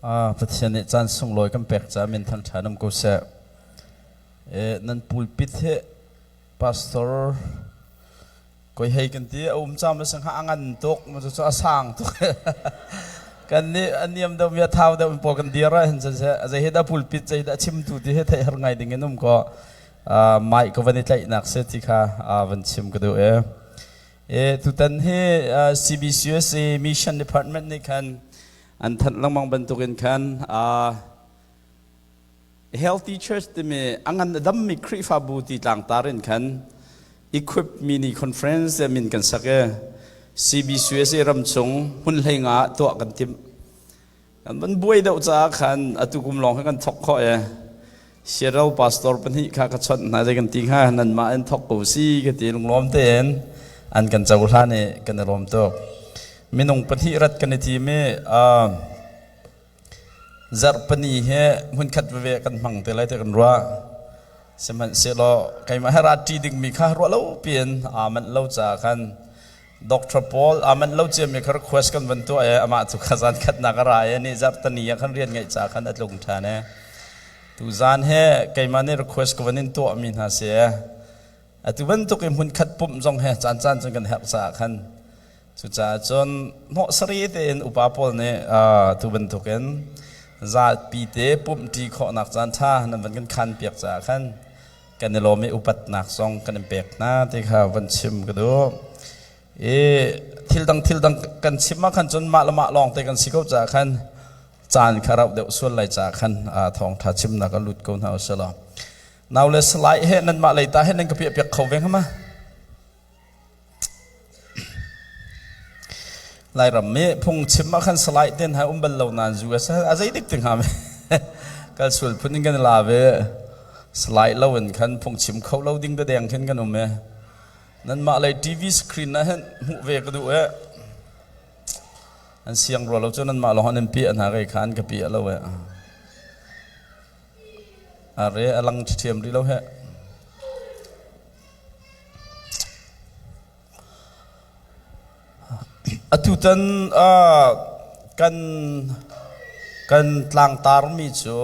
Pathian nih caan sunglawi kan pek caah min thangṭha um ko seh. Nan pulpit hi pastor koi hei kan ti a um cam a a ngan tuk cu a sang tuk. Kan nih a niam deuh mi a thau deuh pawl kan dir ah hin zei hi dah pulpit zei dah chimtu ti hi theih har ngai ding in um ko. Mic ka van i tlaihnak si ti kha van chim ka duh e. Tutan hi CBCUSA Mission Department nih khan an thanh lengmang bantukin khan Healthy Church timi a ngan a dammi Khrihfabu ti tlangtar in khan Equip Mini Conference min kan sak i CBCUSA ram chung hmun hlei nga tuah kan timh. Kan van buai deuh caah khan atu kum lawng kha kan thok khawh i Seattle pastor pahnih kha ka chawnh hna zei kan ti hnga nanmah in thok ko si ka ti lunglawm tein an kan cohlan i kan i lawm tuk. Minung pahnih rat kan i tim i zarhpini he hmunkhat veve kan hmang te lai ti kan ruah. Sihmanhsehlaw keimah he ra ṭi dingmi kha ruah lo piin aa manh lo caah khan Doctor Paul aa manh lo ciami kha request kan van tuah i amah cu kha zan khatnak a ra i ni zarhtani ah khan rian ngeih ca khan a tlung ṭhan i tuzan he keimah nih request ka van in tuahmi hna si atu bantuk i hmunkhat pumh zong he caan caan cun kan herh caah khan cucaah cun hnawhsari tein upa pawl nih tu bantukin zapi te pumhṭi khawhnak caan ṭha nan van kan khan piak caah khan kan i lawm i upatnak zong kan in pek hna ti kha van chim ka duh. I thil dang thil dang kan chim ah khan cun mah le mah lawng te kan si ko caah khan caan kha rauh deuh sual lai caah khan thawngtha chimnak a lut ko hna usih Nau le salai he nan mah lei ta he nan ka piah piak kho ve hnga ma? Lairam mi phungchim ah khan salai ten hai um bal lo nan zu a zei dik ti hnga me kal sual phun in kan la ve salai lo in khan phungchim kho lo ding da deng khin kan um e nan mah lei TV screen ah hin hmuh ve ka duh e an siang rua lo cu nan mah lawng an pi an ha kai kha an ka pi lo e are alang thiam ri lo he Atutan kan kan tlangtarmi cu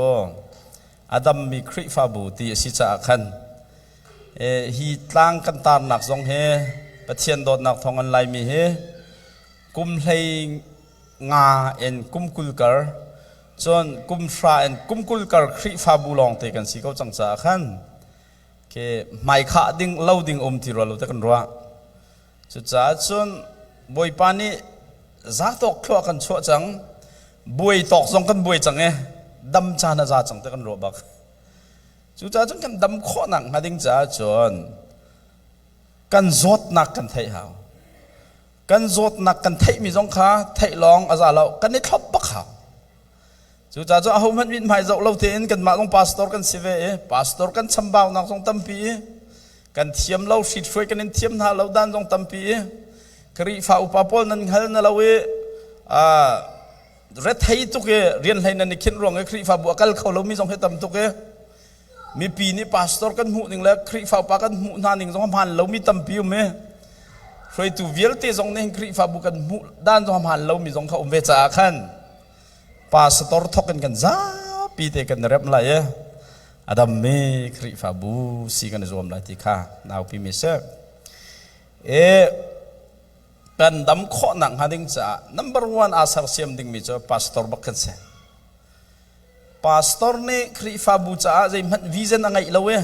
a dammi Khrihfabu ti a si caah khan hi tlang kan tarnak zong hi Pathian dawtnak thawng an laimi hi kum hlei nga in kum 20 kar cun kum hra in kum 20 kar Khrihfabu lawngte kan si ko cang caah khan Ke hmaikhah ding lo ding um ti rua lo te kan ruah. Cucaah cun Bawipa nih zatawk thluah kan chuah cang, buai tawk zong kan buai cang i dam caan a za cang te kan ruah bak. Cucaah cun kan dam khawhnak hnga ding caah cun kan zawtnak kan theih hau. Kan zawtnak kan theihmi zong kha theih lawng a za lo, kan i thlop bak hau. Cucaah cu ahohmanh mithmai zoh lo tein kanmah zong pastor kan si ve i pastor kan chambaunak zong tampi i kan thiam lo hritruai kan in thiam hna lo dan zong tampi i Khrihfa upa pawl nan hngal na lo i rethei tuk i rian hlei nan i khinh ruang i Khrihfabu a kal kho lomi zong hi tam tuk i mipi nih pastor kan hmuh ning le Khrihfa upa kan hmuh hna ning zong hmaan lomi tampi um i hruaitu vialte zong nih Khrihfabu kan hmuh dan zong hmaan lomi zong kha um ve caah khan pastor thok in kan zapi te kan rem lai i a dammi Khrihfabu si kan i zuam lai ti kha naupi mi si. E kan dam khawhnak hnga ding caah number one aa sersiam dingmi cu pastor bak kan si. Pastor nih Khrihfabu caah zeihmanh vision a ngeih lo i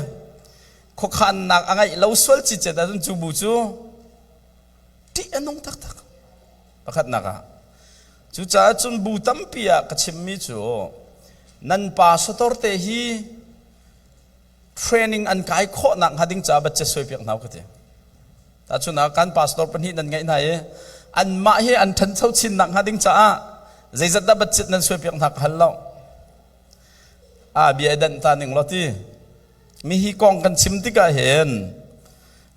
khuakhannak a ngeih lo sual cicet ahcun cu bu cu ṭih a nung taktak. Pakhatnak ah cucaah cun bu tampi ah ka chimmi cu nan pastor te hi training an kai khawhnak hnga ding caah budget suai piak hna ka ti. Tahchun ah kan pastor pahnih nan ngeih hna i anmah hi an ṭhancho chinnak hnga ding caah zeizat dah budget nan suai piak hna ka hal lo. A bia i danh ta ning law ti. Mi hi kong kan chim tikah hin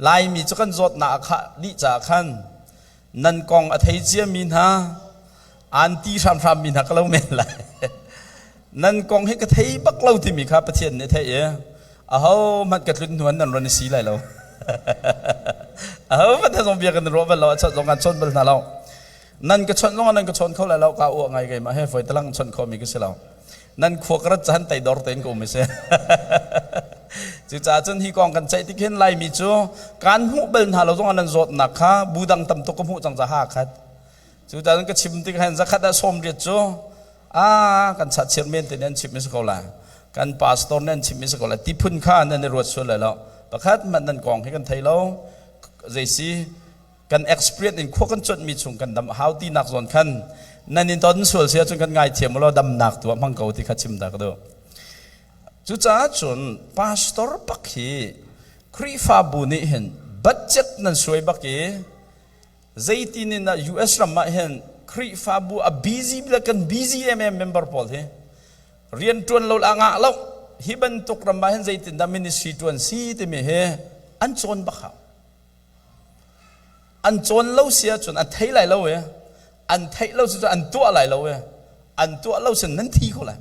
Laimi cu kan zawtnak a khah dih caah khan nan kong a thei ciami hna aan ti hramhram mi hna ka lo men lai nan kong hi ka thei bak lo timi kha Pathian nih theih i aho hmanh ka tlun hnuan nan ron i si lai lo aho hmanh zong bia kan ruah bal lo a chawt zong kan chawn bal hna lo. Nan ka chawnh zongah nan ka chawn kho lai lo ka uah ngai keimah he foi talang chawnh kho mi ka si lo. Nan khua ka rat cahan teidor tein ka um i si. Cucaah cun hi kong kan ceih tik hin Laimi cu kan hmuh bal hna lo zongah nan zawtnak kha bu dang tam tuk ka hmuh cang caah khat. Cucaah cun ka chim tik hin zakhat ah 80 cu a kan chahchir men te nih an chim mi si ko lai. Kan pastor nih an chim mi si ko lai. Ti phun kha nan i ruat sual lai lo. Pakhat hmanh nan kong hi kan thei lo. Zei si kan experience in khua kan cuanhmi chung kan dam hau ti nak zawn khan nan in ton sual si ahcun kan ngaithiam law damnak tu ah hmang ko ti kha chim ta ka duh. Cucaah cun pastor bak hi Khrihfabu nih hin budget nan suai bak i zeitin in dah US ram ah hin Khrihfabu a busy le kan busy em member pawl hi rian ṭuan lo la ngah lo hi bantuk ram ah hin zeitin dah ministry ṭuan si timi hi an cawn bak hau. An cawn lo si ahcun an thei lai lo i an theih lo si cun an tuah lai lo i an tuah lo sin nan thi ko lai.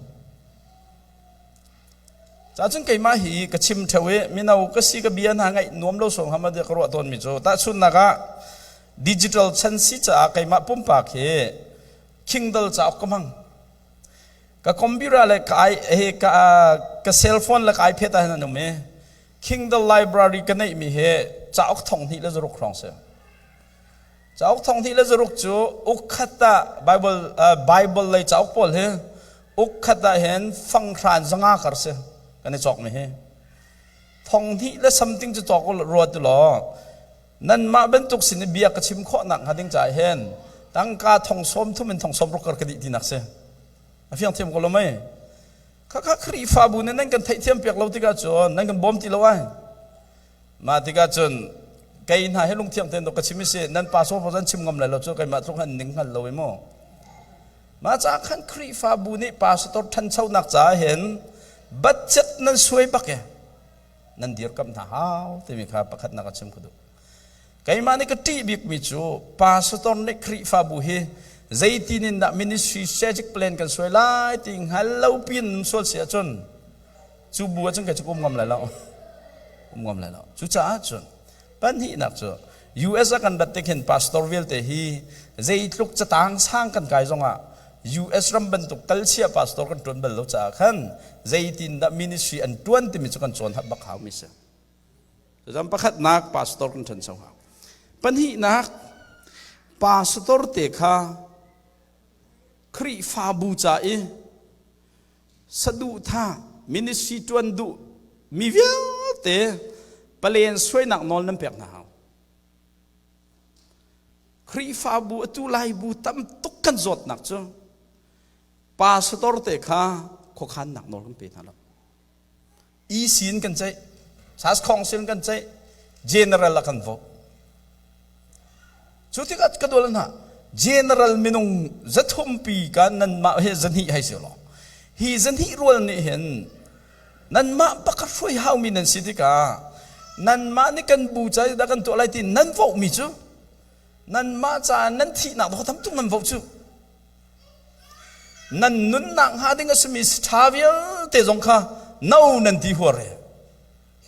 Cacun keimah hi ka chim ṭheo i mino ka si ka bia hna ngaih nuam lo sawng hama ka ruah tawnmi cu tahchunhnak ah digital chan si caah keimah pumpak hi Kindle cauk ka hmang. Ka computer le ka, ka, ka cell phone le ka iPad ah hin an um i Kindle Library ka neihmi hi cauk 2600 hrawng si. Cauk 2600 cu ukkhat ah Bible, uh, Bible lei cauk pawl hi ukkhat ah hin fanghran zanga kar si kan i cawkmi hi. Thong hnih le something cu cawk ruat law nanmah bantuk sin i bia ka chim khawh nak hnga ding caah hin tangka thong sawm thum in thong sawm ruk kar ka dih tinak si. A fiang thiam ko lo mei? Khakha Khrihfabu nih nan kan theihthiam piak lo tikah cun nan kan bawm ti lo ai. Mah tikah cun kei hna hi lungthiang tein ka chim i si nan pa so zan chim ngam lai lo cu keimah tluk han ning hngal lo i mu. Mah caah khan Khrihfabu nih pastor ṭhanchonak caah hin budget nan suai bak e nan dirkamh hna hau timi kha pakhatnak a chim ka duh. Keimah nih ka ṭih bikmi cu pastor nih Khrihfabu hi zeitin in dah ministry strategic plan kan suai lai ti hngal lo piin sual si ahcun cu bu ahcun kei cu um ngam lai lo. Um ngam lai lo. Cucaah cun pahnihnak cu US a kan rat tik hin pastor vialte hi zeitluk catang sang kan kai zongah US ram bantuk kalchia pastor kan ṭuan bal lo caah khan zeitin dah ministry an ṭuan timi cu kan cawn bak haumi si. Zam pakhatnak pastor kan ṭhancho hau. Pahnihnak pastor te kha Khrihfabu ca i saduhthah ministry ṭuan duh mi vialte palen suainak nawl nan pek hna hau. Khrihfabu atu Laibu tam tuk kan zawtnak cu pastor te kha khuakhannak nawl kan pe hna lo. EC in kan ceih SAS Council in kan ceih general a kan vote cu tikah ka dual hna general minung zathumpi ka nanmah he zahnih hei si law hi zahnih rual nih hin nanmah pakhat hruai haumi nan si tikah nanmah nih kan bu ca dah kan tuah lai ti nan vote mi cu nanmah caah nan thihnak dah tam tuk nan vote cu Nan nunnak hnga ding a simi ṭha vialte zong kha no nan ti huar he.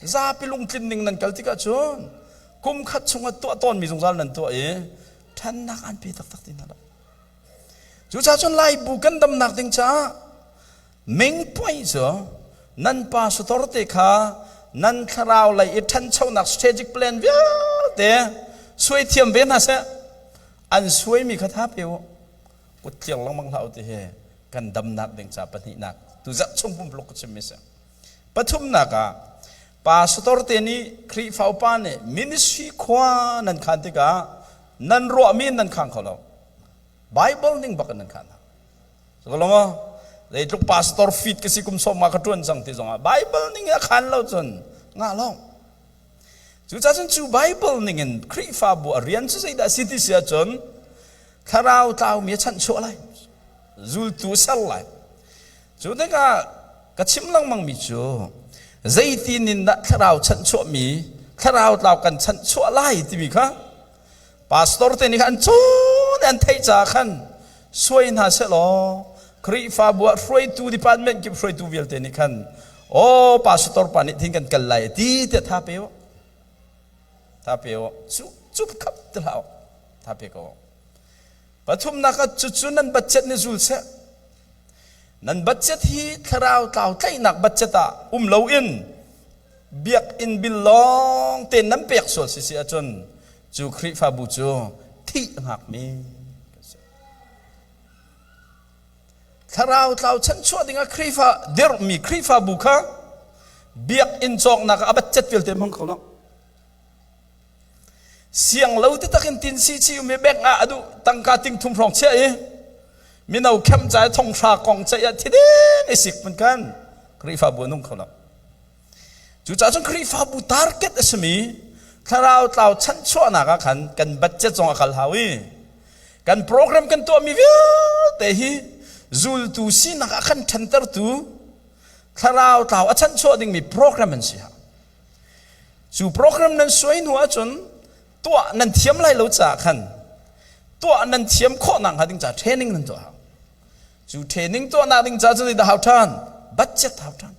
Zapi lungtlin ning nan kal tikah cun kum khat chungah tuah tawnmi zungzal nan tuah i ṭhannak an pe taktak ti hna lo. Cucaah cun Laibu kan damnak ding caah mingpuai cu nan pastor te kha nan thlarau lei i ṭhanchonak strategic plan vialte suai thiam ve hna seh. An suaimi kha tha pe u. Kut tliang lengmang hlah u ti hi kan damnak ding ca pahnihnak tuzarh chung pumpuluk ka chimmi si. Pathumnak ah pastor te nih Khrihfa upa nih ministry khua nan khan tikah nan ruahmi in nan khang kho lo. Bible ning bak in nan khan. Lo zeitluk pastor fit ka si kum som ma ka tuan cang ti zongah Bible ning a khan lo cun ngah lo. Cucaah cun cu Bible ning in Khrihfabu a rian cu zeidah a si ti si ahcun thlarau tlaumi a chanhchuah lai, zultu a ser lai. Cu tikah ka chim lengmangmi cu zeitin in dah thlarau chanhchuahmi thlarau tlau kan chanhchuah lai timi kha pastor te nih khan an cawn an theih caah khan suai hna sehlaw Khrihfabu ah hruaitu department kip hruaitu vialte nih khan aw pastor pa nih thin kan kal lai ti tiah tha pe u tha pe u cu cup khap ti hlah tha pe ko. Pathumnak ah cucu nan budget nih zul seh. Nan budget hi thlarau tlau tlaihnak budget ah um loin biakinn bil lawng te nan pek sual si si ahcun cu Khrihfabu cu thih a hngakmi Thlarau tlau chanchuah dingah Khrihfa dirhmi Khrihfabu kha biakinn cawknak ah a budget vialte hmang kho lo. Siang lo ti takin tin si chi um i bank ah a duh tangka ting thum hrawng chiah i mino khem ca thong hra kong ceih ah thidin i sik mun kan Khrihfabu a nung kho lo. Cucaah cun Khrihfabu target a simi thlarau tlau chanchuahnak ah khan kan budget zong a kal hau i kan program kan tuahmi vialte hi zultu sinak ah khan ṭhantertu thlarau tlau a chanchuah dingmi program an si. Cu program nan suai hnu ahcun tuah nan thiam lai lo caah khan tuah nan thiam khawh nak hnga ding caah training nan tuah hau. Cu training tuahnak ding caah cun zeidah hau ṭhan? Budget hau ṭhan.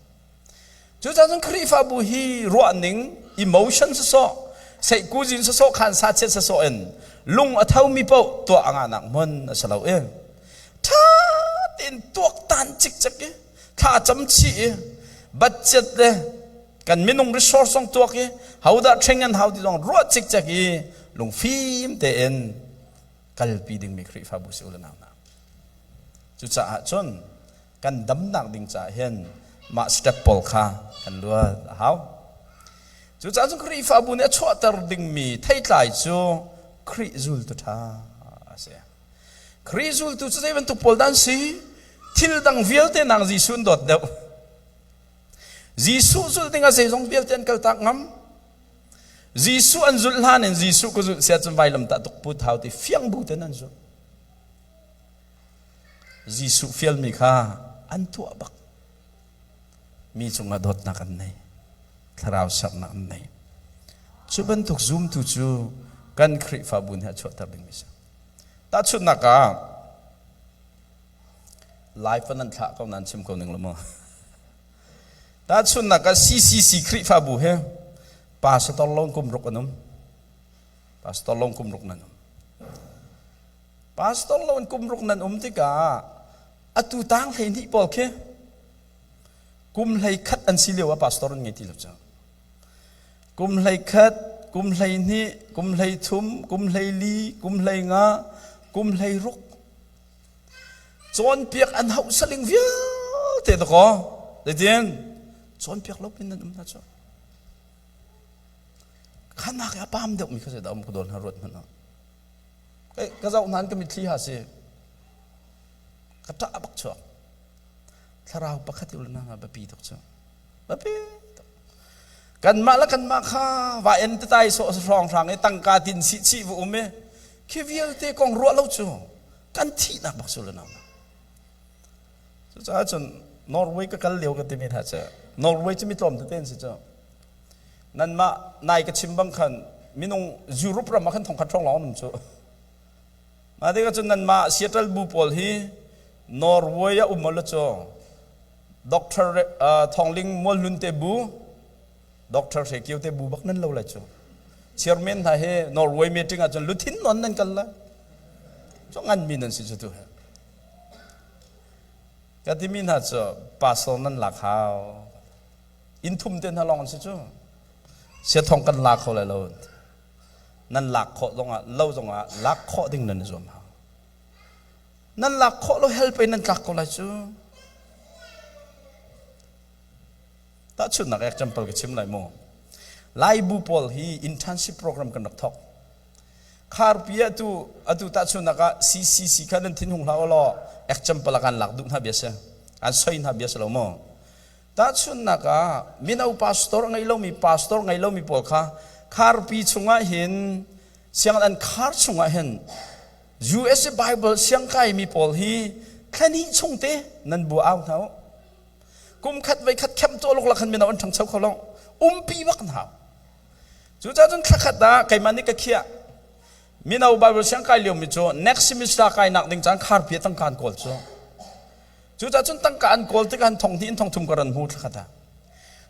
Cucaah cun Khrihfabu hi ruahning emotion sawsawh, seihkuzin sawsawh, khan sachiat sawsawh in lung a thomi paoh tuah a ngahnak hmun a si lo i ṭha tein tuaktan cikcek i thla cam chih i budget le kan minung resource zong tuak i hodah train an hau ti zong ruah cikcek i lungfim tein kalpi dingmi Khrihfabu si u le nau hna. Cucaah cun kan damnak ding caah hin mah step pawl kha kan luat a hau. Cucaah cun Khrihfabu nih a chuahter dingmi theitlai cu Khrih zultu ṭha a si. Khrih zultu cu zei bantuk pawl dah an si? Thil dang vialte nang Jesuh an dawt deuh. Jesuh zulh dingah zeizong vialte an kaltak ngam. Jesuh an zulh hlan in Jesuh ka zulh sia cun vailam tah tuk put hau ti fiang bu ten an zulh. Jesuh fialmi kha an tuah bak. Mi cungah dawtnak an nei. Thlarau sernak an nei. Cu bantuk zumtu cu kan Khrihfabu nih a chuahter dingmi si. Tahchunhnak ah Live nan thlah ko nan chim ko ning lo maw? Tahchunhnak ah CCC Khrihfabu he pastor lawng kum ruk an um. Pastor lawng kum ruk nan um. Pastor lawng kum ruk nan um tikah atu tang hlei hnih pawl khi kum hlei khat an si lio ah pastor an ngei ti lo cu. Kum hlei khat, kum hlei hnih, kum hlei thum, kum hlei li, kum hlei nga, kum hlei ruk Cawnpiak an hauh saling vialte dakaw zeitin cawnpiak lo pin nan um hna cu. Khanak i a pam deuhmi kha zeidah um ka dawl hna ruat hmanh ah. Ka zoh hna ka mitthli ha si. Ka ṭah bak chuak. Thlarau pakhat i ulna nga biapi tuk cu. Biapi tuk. Kanmah le kanmah kha va en tetai sawh hrawng hrang i tangka tin sih chih va um i khi vialte kong ruah lo cu kan thihnak bak su le nau. Cucaah cun Norway ka kal lio ka timi hna cu Norway cu mi tlawm tete an si cu. Nanmah nai ka chim bang khan minung Europe ram ah khan thongkhat hrawng lawng an um cu. Mah tikah cun nanmah Seattle bu pawl hi Norway ah um la cu Doctor Thawngling Mualhlun te bu Doctor Hre Kio te bu bak nan lo lai cu. Chairman hna he Norway meeting ah cun luthin non nan kal lai. Cu ngan mi nan si cu tu he. Ka timi hna cu pastor nan lak hau. Inn thum te hna lawng an si cu. Sia thong kan la kho lai lo. Nan lak khawh zongah lo zongah lak khawh ding nan i zuam hau. Nan lak khawh lo hell pe nan tlak ko lai cu. Tahchunhnak example ka chim lai mu. Laibu pawl hi internship program kan rak thawk. Kharpi ah tu atu tahchunhnak ah CCC kha nan thin hung hlah law example ah kan lak duh hna bia si. An soi hna bia si lo mu. Tahchunhnak ah mino pastor ngei lomi pastor ngei lomi pawl kha kharpi chungah hin sianginn an khar chungah hin USA Bible siangkai mi pawl hi thlani chung te nan bu au hna u. Kum khat voi khat khem to lok la khan mino an ṭhangcho kho lo. Umpi bak hna. Cucaah cun thla khat ah keimah nih ka khiah. Mino Bible siangkai lio mi cu next semester kai nak ding caan kharpi tangka an kawl cu. Cucaah cun tangka an kawl tikah an thong hnih in thong thum ka ran hmu thla khat ah.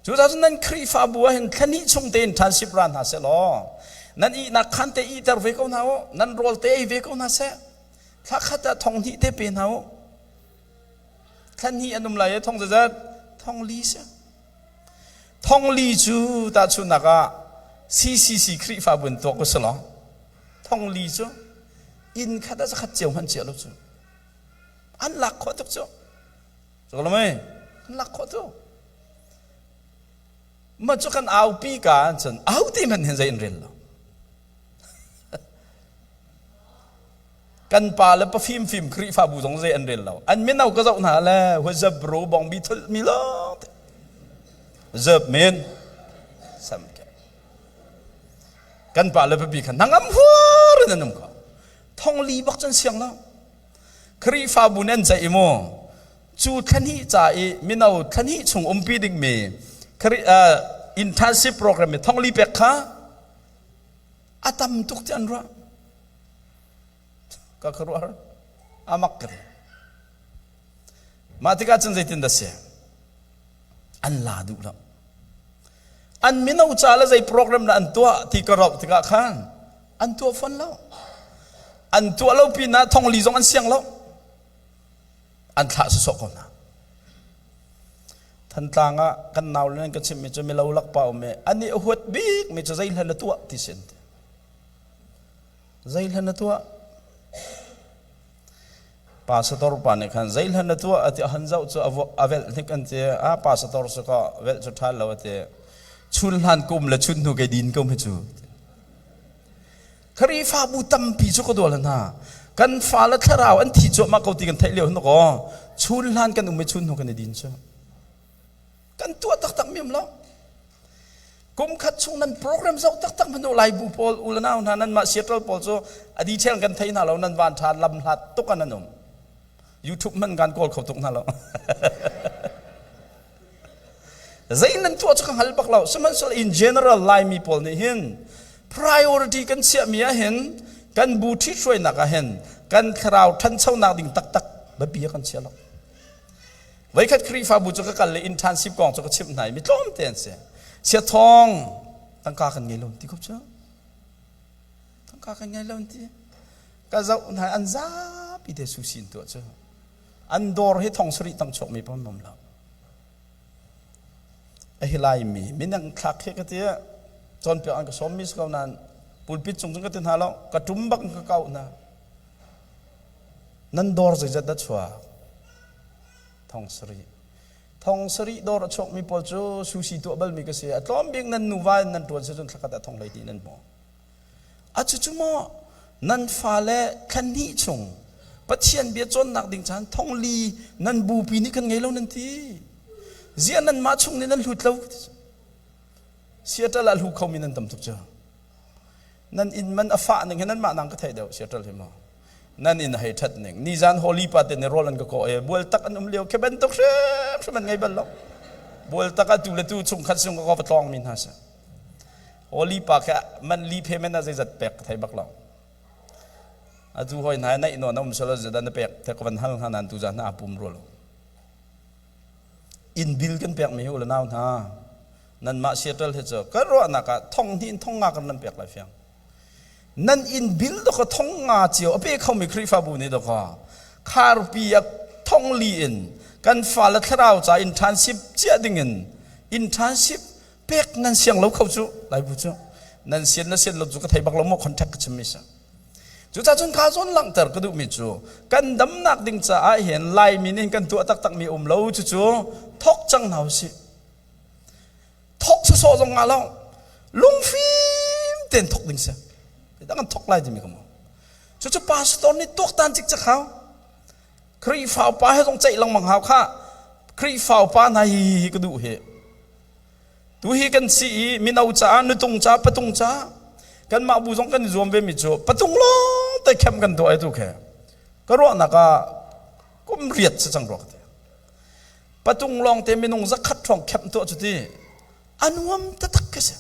Cucaah cun nan Khrihfabu ah hin thla hnih chung tein ṭhanship ra hna seh law nan ihnak khan te ihter ve ko hna u, nan rawl te ei ve ko hna seh. Thla khat ah thong hnih te pe hna u. Thla hnih an um lai i thong zazat thong li si. Thong li cu tahchunhnak ah CCC Khrihfabu in tuak u selaw thong li cu inn khat ah zakhat cio hmanh cia lo cu an lak khawh tuk cu. Cu lo mei an lak khawh tuk. Mah cu kan aupi ka cun au ti hmanh hin zei an rel lo. Kan pa le pa fimfim Khrihfabu zong zei an rel lo. An mino ka zoh hna le huazap bro bong bi thul mi lawng te. Zep men sam ke. Kan pa le papi khan nangam huar in an um ko. Thong li bak cun siang lo. Khrihfabu nan ceih mu cu thlahnih ca i mino thlahnih chung umpi dingmi internship program i thongli pek kha a tam tuk ti an ruah ka ka ruah amak ka mah tikah cun zeitin dah si an la duh lo an mino ca le zei program dah an tuah ti ka rauh tikah khan an tuah fawn lo an tuah lo pinah thongli zong an siang lo an thlah sawsawh ko hna Thantlang ah kan nau le nan ka chimhmi cu milo lakpa um i an i huat bik mi cu zeihlan na tuah ti sin zeihlan na tuah Pastor pa nih khan zeihlan na tuah ati han zoh cu a velh hnik an ti a pastor cu ka velh cu ṭha lo ati chun hlan kum le chun hnu kei din ko hi cu Khrihfabu tampi cu ka dual hna kan fale thlarau an thi cuahmah ko ti kan theih lio hin kaw chun hlan kan um i chun hnu kan i din cu kan tuah taktak mi um lo kum khat chung nan program zoh taktak hmanu laibu pawl u le nau hna nan mah Seattle pawl cu a detail kan thei hna lo nan van tha lam hlat tuk an an um YouTube man kan kawl kho tuk hna lo zei nan tuah cu ka hngal bak lo sihmanhsehlaw in general Laimi pawl nih hin priority kan chiahmi ah hin kan bu ṭhithruainak ah hin kan thlarau ṭhanchonak ding taktak biapi ah kan chia lo Voikhat Khrihfabu cu ka kal le internship kong cu ka chimh hna i mi tlawmte an si. Siathawng tangka kan ngei lo ti ko cu. Tangka kan ngei lo ti. Ka zoh hna an zapi te susi in tuah cu. An dawr hi thong sarih tang chuak mi pom nom lo. A hi lai mi minang thlak hi ka ti cawnpiak an ka sawm mi si ko nain pulpit cung cun ka ti hna lo ka tum bak in ka kau hna. Nan dawr zeizat dah chuak? Thong sarih. Thong sarih dawr a chuakmi pawl cu sushi tuah balmi ka si. A tlawm bik nan nuva in nan ṭuan si cun thlakhat ah thong 12 nan hmu. A cucu maw nan fale thla hnih chung Pathian bia cawnnak ding caan thong li nan bupi nih kan ngei lo nan ti. Ziah nanmah chung nih nan hlut lo? Seattle ah hlu khomi nan tam tuk cu. Nan inn man a fah ning hi nanmah nang ka theih deuh Seattle hi maw. Nan inn a hei ṭhat ning. Nizan Holy pa te nih rawl an ka kawh i bual tak an um lio khi bantuk hrimhrim an ngei bal lo. Bual tak ah tu le tu chungkhat sung ka va tlawng mi hna si. Holy pa kha man li payment ah zeizat pek ka thei bak lo. Atu hoi hna naih nawn a um selo zedah na pek te ka van hal hna nan tu zan hna pum ro lo. Inn bil kan pek mi hi u le nau hna. Nanmah Seattle hi cu ka ruahnak ah thong hnih in thong nga kan nan pek lai fiang. Nan inn bil dawkaw thong nga cio a pe khomi Khrihfabu nih dawkaw kharpi ah thong li in kan fale thlarau ca internship ciah dingin internship pek nan siang lo kho cu laibu cu nan sian le sian lo cu ka thei bak lo maw contact ka chimmi si cucaah cun ka zawn langhter ka duhmi cu kan damnak ding caah hin Laimi nih kan tuah taktakmi um lo cucu thok cang hna usih Thok sawsawh zong ngah lo. Lungfim tein thok ding si. Dang an thok lai timi ka mu. Cucu pastor nih tuaktan cikcek hau. Khrihfa upa he zong ceih lengmang hau kha. Khrihfa upa hna hi hi ka duh hi. Tu hi kan si i mino caah nutung caah patung caah kanmah bu zong kan i zuam ve mi cu patung lawng te khem kan tuah ai tu khe. Ka ruahnak ah kum riat si cang rua ka ti. Patung lawngte minung zakhat hrawng khemh tuah cu ti a nuam taktak khi si.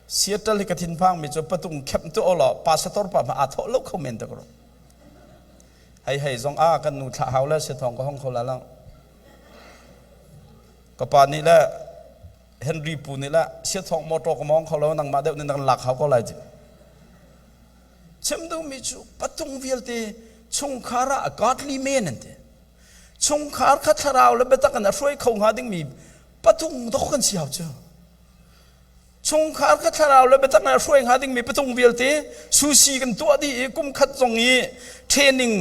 Seattle hi ka thinphang mi cu patung khemh tuah law pastor pa ma aa thawh lo kho men tak ro. Hei hei zong a kan nu thlah hau le se thong ka hong kho la lo. Ka pa nih le Henry pu nih le sia thong motor ka mong kho lo nangmah deuh nih nan lak hau ko lai ti. Chim duhmi cu patung vialte chungkhar ah a godly man an ti. Chungkhar kha thlarau le biatak in a hruai kho hnga dingmi patung dok kan si hau cu. Chungkhar kha thlarau le biatak in a hruai hnga dingmi patung vialte susi kan tuah dih i kum khat zong i training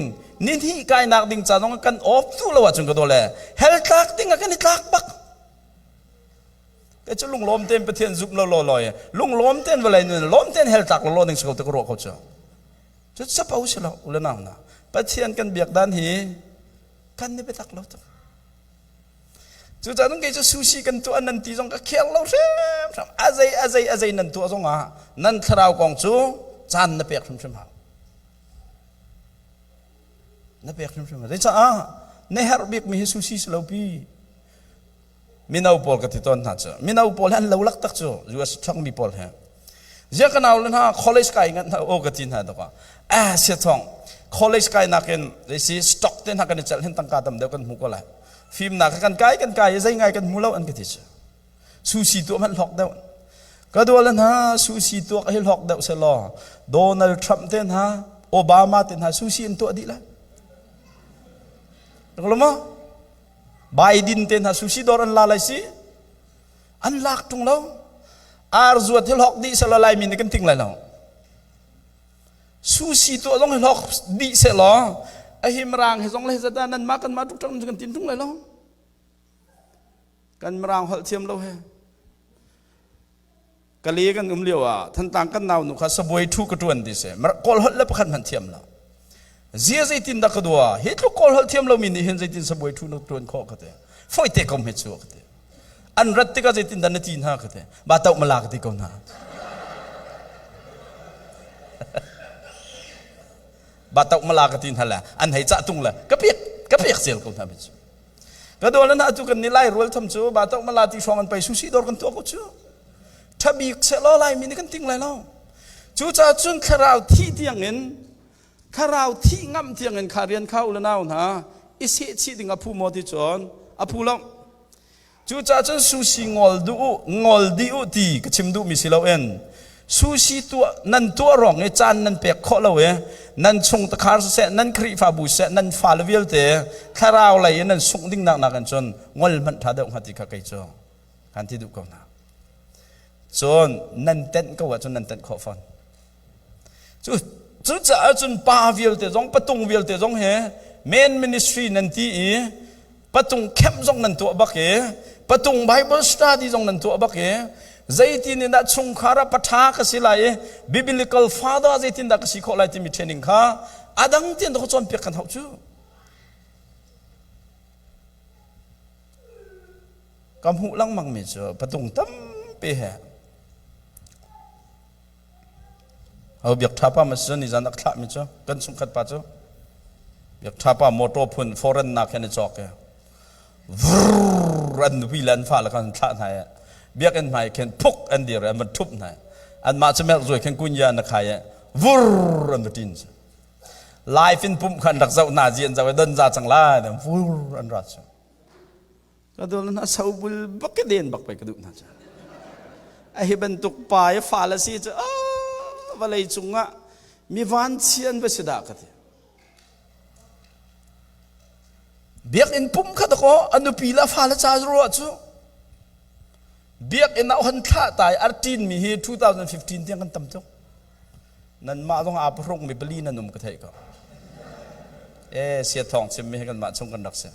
ni hnih kainak ding ca zong kan off tu lo ahcun ka daw le hell tlak ding ah kan i tlak bak. Kei cu lunglawm tein Pathian zum lo law law lunglawm tein vawlei nun lawm tein hell tlak law law ding si ko te ka ruah ko cu. Cu capo si lo u le nau na. Pathian kan biak dan hi kan ni biatak lo tuk. Cucaah kei cu sushi kan tuah nan ti zong ka khel lo hrimhrim. A zei a zei a zei nan tuah zong ah nan thlarau kong cu caan na pek hrimhrim hau. Na pek hrimhrim hau. Zeicah na herh bikmi hi sushi si lo pi. Mino pawl ka ti tawn hna cu. Mino pawl he an lo lak tak cu US ṭhangmi pawl he. Zia ka nau le hna college kai ngat hna o ka ti hna dok ah. Ah sia thong college kai nakin si stock te hna kan i celh hin tangka tam deuh kan hmu ko lai. Fimnak kan kai kan kai zei ngai kan hmu lo an ka ti cu. Sushi tuah hmanh hlawk deuh. Ka dua le hna sushi tuah hi hlawk deuh se law Donald Trump te hna Obama te hna sushi an tuah dih lai. Lo Biden te hna sushi dawr an la lai si an lak ṭung lo ar zuat hi hlok dih selaw Laimi nih kan ting lai lo sushi tuah zong hi hlok dih selaw a hi mirang hi zong le zata nan mah kan mah tuk ṭang kan tin ṭung lai lo kan mirang holh thiam lo he Kale kan um lio ah Thantlang kan nau nu kha sabuai thu ka tuan ti si. Kawl holh le pakhat hmanh thiam lo. Zia zeitin dah ka dua? Hi tluk kawl holh thiam lomi nih hin zeitin sabuai thu na tuan khawh ka ti. Foi te kom he chu ka ti. An rat tikah zeitin dah na ti hna ka ti. Ba tauh mala ka ti ko hna. Ba tauh mala ka ti hna le an hei cah tung le ka pek ka pek zel ko hna cu. Ka dua le na tu kan ni lai rual tham cu ba tauh mala ti hrawng an pei susi dor kan tuah ko cu. Ṭhabik sehlaw Laimi nih kan ting lai lo. Cucaah cun thlarau thih tiangin thlarau thih ngamh tiangin kha rian kha u le nau hna i sehchih ding a phu maw ti cun a phu lo. Cucaah cun sushi ngol duh u ngol dih u ti ka chim duhmi si loin sushi tuah nan tuah ruang i caan nan pek khawh lo i nan chung takhar siseh nan Khrihfabu siseh nan fale vialte thlarau lei in nan sungh ding nak nakin cun ngol hmanh ṭha deuh hnga ti kha kei cu kan ti duh ko hna. Cun nan tenh ko ahcun nan tenh khawh fawn. Cu cucaah cun pa vialte zong patung vialte zong he men ministry nan ti i patung camp zong nan tuah bak i patung Bible study zong nan tuah bak i zeitin in dah chungkhar ah patha ka si lai i biblical father zeitin dah ka si khawh lai timi training kha adang tian to cawnpiak kan hauh cu. Ka hmuh lengmangmi cu patung tampi he Ho biak ṭha pa ma si nizan a thlahmi cu kan chungkhat pa cu biak ṭha pa motor phun foreign nak hin i cawk i vrrr an nupi le an fale khan thlah hna i biakinn hmai khin phuk an dir i an van ṭhup hna i anmah cu melh zuai khin kunya na khai i vurr an va ṭin cu live in pumh khan rak zoh hna zi an zoh i don za cang lai vurr an ra cu Ka dul na sobul bak ke den bak pei ka duh hna cu. A hi bantuk pa i fa le si cu vawlei cungah mi vanchian va si dah ka ti. Biakinn pum kha dakaw a nupi le a fale ca ruah cu biakinn ah hon thlah tai artin mi hi 2015 tiang kan tam tuk. Nanmah zong aa pahrung mi pali nan um ka theih ko. E sia thawng chim mi hi kanmah chung kan rak si.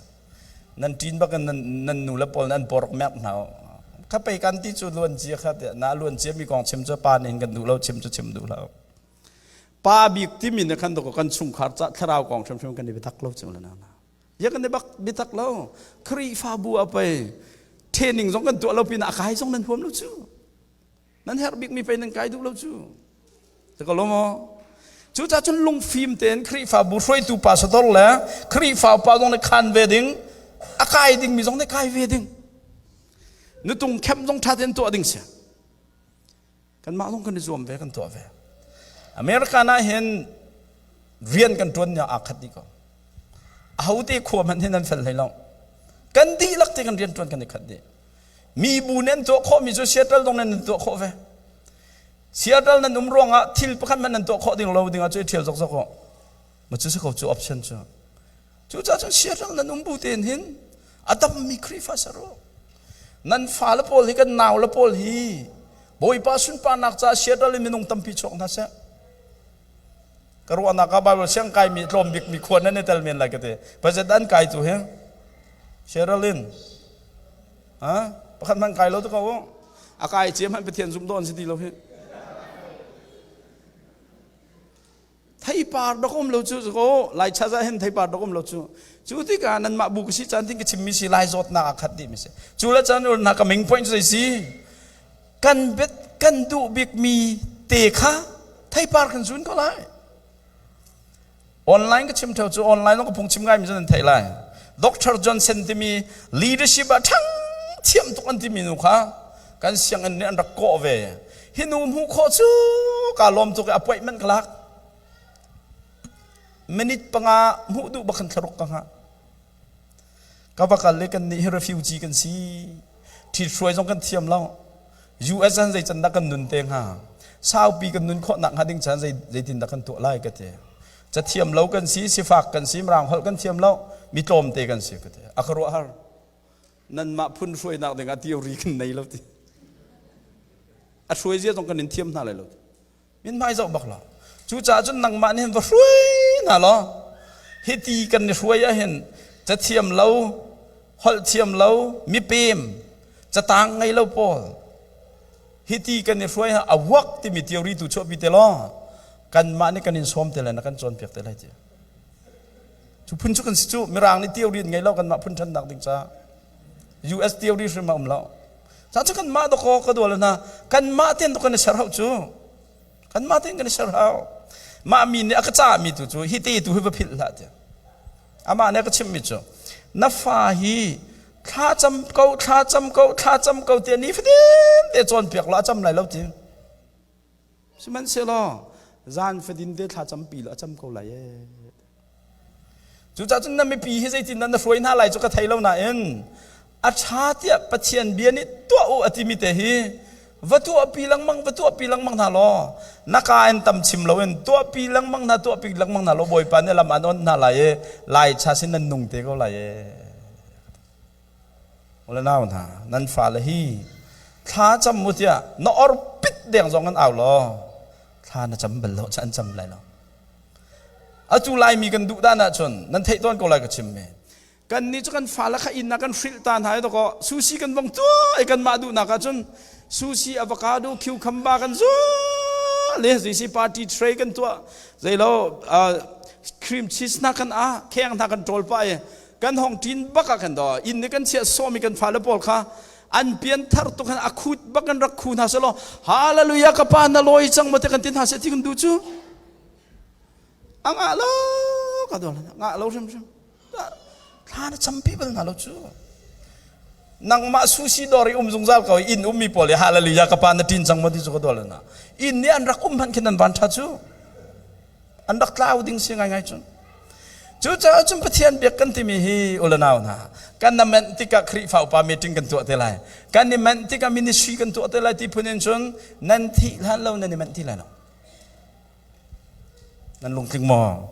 Nan ṭin bak in nan, nan nu le pawl nan pork mek hna. Kha pei kan ti cu luan cia kha tiah na luan cia mi kong chim cu pa nih kan duh lo chim cu chim duh lo. Pa bik timi ne khan dok kan chungkhar ca thlarau kong hrimhrim kan i biatak lo cu le na. Ya kan i bak biatak lo. Khrihfabu a pei training zong kan tuah lo pin a kai zong nan huam lo cu. Nan herh bikmi pei nan kai duh lo cu. Ka lo maw? Cucaah cun lungfim tein Khrihfabu hruaitu pastor le Khrihfa upa zong nih khan ve ding, a kai dingmi zong nih kai ve ding. Nutung camp zong ṭha tein tuah ding si. Kanmah zong kan i zuam ve, kan tuah ve. America ah hin rian kan ṭuan nia aa khat dih ko. Ahote khua hmanh hin an fel hlei lo. Kan dihlak te kan rian ṭuan kan i khat dih. Mi bu nih an tuah khawhmi cu Seattle zong nih an tuah khawh ve. Seattle nan um ruangah thil pakhat hmanh nan tuah khawh ding lo dingah cu i ṭhial zokzok u. Ma cu si ko cu option cu. Cucaah cun Seattle nan um bu tein hin a dammi Khrihfa ser u. Nan fale pawl hi kan nau le pawl hi Bawipa sunparnak caah Seattle in minung tampi chuak hna seh. Ka ruahnak ah Bible siang kaimi tlawm bikmi khua nan i tel men lai ka ti. President an kai tu hi Seattle in Ha? Pakhat hmanh kai lo te ko u. A kai cia hmanh Pathian zum dawn si ti lo hi. Theipar dok um lo cu ko lai cha za hin theipar dok um lo cu. Cu tikah nanmah bu ka si caan tin ka chimmi si lai zawtnak a khat dih mi si. Cu le caan ur na ka ming point cu si. Kan bet kan duh bik mi te kha theipar kan zun ko lai. Online ka chim theo cu online ka phung chim ngai mi nan theih lai. Dr. Johnson timi leadership ah ṭhang thiam tuk an timi nu kha kan sianginn nih an rak kawh ve. Hi nu hmuh khawh cu ka lawm tuk i appointment ka lak. Minute panga hmuh duh bak khan thlaruk ka hngah. Ka va kal i kan nih hi refugee kan si. Ṭhithruai zong kan thiam lo. US an zei can dah kan nun te hnga? Saupi kan nun khawh nak hnga ding chan zei zeitin dah kan tuah lai ka ti. Cathiam lo kan si, sifak kan si, mirang holh kan thiam lo, mi tlawmte kan si ka ti. A ka ruah har. Nanmah phun hruainak ding ah theory kan nei lo ti. A hruai zia zong kan in thiam hna lai lo. Min hmai zoh bak lo. Cucaah cun nangmah nih hin va hruai hna law hiti kan i hruai ahhin cathiam lo, holh thiam lo, mipem, catang ngei lo pawl hiti kan i hruai a work timi theory tu chuahpi te law kanmah nih kan in sawm te lai na kan cawnpiak te lai ti. Cu phun cu kan si cu mirang nih theory ngei lo kanmah phun ṭhannak ding caah US theory hrim a um lo. Ca cu kanmah dawkaw ka dual hna kanmah ten kan i ser hau cu kanmah ten kan i ser hau mah mi nih a ka cah mi tu cu hi te tu hi va philh hlah tiah amah nih a ka chimh mi cu na fa hi thla cam ko thla cam ko thla cam ko tiah ni fatin te cawnpiak lo a cam lai lo ti Sihmanhsehlaw zan fatin te thla campi lo a cam ko lai ee. Cucaah cun na mipi hi zeitin dah na hruai hna lai cu ka thei lo nain a ṭha tiah Pathian bia nih tuah u a timi te hi va tuahpi lengmang va tuahpi lengmang hna law na ka in tam chim loin tuahpi lengmang hna tuahpi lengmang hna law Bawipa nih lam an on hna lai i lai cha sin nan nung te ko lai ee. Ule nau hna, nan fale hi thla cam mu tiah na or pit deng zong an au law thla na cam bal lo an cam lai lo. Atu Laimi kan duh dan ahcun nan theih tawn ko lai ka chim mi. Kan nih cu kan fale kha inn ah kan hrilh ta hna i dawkaw sushi kan vong tuah i kanmah duhnak ahcun sushi avocado cucumber kan zual le zeisi party tray kan tuah zeilo cream cheese hna kan ah kheng hna kan ṭawl pah i kan hong ṭin bak ah kan do inn nih kan chiah sawmi kan fale pawl kha an pian thar tuk han a khut bak kan rak khu hna selaw hallelujah ka pa na lawi cang maw te kan ti hna seh ti kan duh cu a ngah lo ka do ngah lo hrim hrim thla na campi bal hna lo cu nangmah sushi dawr i um zungzal ko inn ummi pawl i hallelujah ka pa na ṭin cang maw ti cu ka do na inn nih an rak um hmanh khin an van ṭha cu an rak tlau ding si ngaingai cun cucaah cun Pathian biak kan timi hi ulanau hna kan na menh tikah Khrihfa upa meeting kan tuah te lai kan i menh tikah ministry kan tuah te lai ti phun in cun nan thih hlan lo nan i menh ti lai lo nan lungtling maw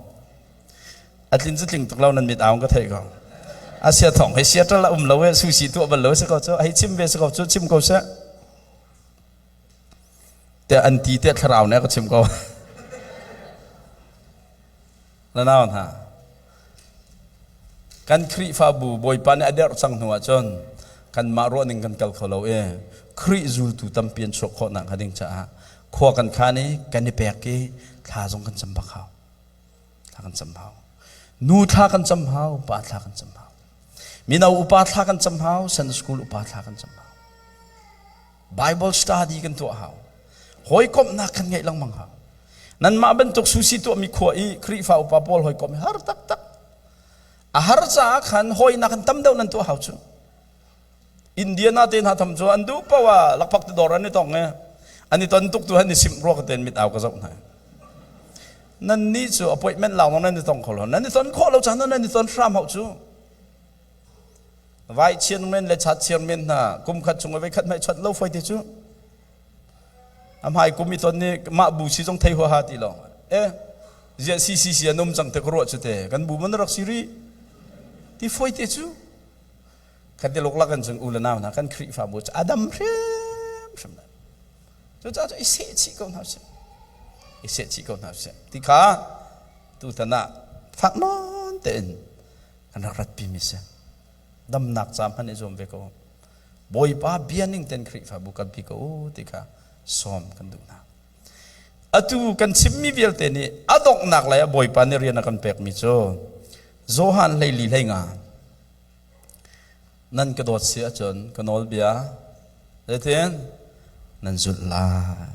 a tlin cu tling tuk lo nan mit aung ka theih ko asia thong hei Seattle a um lo e sushi tuah bal lo si ko cu hei chim ve si ko cu chim ko seh Tiah an ti tiah thlarau nih a ka chim ko. Na nau hna, kan Khrihfabu Bawipa nih a derh cang hnu ahcun kanmah ruahning kan kal kho lo i Khrih zultu tampi an chuak khawh nak hnga ding caah khua kan khan i kan i pek i thla zong kan cam bak hau. Thla kan cam hau. Nu thla kan cam hau, pa thla kan cam hau. Mino upa thla kan cam hau, Sunday school upa thla kan cam hau. Bible study kan tuah hau. Hawikomhnak kan ngeih lengmang hau. Nanmah bantuk susi tuahmi khua i Khrihfa upa pawl hawikomh har taktak. A har caah khan hawinak kan tam deuh nan tuah hau cu. Indiana te hna tham cu an duh paoh ah lakphak ti dawr an i tong i an i ton tuk tu han i simh rua ka ten mit au ka zoh hna. Nan nih cu appointment lawng nan i tong kho lo. Nan i ton khawh lo caan nan i ton hram hau cu. Vai chairman le chat chairman hna kum khat chung voi khat hmai chot lo foi te cu. A hmai kum i ton ni mah bu si zong thei huaha ti lo. Eh, ziah CCC an um cang te ka ruah cu te. Kan bu man rak si rih. Ti foi te cu. Khat te lok lak an cung u le nau hna kan Khrihfabu cu a dam hrimhrim lai. Cucaah cu i seh chih ko hna sih. I seh chih ko hna sih. Ti kha tutan ah fak nawn tein kan rak ratpi mi si. Damnak ca hmanh i zuam ve ko. Bawipa bia ning ten Khrihfabu kalpi ko u ti kha sawm kan duh hna. Atu kan chimmi vialte nih a donghnak lei ah Bawipa nih rian a kan pekmi cu Johan 14 hlei nga nan ka dawt si ahcun ka nawlbia zeitin nan zulh lai.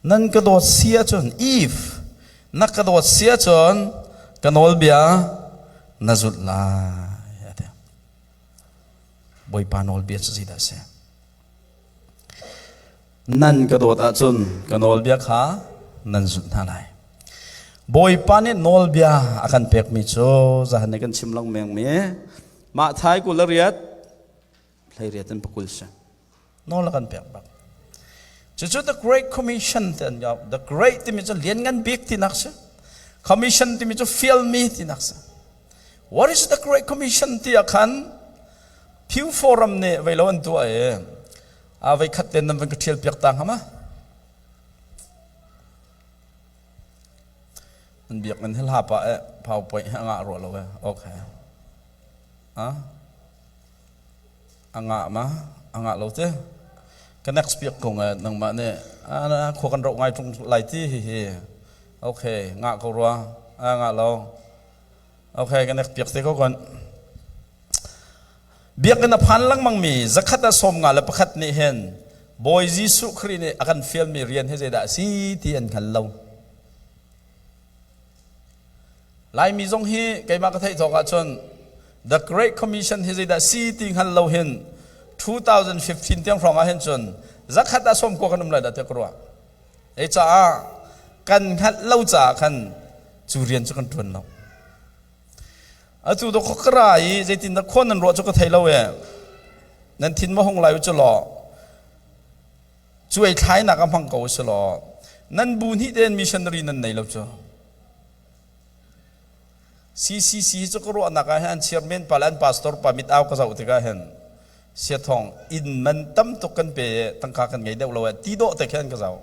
Nan ka dawt si ahcun if na ka dawt si ahcun ka nawlbia na zulh lai a ti. Bawipa nawlbia cu zeidah a si? Nan ka dawt ahcun ka nawlbia kha nan zulh hna lai. Bawipa nih nawlbia a kan pekmi cu zahan nih kan chim lengmang mi mah thai 28 18 in pakul si. Nawl a kan pek bak. Cucu the Great Commission ti an the Great timi cu lianngan bik tinak si. Commission timi cu fialmi tinak si. What is the Great Commission ti ah khan Pew Forum nih vei lo an tuah i a vei khat ten nan van ka ṭhial piak ta hnga ma? Nan biak nan hil ha pa eh PowerPoint hi a ngah rua lo eh. Okay. Ah? A ngah ma? A ngah lo te. Ka next piak ko nge nangmah nih khua kan roh ngai ṭung lai ti hi hi. Okay, ngah ko rua. A ngah lo. Okay, ka next piak te ko kon. Biakinn a phan lengmangmi 151 nih hin Bawi Jesuh Khrih nih a kan fialmi rian hi zeidah a si ti an hngal lo. Laimi zong hi keimah ka theih tawk ahcun The Great Commission hi zeidah si ti hngal lo hin 2015 tiang hrawng ah hin cun 190 kan um lai dah tiah ka ruah. Ei caah kan hngalh lo caah khan cu rian cu kan ṭuan lo. Atu dawk ka ra i zeitindah khua nan ruah cu ka thei lo e. Nan thin ma hung lai u cu law cuai thlainak a hmang ko u si law nan bu hnih tein missionary nan nei lo cu. CCC cu ka ruahnak ah hin an chairman pa le an pastor pa mit au ka zoh tikah hin siathong inn man tam tuk kan pe i tangka kan ngei deuh lo e ti dawh te khin ka zoh.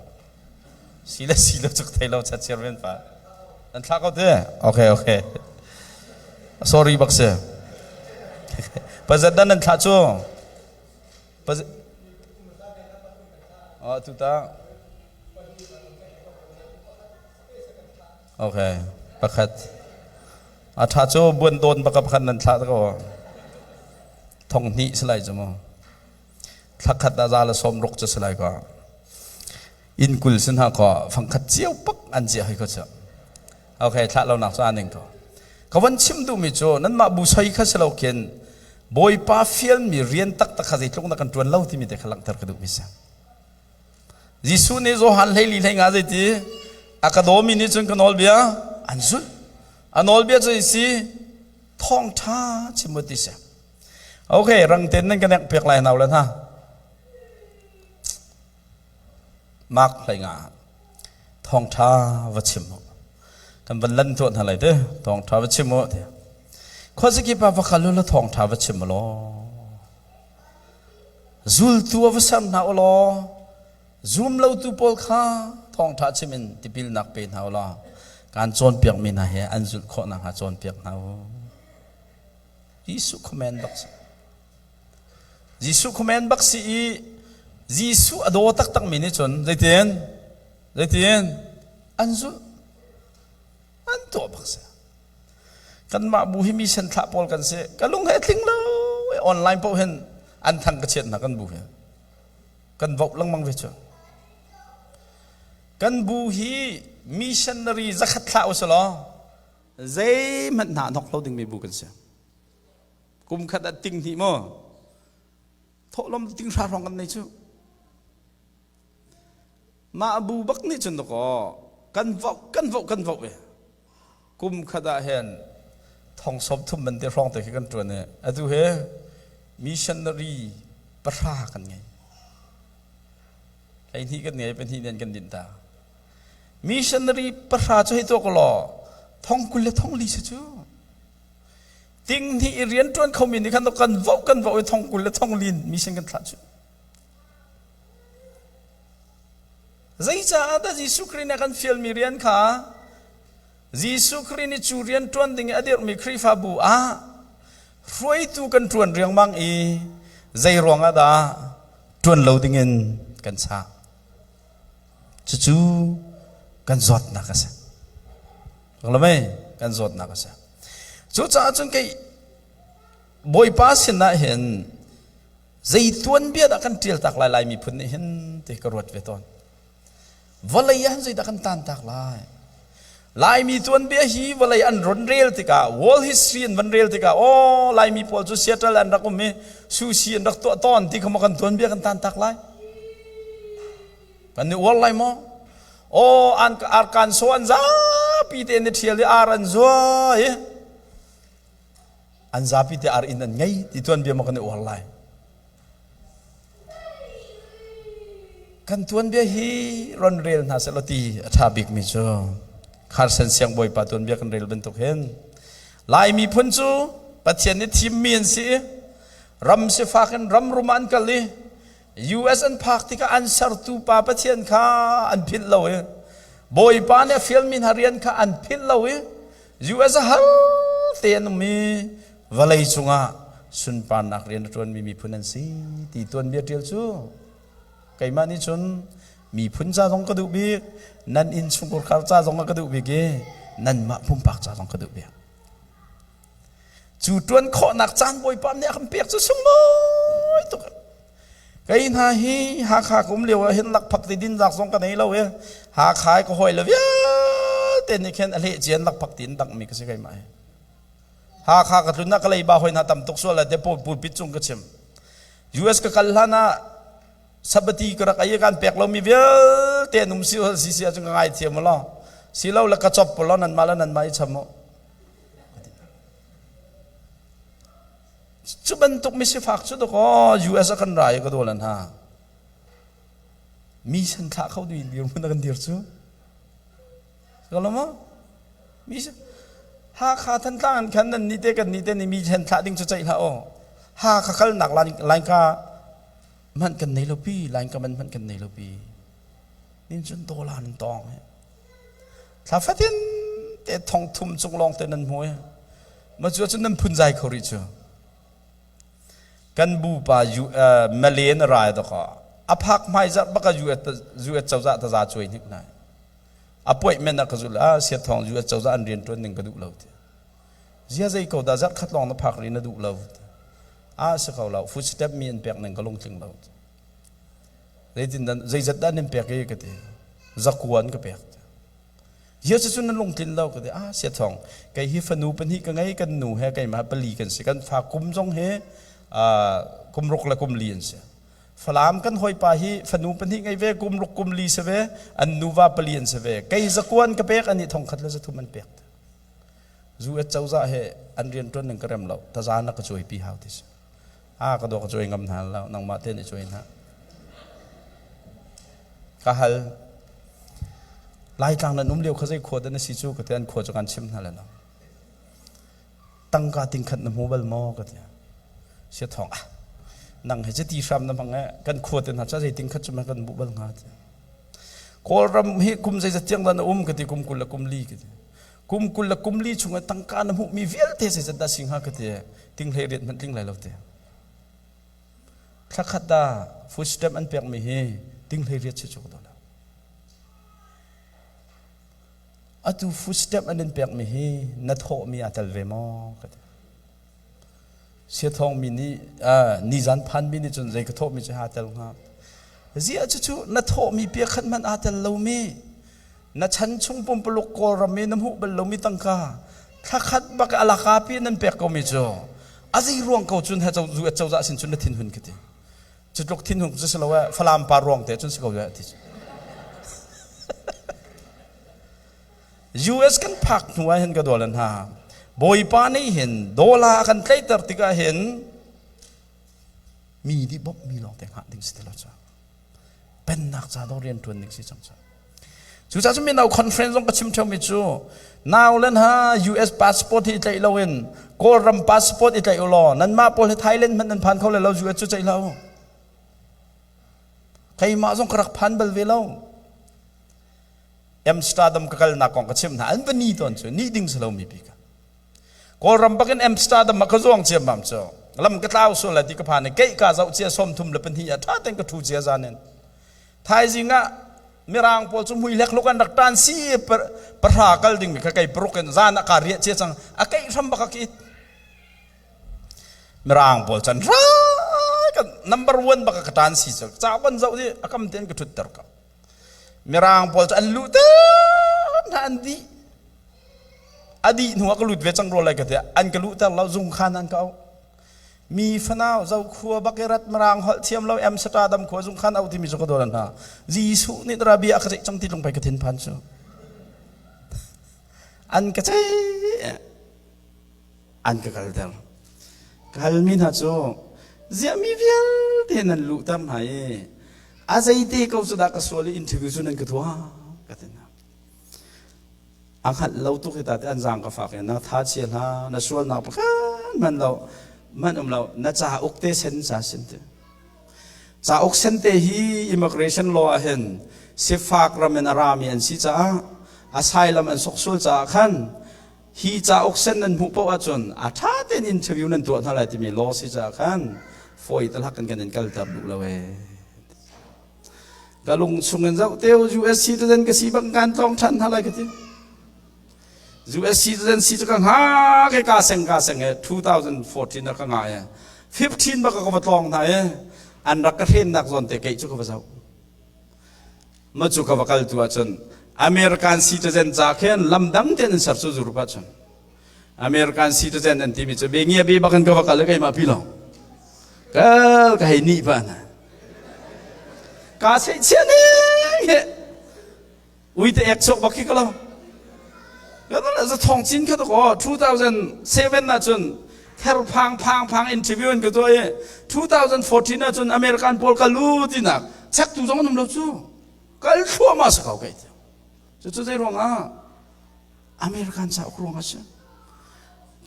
Si le si lo cu ka thei lo chat chairman pa. Nan thla ko te? Okay okay. Sorry bak si. Pazat dan nan thla cu. Pazat Oh, tu ta. Okay. Pakhat. A tha cu buan dawn baka pakhat nan thla ko. Thong hnih si lai cu mu. Thla khat ah za le sawm ruk cu si lai ko. Inn 20 sin ha ko fangkhat cio pak an cia hoi ko cu. Okay, thlah lo nak cu aning ko. Ka van chim duhmi cu nanmah bu soi kha si lo khin Bawipa fialmi rian taktak kha zeitluk na kan ṭuan lo timi te kha langhter ka duhmi si. Jesuh nih Johan 14 15 zeiti a ka dawmi nih cun ka nawlbia an zulh. A nawlbia cu si thawngṭha chim u ti si. Okay, rang ten nan ka nek piak lai nau le hna. Mark 15 thawngṭha va chim u. Kan van lan tuah hna lai te thawngṭha va chim u ti. Khuazakip ah va kal u la thawngṭha va chim u law. Zultu a va ser hna u law zum lotu pawl kha thawngṭha chim in tipilnak pe hna u law kaan cawnpiakmi hna he an zulh khawh nakhnga cawnpiak hna u. Jesuh command bak si. Jesuh command bak si i Jesuh a daw taktakmi nih cun zeitin zeitin an zulh an tuah bak si. Kanmah bu hi mi senthlah pawl kan si. Ka lung he tling lo online paoh hin an thang ka chiat hna kan bu hi. Kan voh lengmang ve cu. Kan bu hi missionary 100 thlah u law zeihmanh hna hnok lo dingmi bu kan si. Kum khat ah ting hnih maw? Thawhlawm ting hra hrawng kan nei cu. Mah bu bak nih cun dakaw kan voh kan voh kan voh ve. Kum khat ah hin thong 30 man te hrawng te khi kan ṭuan i atu he missionary 3 kan ngei. 12 kan ngei, pahnih nih an kan dinh ta. Missionary pahra cu hei tuah ko law thong kul le thong li si cu. Ting hnih i rian ṭuan khomi nih khan kan voh kan voh i thong kul le thong lin mission kan thlah cu. Zeicaah dah Jesuh Khrih nih a kan fialmi rian kha Jesuh Khrih nih cu rian ṭuan ding i a dirhmi Khrihfabu ah hruaitu kan ṭuan riangmang i zei ruangah dah ṭuan lo dingin kan chah? Cucu kan zawtnak a si. Lamei kan zawtnak a si. Cucaah cun kei Bawipa sinah hin zei tuanbia dah kan ṭial tak lai Lai miphun nih hin ti ka ruat ve tawn. Vawlei ah hin zeidah kan tan tak lai? Laimi tuanbia hi vawlei an ron rel tikah world history an van rel tikah aw Laimi pawl cu Seattle an rak um i sushi an rak tuah tawn ti kha maw kan tuanbia kan tan tak lai? Kan i uar lai maw? Aw an Arkansas an zapi te in i ṭhial i ar an zua i an zapi te ar inn an ngei ti tuanbia maw kan i uar lai? Kan tuanbia hi ron rel hna sehlaw ti a ṭha bikmi cu Kharsen siangbawipa tuanbia kan rel bantuk hin Lai miphun cu Pathian nih thimmi an si i ram sifak in ram rum ah an kal i US an phak tikah an sertu pa Pathian kha an philh lo i Bawipa nih a fialmi hna rian kha an philh lo i US a har te an um i vawlei cungah sunparnak rian a ṭuanmi miphun an si ti tuanbia ṭial cu keimah nih cun miphun ca zong ka duh bik nan inn chungkhar ca zong ka duh bik i nanmah pumpak ca zong ka duh bik cu ṭuan khawhnak caan Bawipa nih a kan pek cu sunglawi tuk kei hna hi Hakha ka um lio ah hin lakphak ti din zak zong ka nei lo i Hakha i ka hawi le vialte nih khin a hleh cian lakphak ti in dangmi ka si keimah hi Hakha ka tlun ah ka leiba hoi hna tam tuk sual le te pulpit cung ka chim US ka kal hlan ah sabati ka rak ei kan pek lomi vialte an um si si si ahcun ka ngai thiam law si lo le ka chop law nan mah le nan mah i cham u cu bantuk misifak cu dakaw US a kan rai ka dawl an ha mi san thlah kho ding dirhmun a kan dir cu Ka maw? Mi Hakha Thantlang an khan nan ni te kan ni te ni mi then thlah ding cu ceih hlah aw. Hakha kalnak lainka hmanh kan nei lo pi, lainka man hmanh kan nei lo pi. Nin cun dola nan tong he. Thla fatin te thong thum cung lawng te nan hmu he. Ma cu cun nan phun zai kho rih cu. Kan bu pa Malen rai daka a phak hmai zarh baka US cozah taza cuai hnik nai. Appointment a ka zul ah siathawng US cozah an rian ṭuan ning ka duh lo ti. Zia zei ko dah zarh khat lawng na phak ri na duh lo. A si ko lo food step mi an pek ning ka lungtling lo. Zeitin dan zeizat dah nan pek i ka ti. Zakua an ka pek. Zia cu na lungtlin lo ka ti. Ah siathawng kei hi fanu pahnih ka ngei kan nu he keimah pali kan si kan fa kum zong he kum ruk le kum li an si. Falam kan hawipa hi fanu pahnih ngei ve kum ruk kum li si ve an nuva pali an si ve kei zakuan ka pek ani thong khat le zathum an pek zu et cozah he an rian tuan ning ka rem lo taza na ka cuai pi hau ti si a ka do ka cuai ngam hna lo nangmah te nih cuai hna ka hal Laitlang nan um lio kha zei khua dah na si cu ka ti an khua cu kan chim hna le lo tangka ting khat na hmu bal maw ka ti sia thawng ah nang he ti hram na hmang e kan khua te hna cha zei ting khat cu kan bu bal hnga ti kawlram hi kum zei zat tiang dah na um ka ti kum kul le kum li ka ti kum kul le kum li chung ah tangka na hmuh mi vialte zei zat dah sing ha ka ti ting hlei riat hmanh tling lai lo ti thlakhat da food stamp an pek mi hi ting hlei riat si chu ka la Atu footstep an in pekmi hi na thawhmi aa tel ve maw? Ka ti. Siathawngmi nih nizan phanmi nih cun zei ka thawhmi cu aa tel hnga. Ziah cucu na thawhmi pia khat hmanh aa tel lomi na chan chung pumpuluk Kawlram i na hmuh bal lomi tangka thlakhat bak a laka pi nan pek komi cu a zei ruang ko cun he cozah sin cun na thinhun ka ti. Cu tluk thinhung cu si lo eh Falam pa ruang te cun si ko eh ti. US kan phak hnu ah hin ka dawl hna. Bawipa nih hin dawla a kan tlaihter tikah hin mi nih bawmh mi lawng te hngah ding si ti lo cu. Pennak ca dawh rian ṭuan ding si cang cu. Cucaah cun mino conference zong ka chim ṭheumi cu nau le hna US passport hi i tlaih loin Kawlram passport i tlaih u law nanmah pawl hi Thailand hmanh nan phan kho le lo US cu ceih lo. Keimah zong ka rak phan bal ve lo. Amsterdam ka kalnak kong ka chimh hna an va ni tawn cu ni ding si lo mi pi ka. Kawlram bakin Amsterdam ah ka zuang ciammam cu lam ka tlau sual lai ti ka phan i keih ka zoh cia 32 ah ṭha tein ka ṭhu cia zan in thaizing ah mirang pawl cu mui hlek an rak tan si pahra kal ding mi kha kei paruk in zan ah ka riah cia cang a keih hram bak ka it mirang pawl chan ra kan number one bak ka tan si cu ca kan zoh di a kam ten ka thut ter ka mirang pawl cu an lu te hna an di a dih hnu ah ka lut ve cang rua lai ka ti an ka luhter lo zung khan an ka auh mi fanau zo khua bak i rat mirang holh thiam lo Amsterdam khua zung khan auh timi cu ka dawn hna Jesuh nih dara bia ka ceih cang ti lung pei ka thin phan cu an ka ceih an ka kalter ka halmi hna cu ziah mi vialte nan luhter hna i a zeite ko cu dah ka sual i interview cu nan ka tuah ka ti hna A hngalh lo tuk hi ta te an zaang ka fak i na tha chia hlah na sualnak pakhat hmanh lo hmanh um lo na cauk te sen ca sin te cauk sen te hi immigration law ah hin sifak ram in a rami an si caah asylum an sok sual caah khan hi cauk sen nan hmuh paoh ahcun a ṭha tein interview nan tuah hna lai timi law si caah khan fawi talhak in kan in kalter duh lo ee Ka lung chung in zoh te US citizen ka si bang kan tlawng ṭhan hna lai ka ti. US citizen si cu ka hngak i ka seng ka seng e 2014 ah ka ngah e 15 bak ka va tlawng hna e an rak ka hrennak zawn te keih cu ka va zoh. Ma cu ka va kal tu ahcun American citizen ca khin lam dang tein an ser cu Europe ahcun American citizen an timi cu be ngia be bak in ka va kal i keimah pi lawng kal ka hei nih pa hna ka sei chia ning he uite ek chok bak khi ka lo ka za thong cin kha to ko 2007 ah cun ther phang phang phang interview in ka tuah i 2014 ah cun American pawl ka lu tinak chek tu zong an um lo cu kal thluahmah sa ko kai cu cu zei ruangah American cauk ruang a si.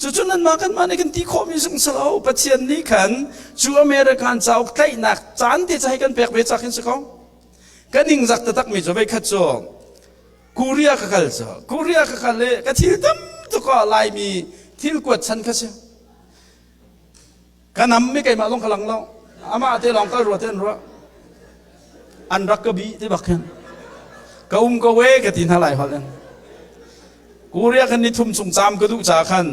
Cucu nanmah kanmah nih kan ti khawhmi zong si lo. Pathian nih khan cu American cauk tlaihnak caan te ca hi kan pek ve ca khin si ko. Ka ningzak taktakmi cu veikhat cu Korea ka kal cu Korea ka kal i ka thil tam tuk ah Laimi thil kuat chan kha si. Ka nam mi keimah zong ka lang lo. Amah te lawng kal rua te an ruah. An rak ka bih ti bak hin. Ka um ko we ka ti hna lai holh in. Korea kan ni thum chung caam ka duh ca khan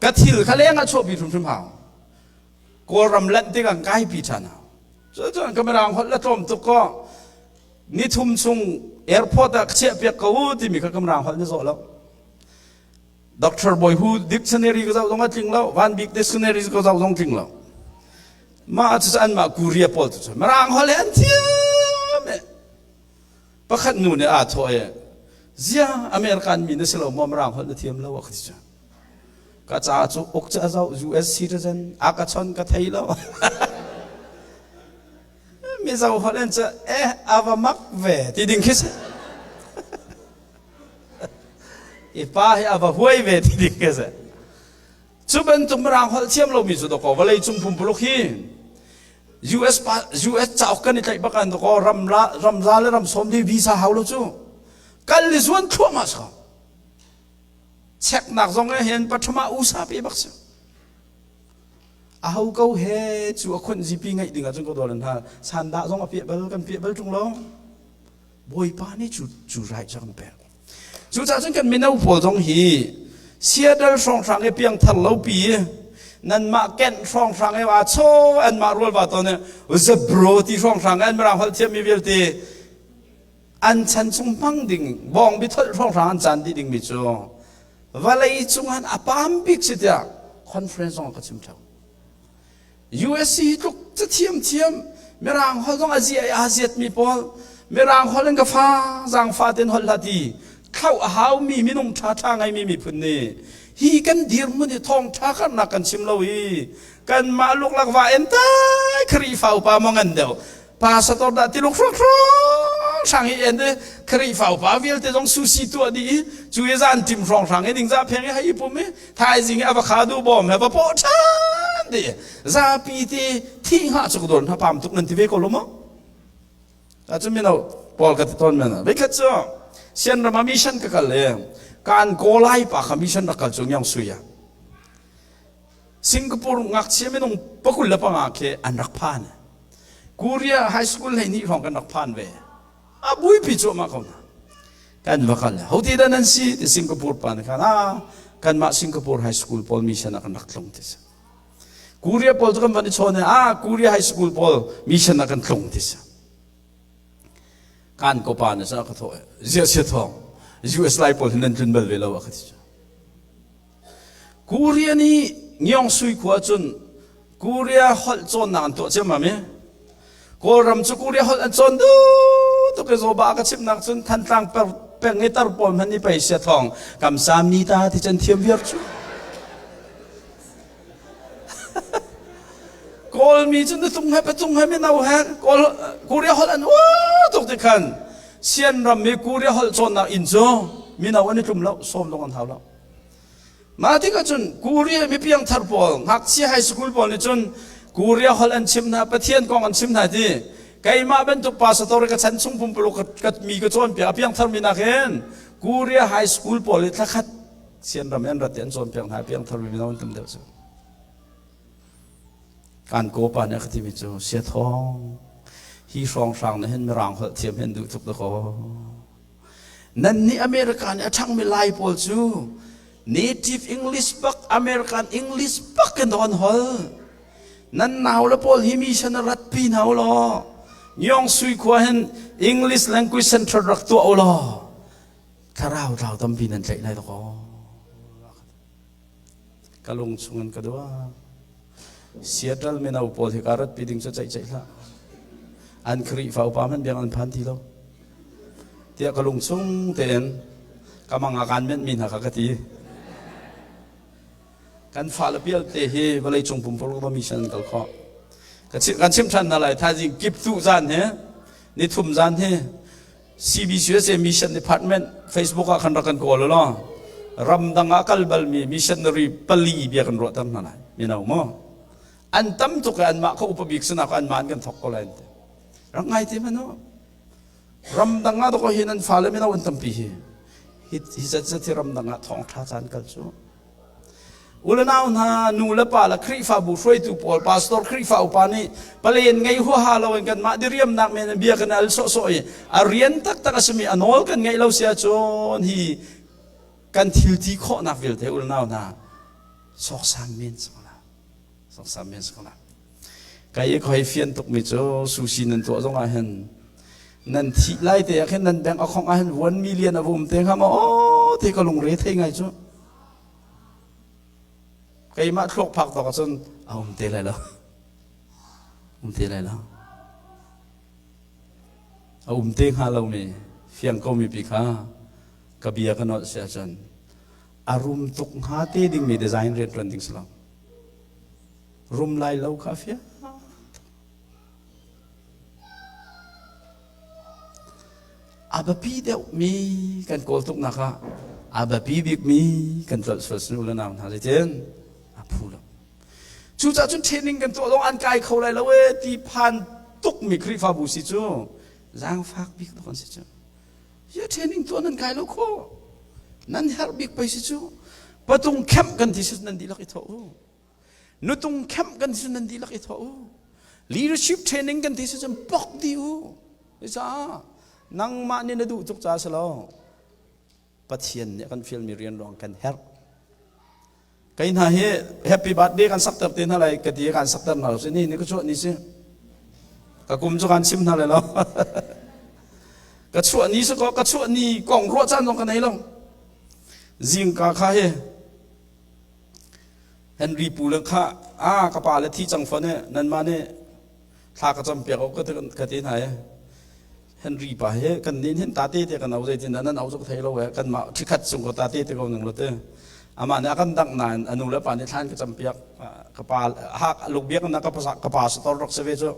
ka thil kha leng ah chuahpi hrimhrim hau. Kawlram lanh tikah kai pi ṭhan hau. Cucun ka mirang holh la tlawm tuk ko. Ni thum chung airport ah ka chiah piak ko u timi kha ka mirang holh na zawh lo. Dr. Bawi Hu dictionary ka zoh zong a tling lo, Van Bik dictionary ka zoh zong tling lo. Mah cu an mah Korea pawl cu Mirang holh an thiam e. Pakhat nu nih aa thawh e, zia American mi na si lo maw Mirang holh na thiam lo a ka ti cu. Ka ca cu uk cu a zoh US citizen a ka chon ka thei lo. Mizo holh an cu eh ava mak ve ti ding khi si. I pa hi a va huai ve ti ding ka si. Cu bantuk mirang holh thiam lomi cu dawkaw vawlei cung pumpuluk hi US pa US cauk kan i tlaih bak an dawkaw ram la ramza le ram sawm di visa hau lo cu kal i zuan thluahmah si ko. Cheknak zong ah hin pathum ah USA pe bak si. Aho ko he cu a khunh GP ngeih ding ahcun ko dawlan hna sandah zong a piah bal kan piah bal ṭung lo. Bawipa nih cu cu rai cu a kan pek. Cucaah cun kan mino pawl zong hi Seattle hrawnghrang i piangthar lo pi nanmah kenh hrawnghrang i aa chaw anmah rualva tawn i zabro ti hrawnghrang an mirang holh thiammi vialte an chan chung hmang ding bawng bitholh hrawnghrang an caan dih dingmi cu vawlei cungah a pam bik si tiah conference zong ka chim theo. USC hi tluk cathiam thiam Mirang holh zong a zia i aa ziatmi pawl Mirang holh in ka fa zaangfa tein holh hlah ti thlauh a haumi minung ṭhaṭha ngeimi miphun nih hi kan dirhmun hi thawngṭha karnak kan chim lo i kanmah luklak va en tai Khrihfa upa maw ngan deuh. Pastor dah tiluk hrawng hrang i en i Khrihfa upa vialte zong sushi tuah dih i cu i zan tim hrawng hrang i ningzah pheng i hei i pum i thaizing i avocado bawm he va pawh ṭhan dih zapi te thi hngah cu ka dawn hna pam tuk nan ti ve ko lo maw? Cun mino pawl ka ti tawn men. Veikhat cu Sianram ah mission ka kal i kaan kawlai pa kha mission rak kal cu ngiang sui ah Singapore ngakchia minung 25 khi an rak phan. Korea high school 12 hrawng kan rak phan ve. A buipi cuahmah ko hna. Kan va kal. Ho ti dah nan si ti Singapore pa nih khan ah kanmah Singapore high school pawl mission ah kan rak tlung ti si. Korea pawl cu kan van i chawn i ah Korea high school pawl mission ah kan tlung ti si. Kan ko pa nih sa ka thawh ziah sia thawng US lai pawl hi nan tlun bal ve lo a ka ti. Korea nih Ngiong Sui khua cun Korea holh cawnnak an tuah ciammam i Kawlram cu Korea holh an cawn duh tuk i zawba ka chimnak cun Thantlang peng i tar pawl hmanh nih pei sia thawng kamsam ni ta ti can thiam viar cu. Kawlmi cu nutung he patung he mino he Kawl Korea holh an uar tuk ti khan Sian ram i Korea holh cawnnak inn cu mino an i tlum lo sawm zong an hau lo. Mah tikah cun Korea mi piangthar pawl ngakchia high school pawl nih cun Korea holh an chim hna Pathian kong an chim hna ti keimah bantuk pastor ka chan chung pumpuluk ka mi ka cawnpiak a piangthar mi nakin Korea high school pawl i thlakhat Sian ram an rat i an cawnpiak hna piangthar mi mino an tam deuh cu. Kan ko pa nih a ka timi cu sia thawng hi hrawnghrang nih hin mirang holh thiam hin duh tuk dakaw. Nan nih America nih a ṭhangmi Lai pawl cu native English bak American English bak in an hol. Nan nau le pawl hi mi san a rat pi hna u law Nyong Sui khua hin English Language Center rak tuah u law thlarau tlau tampi nan tlaih lai dakaw. Ka lung chungin ka dua. Seattle mino pawl hi ka ratpi ding cu ceih ceih hlah. An Khrihfa upa hmanh biang an phan ti lo. Tiah ka lung chung tein ka mang ah kaan menh mi hna kha ka ti. Kan fale vialte hi vawlei cung pumpuluk va mission an kal khawh. Kan chim ṭhan hna lai thaizing kip tu zan hi nithum zan hi CBCUSA Mission Department Facebook ah khan rak kan kawl law ramdang ah kal balmi missionary pali bia kan ruahter hna lai mino maw an tam tuk i anmah kha upa bik sinak anmah an kan thok ko lai an ti rak ngai te mano ramdang ah doko hin an fale mino an tampi hi hi zat zat hi ramdang ah thawng tha caan kal cu Ulenau hna, nu le pa le Khrihfabu hruaitu pawl, pastor Khrihfa upa nih palen ngei huaha loin kanmah diriamnak men in bia kan al sawhsawh i a rian taktak a simi a nawl kan ngeih lo si ahcun hi kan thil ti khawhnak vialte ulenau hna sawksam men si ko la. Sawksam men si ko la. Kai i khoi fian tukmi cu sushi nan tuah zong ah hin nan thih lai te ah khin nan bank account ah hin 1 million a vum te hnga maw aw te ka lungre thei ngai cu. Keimah thluak phak tawk ahcun a um te lai lo. Um te lai lo. A um te hnga lomi fiang komi pi kha ka bia ka nolh si ahcun a rum tuk hnga te dingmi design rian ṭuan ding si lo. Rum lai lo kha fiang. A biapi deuhmi kan kawl tuknak ah a biapi bikmi kan tlolh sual sinu le nau hna zeitin a phu lo. Cucaah cun training kan tuah lawng an kai kho lai lo ee ti phan tukmi Khrihfabu si cu zaangfak bik tuk an si cu. Ya training tuah nan kai lo kho. Nan herh bik pei si cu. Patung camp kan ti si nan dihlak i thawh u. Nutung camp kan ti nan dihlak i thawh u. Leadership training kan ti si cun pok di u. Cucaah nangmah nih na duh tuk ca si lo. Pathian nih a kan fialmi rian ruang kan herh. Kei hna hi happy birthday kan sakter te hna lai ka ti kan sakter hna lo si ni ni ka chuah ni si. Ka kum cu kan chim hna lai lo. ka chuah ni si ko ka chuah ni kong ruah caan zong ka nei lo. Zingka kha hi Henry pu le kha a ka pa le thi cang fon e nanmah nih thla ka cam piak ka ka ti hna e Henry pa he kan nin hin ta te te kan au zeitin dah nan au cu ka thei lo e kan mah thikhat chung ko ta te te ko ning lo te amah nih a kan dangh nain a nu le pa nih thlan ka cam piak ka pa hak luk biak na ka pa ka pa sator rak se ve cu.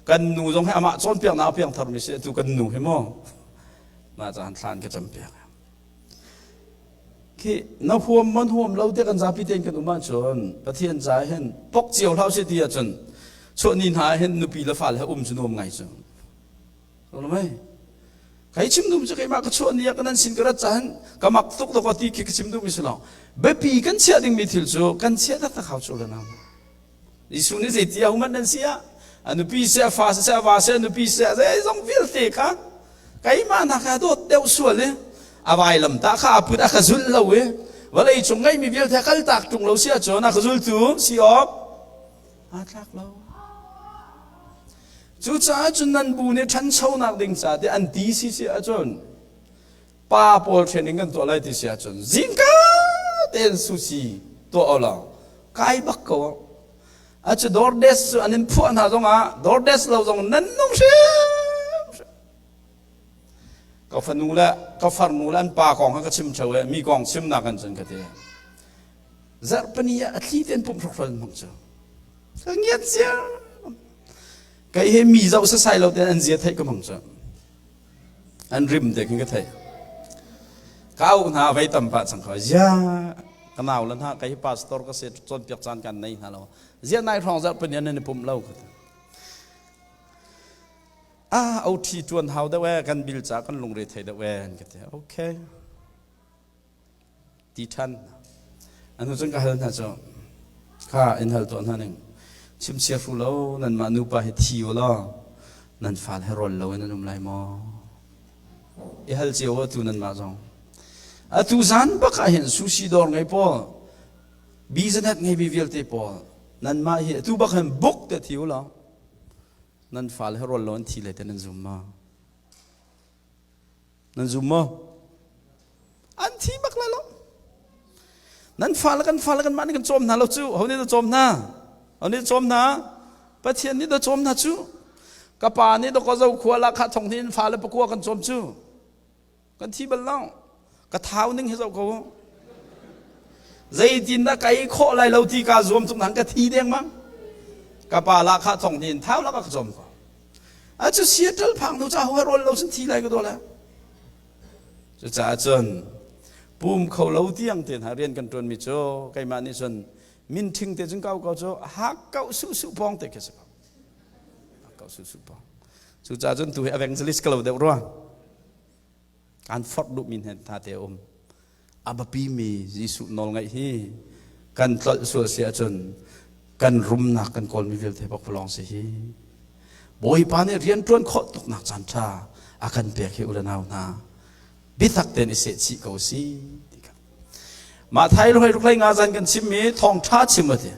Kan nu zong hi amah cawnpiaknak a piangtharmi si atu kan nu hi maw. Mah caan thlan ka campiak. Khi na huam man huam lo te kan zapi tein kan um ahcun Pathian ca hin pok cio hlah usih ti ahcun chuah ni hna hin nupi le fale he um cu nuam ngai cu. Mei kai chim dum cu keimah ka chuah ni ah kan sin ka rat cahan ka mak tuk dok ti khi ka chim duhmi si lo. Biapi kan chiah dingmi thil cu kan chiah taktak hau cu le nang. Jesuh nih zeiti a human nan si ah a nupi seh a fa seh a va seh a nupi seh zeizong vialte kha keimah hna kha dawt deuh sual i a vailam ta kha a put a ka zulh lo i vawlei cung ngeihmi vialte kal tak ṭung lo si ahcun a ka zultu si awk aa tlak lo. Cucaah cun nan bu nih ṭhanchonak ding ca ti an ti si si ahcun pa pawl training kan tuah lai ti si ahcun zingka tein sushi tuah o law kai bak ko. A cu DoorDash cu an in phuah hna zongah DoorDash lo zong nan nung hrim. Ka fanu le ka farnu le an pa kong kha ka chim theo e mi kong chimnak an cun ka ti. Zarhpini ah a thli ten pumh hrokhrol hmang cu. Ka ngiat sia. Kei he mi zoh sasai lo ten an zia theih ka hmang cu. An rim te khin ka theih. Ka auh hna vei tam pah cang ko. Zia ka nau le hna kei hi pastor ka si cawnpiak caan kan nei hna lo. Zia nai hrawng zarhpini an i pumh lo ka ti. Ah OT tuan hau deuh e kan bil ca kan lungre thei deuh e an ka ti. Okay. Ti ṭhan. A hnu cun ka hal hna cu, kha in hal tuah hna ning. Chimchia hru lo nanmah nupa hi thi u law nan fale he rawl lo in an um lai maw? I hal cio atu nanmah zong. Atu zan bak ah hin sushi dawr ngei pawl, business ngeimi vialte pawl, nanmah hi atu bak hin buk te thi u law nan fale he rawl lo an thi le te nan zum maw? Nan zum maw? An thi bak lai lo. Nan fale kan fale kan mah nih kan cawm hna lo cu. Ho nih dah cawm hna? Ho nih cawm hna? Pathian nih dah cawm hna cu. Ka pa nih dah zo khua la kha thong hin fale pakua kan cawm cu. Kan thi bal lo. Ka thau ning hi zoh ko. Zeitin dah ka ei khawh lai lo ti ka zuam tuk nang ka thi deng mang. Ka pa la kha thong hin thau la ka cawm ko. A cu Seattle phang hnu ca ho rawl lo sun thi lai ka dawla. Cucaah cun pum kho lo tiang te hna rian kan ṭuanmi cu keimah nih cun min ṭhing te cun kau ko cu hak kau su su pawng te khi si ko. Hak kau su su pawng. Cucaah cun tu hi evangelist ka lo deuh rua. Aan forh duhmi hna te a um. A biapimi Jesuh nawlngaih hi kan tlolh sual si ahcun kan rumnak kan kawlmi vialte pakpalawng si hi. Bawipa nih rianṭuan khawh tuknak caan ṭha a kan pek hi u le nau hna biatak tein i sehchih ko si ti kha. Mah thai roi ruklei nga zan kan chimmi thawngṭha chim a ti.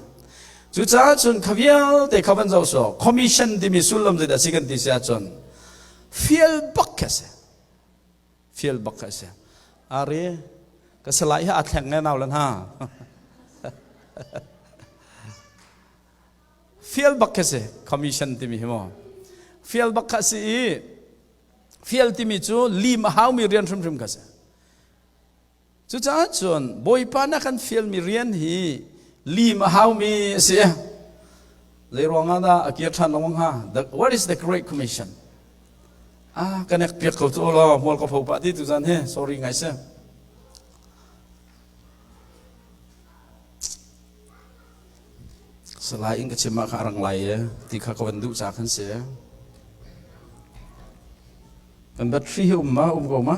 Cucaah cun kha vialte kha van zoh sawh commission timi sullam zeidah si kan ti si ahcun fial bak khi a si. Fial bak kha a si. Ari, ka salai hi aa thleng nge nau lan ha. Fial bak khi si, commission timi hi mu. Fial bak kha si i, fial timi cu lim a haumi rian hrimhrim kha si. Cucaah cun Bawipa na kan fialmi rian hi lim a haumi a si. Zei ruangah dah a kir ṭhan lengmang hnga? The, what is the Great Commission? Ah, kan ek piak ko tu law, hmual ka pho pah ti tu zan hi, sorry ngai si. Salai in ka chim ah kha a rang lai e, ti kha ka van duh ca khan si. Kan battery hi um ma, um ko ma?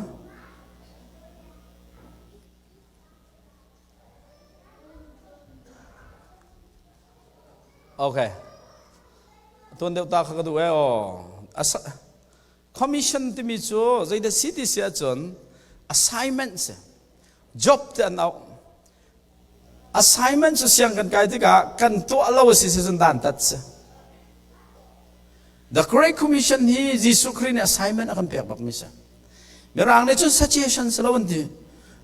Okay. Tuan deuh ta kha ka duh e aw. Commission timi cu zeidah si ti si ahcun assignment si. Job te an auh. Assignment cu siang kan kai tikah kan tuah lo si si cun dan tat si. The Great Commission hi Jesuh Khrih nih assignment a kan pek bakmi si. Mirang nih cun suggestion si lo an ti.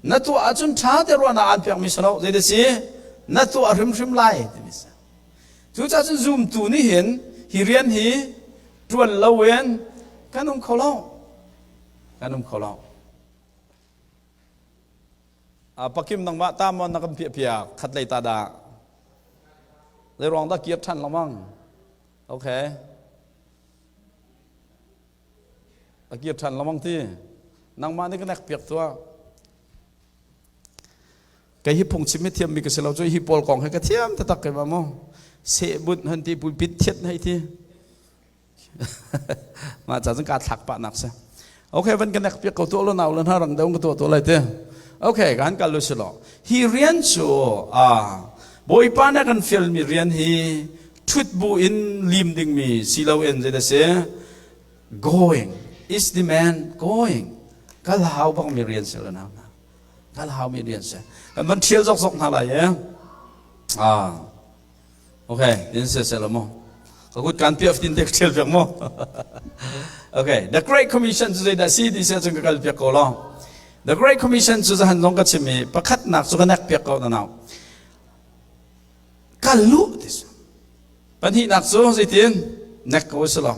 Na tuah ahcun ṭha te ruahnak aan pekmi si lo. Zeidah si? Na tuah hrimhrim lai timi si. Cucaah cun zumtu nih hin hi rian hi ṭuan loin kan um kho lo. Kan um kho lo. Pakim nangmah ta maw na kan piah piak khat lei ta dah. Zei ruang dah kir ṭhan lengmang? Okay. A kir ṭhan lengmang ti. Nangmah nih ka nek piak tuah. Kei hi phungchim hi thiammi ka si lo cu hi pawl kong hi ka thiam taktak kai ma mu. Sehbunh han ti pulpit thiat hei ti. Mah ca cun kaa thlak pah nak si. Okay, van ka nek piak ko tuah lo nau le hna rang deuh ka tuah tuah lai ti. Okay, kan kal lu si lo. Hi rian cu ah Bawipa nih kan fialmi rian hi thut bu in lim dingmi si loin zei dah si going is the man going kal hau bak mi rian si lo na kal hau mi rian si kan van thial zok zok hna lai e ah okay din se se lo mo ka kut kan piaf tin te thial piak mo okay the great commission cu zeidah si ti se cun ka kal piak ko lo the great commission cu zahan zong ka chim i pakhat nak cu ka nek piak ko na nau kal lu ti si Pahnihnak cu zeitin nek ko si lo.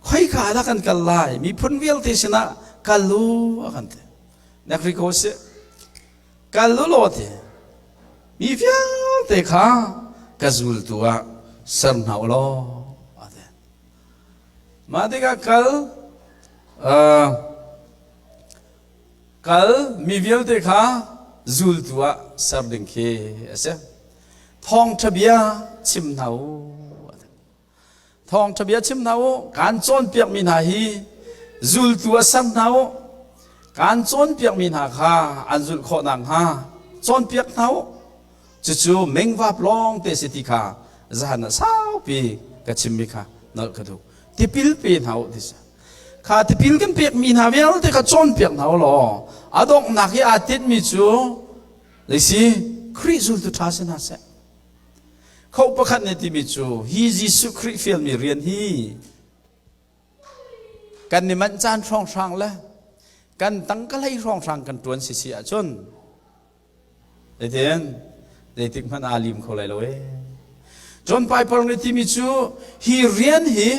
Khoika dah kan kal lai? Miphun vialte sinah kal u a kan ti. Nek ri ko si. Kal u law ti. Mi vialte kha ka zultu ah ser hna u law a ti. Mah tikah kal kal mi vialte kha zultu ah ser ding khi a si. Thawngṭha bia chim hna u. Thawngṭha bia chim hna u. Kaan cawnpiakmi hna hi zultu a ser hna u. Kaan cawnpiakmi hna kha an zulh khawh nakhnga cawnpiak hna u. Cucu mengvap lawng te si ti kha zahan ah saupi ka chimmi kha nolh ka duh. Tipil pe hna u ti si. Kha tipil kan pekmi hna vialte kha cawnpiak hna u law a donghnak i aa tinhmi cu Zeisi Khrih zultu ṭha si hna seh. Kho pakhat nih timi cu hi Jesuh Khrih fialmi rian hi kan i manh caan hrawnghrang le kan tangka hlei hrawnghrang kan ṭuan si si ahcun zeitin zeitik hmanh aa lim kho lai lo ee. John Piper nih timi cu hi rian hi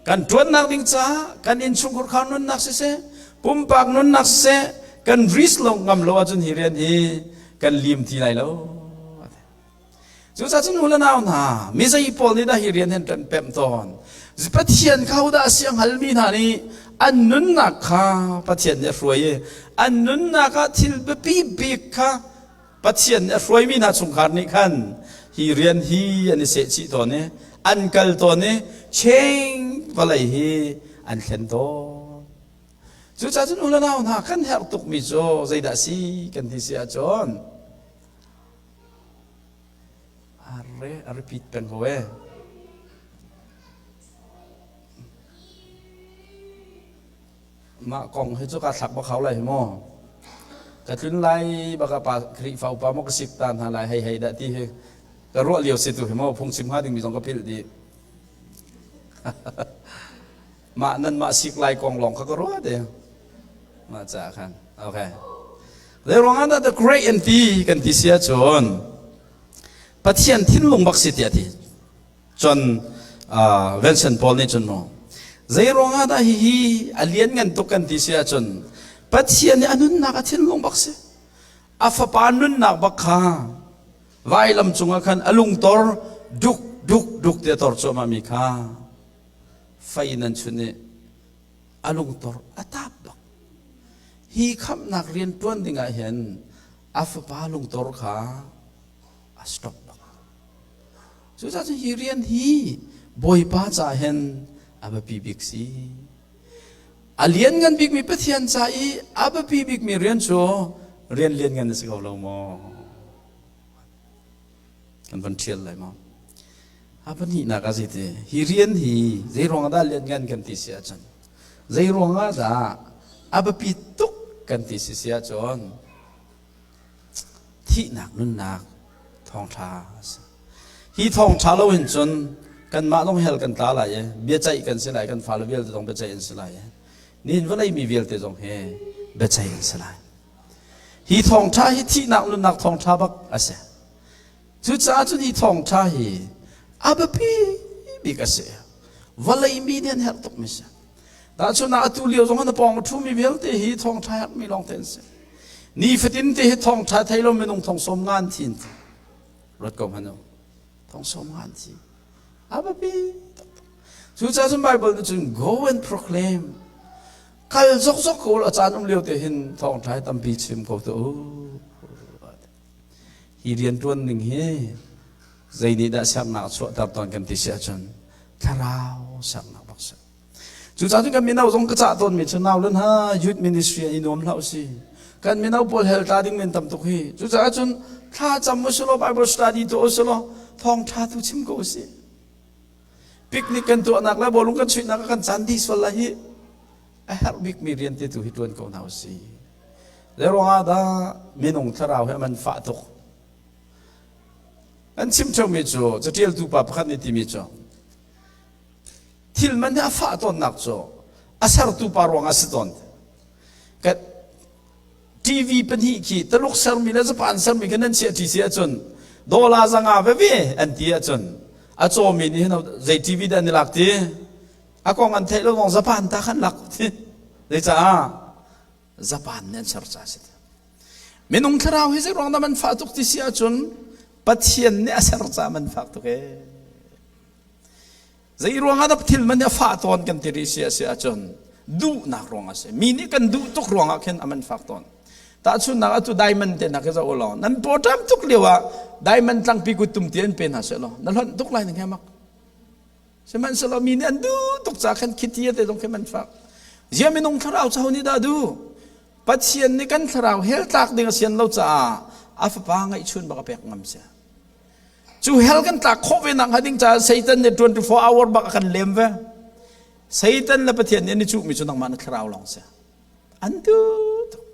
Kan ṭuannak ding caah kan innchungkhar kha nunnak siseh, pumpak nunnak siseh, kan risk lo ngam lo ahcun hi rian hi kan lim ti lai lo. Cucaah cun u le nau hna, mi zei pawl nih dah hi rian hin kan pemh tawn? Pathian kha dah a siang halmi hna nih an nunnak kha Pathian nih a hruai i an nunnak ah thil biapi bik kha Pathian nih a hruaimi hna chungkhar nih khan hi rian hi an i sehchih tawn i an kal tawn i cheng vawlei hi an thlen tawn. Cucaah cun u le nau hna kan herh tukmi cu zeidah si kan ti si ahcun a repeat peng ko e. Mah kong hi cu kaa thlak bak hau lai hi mu. Ka tlun lai baka pa Khrihfa upa maw ka sik ta hna lai hei hei dah ti hi ka ruah lio si tu hi mu phungchim hnga dingmi zong ka philh dih. Mah nan mah sik lai kong lawng kha ka ruah te. Mah caah khan. Okay. Zei ruangah dah the great an ti kan ti si ahcun Pathian thinlung bak si tiah ti. Cun Vincent Paul nih cun mu zei ruangah dah hihi a lianngan tuk kan ti si ahcun Pathian nih a nunnak a thinlung bak si a fapa nunnak bak kha vailam cungah khan a lungtor duk duk duk te tor cuahmah mi kha fei nan chun i a lungtor a tap bak hi khamhnak rian ṭuan dingah hin a fapa lungtor kha a stop bak Cucaah cun hi rian hi Bawipa caah hin a biapi bik si. A lianngan bikmi Pathian ca i a biapi bikmi rian cu rian lianngan a si ko lo maw? Kan van ṭhial lai maw? A pahnihnak ah zeiti hi rian hi zei ruangah dah lianngan kan ti si ahcun zei ruangah dah a biapi tuk kan ti si si ahcun Thihnak nunnak thawngṭha a si. Hi thawngṭha lo hin cun kanmah zong hell kan tla lai i biaceih kan si lai, kan fale vialte zong biaceih an si lai i nihin vawlei mi vialte zong hi biaceih an si lai. Hi thawngṭha hi thihnak nunnak thawngṭha bak a si. Cucaah cun hi thawngṭha hi a biapi bik a si. Vawlei mi nih an herh tukmi si. Tahchun ah atu lio zong na pawng a ṭhumi vialte hi thawngṭha herhmi lawngte an si. Nifatin te hi thawngṭha thei lo minung thong sawm nga an thi an ti. Ruat ko hmanh u. Thong sawm nga an thi. A biapi taktak. Cucaah cun Bible nih cun go and proclaim. Kal zokzok ko a caan um lio te hin thawngṭha hi tampi chim ko tuah u. Hi rianṭuan ning hi zei nih dah siaknak a chuahter tawn kan ti si ahcun thlarau siaknak bak si. Cucaah cun kan mino zong ka cah tawnmi cu nau le hna youth ministry an i nuam hlah usih. Kan mino pawl hell tla ding men tam tuk hi. Cucaah cun thla cam usih law Bible study tuah usih law thawngṭha tu chim ko usih. Picnic kan tuahnak le bawlung kan chuihnak ah kan caan dih sual lai hi. A herh bikmi rian te tu hi ṭuan ko hna usih. Zei ruangah dah minung thlarau hi a man fah tuk. An chim ṭheumi cu caṭialtu pa pakhat nih timi cu Thil man hi a fah tawnnak cu a sertu pa ruangah a si tawn. Ka TV pahnih khi Taluk sermi le Japan sermi khi nan chiah ṭi si ahcun dollar zanga veve an ti ahcun a cawmi nih hin zei TV dah an i lak ti? A kong an theih lo zong Japan ta khan lak ti. Zeicaah? Japan nih an ser ca a si. Minung thlarau hi zei ruang dah man fah tuk ti si ahcun Pathian nih a ser ca man fak tuk ee. Zei ruangah dah thil man hi a fah tawn kan ti rih si a si ahcun duhnak ruangah a si. Mi nih kan duh tuk ruangah khin a man fak tawn. Tahchunhnak atu diamond te hna khi zoh u law nan pawṭam tuk lio ah diamond tlangpi kuttum ti an pe hna seh law na hlonh tuk lai ning he mak. Sihmanhsehlaw mi nih an duh tuk ca khan khiti te zong khi man fak. Zia minung thlarau cu ho nih dah duh? Pathian nih kan thlarau hell tlak ding a sian lo caah a fapa ngaihchun bak a pek ngam si. Cu hell kan tlak khawh ve nak hnga ding caah Satan nih 24 hour bak a kan lem ve. Satan le Pathian nih an i cuhmi cu nangmah na thlarau lawng si. An duh tuk.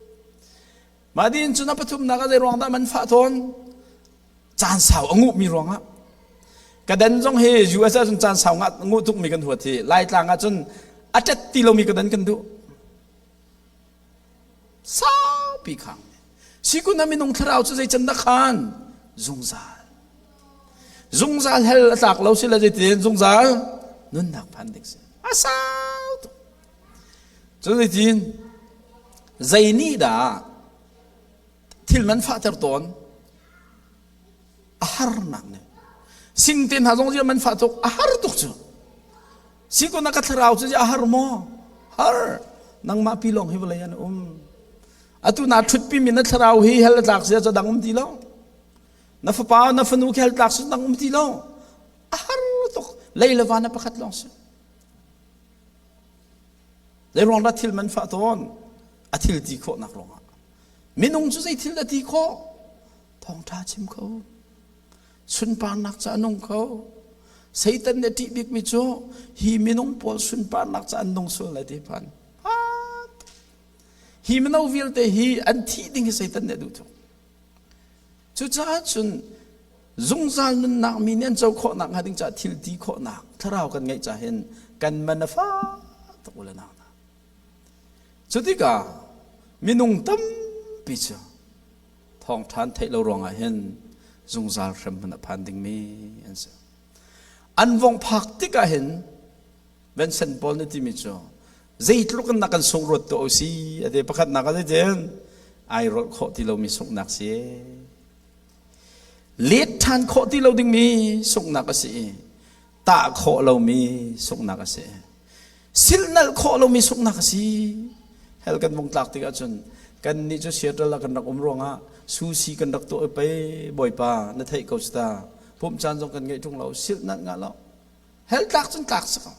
Mah din cun a pathumnak ah zei ruang dah man fah tawn? Caan sau a nguhmi ruangah. Ka den zong hi US ah cun caan sau nguh tukmi kan huat hi. Laitlang ah cun a ṭet ti lomi ka den kan duh. Saupi khang. Sikun ah minung thlarau cu zei can dah khan? Zungzal. Zungzal hell a tlak lo si le zeitin zungzal nunnak phan ding si. A sau tuk. Cu zeitin zei nih dah thil man fahter tawn? A harnak nih. Sing te hna zong zia man fah tuk a har tuk cu. Sikun ah ka thlarau cu a har maw? Har. Nangmah pi lawng hi vawlei an um. Atu naa ṭhutpi mi na thlarau hi hell a tlak sia cu dang um ti lo. Na fapa na fanu khi hell tlak si dang um ti lo. A har tuk. Lei le van a pakhat lawng si. Zei ruang dah thil man fah tawn? A thil ti khawhnak ruangah. Minung cu zei thil dah ti khawh? Thawngṭha chim kho. Sunparnak ca nung kho. Satan nih a ṭih bikmi cu hi minung pawl sunparnak ca an nung sual lai ti phan. Hi mino vialte hi an thih ding hi Satan nih a duh tuk. Cucaah cun zungzal nunnak mi nih an co khawhnak hnga ding caah thil ti khawhnak thlarau kan ngeih caah hin kan man a fak tuk u le nau hna. Cu tikah minung tampi cu thawngṭha an theih lo ruangah hin zungzal hrem hmun a phan dingmi an si. An vong phak tikah hin Vincent Paul nih timi cu zeitluk in na kan sungruat tuah u si a ti pakhatnak ah zeitin ai rolh khawh ti lomi sunghnak si let ṭhan khawh ti lo dingmi sunghnak a si i tah khawh lomi sunghnak a si silhnalh khawh lomi sunghnak a si hell kan vung tlak tikah cun kan nih cu Seattle ah kan rak um ruangah sushi kan rak tuah i pei bawipa na theih ko si ta pumh caan zong kan ngeih ṭung lo silhnalh ngah lo hell tlak cun tlak si ko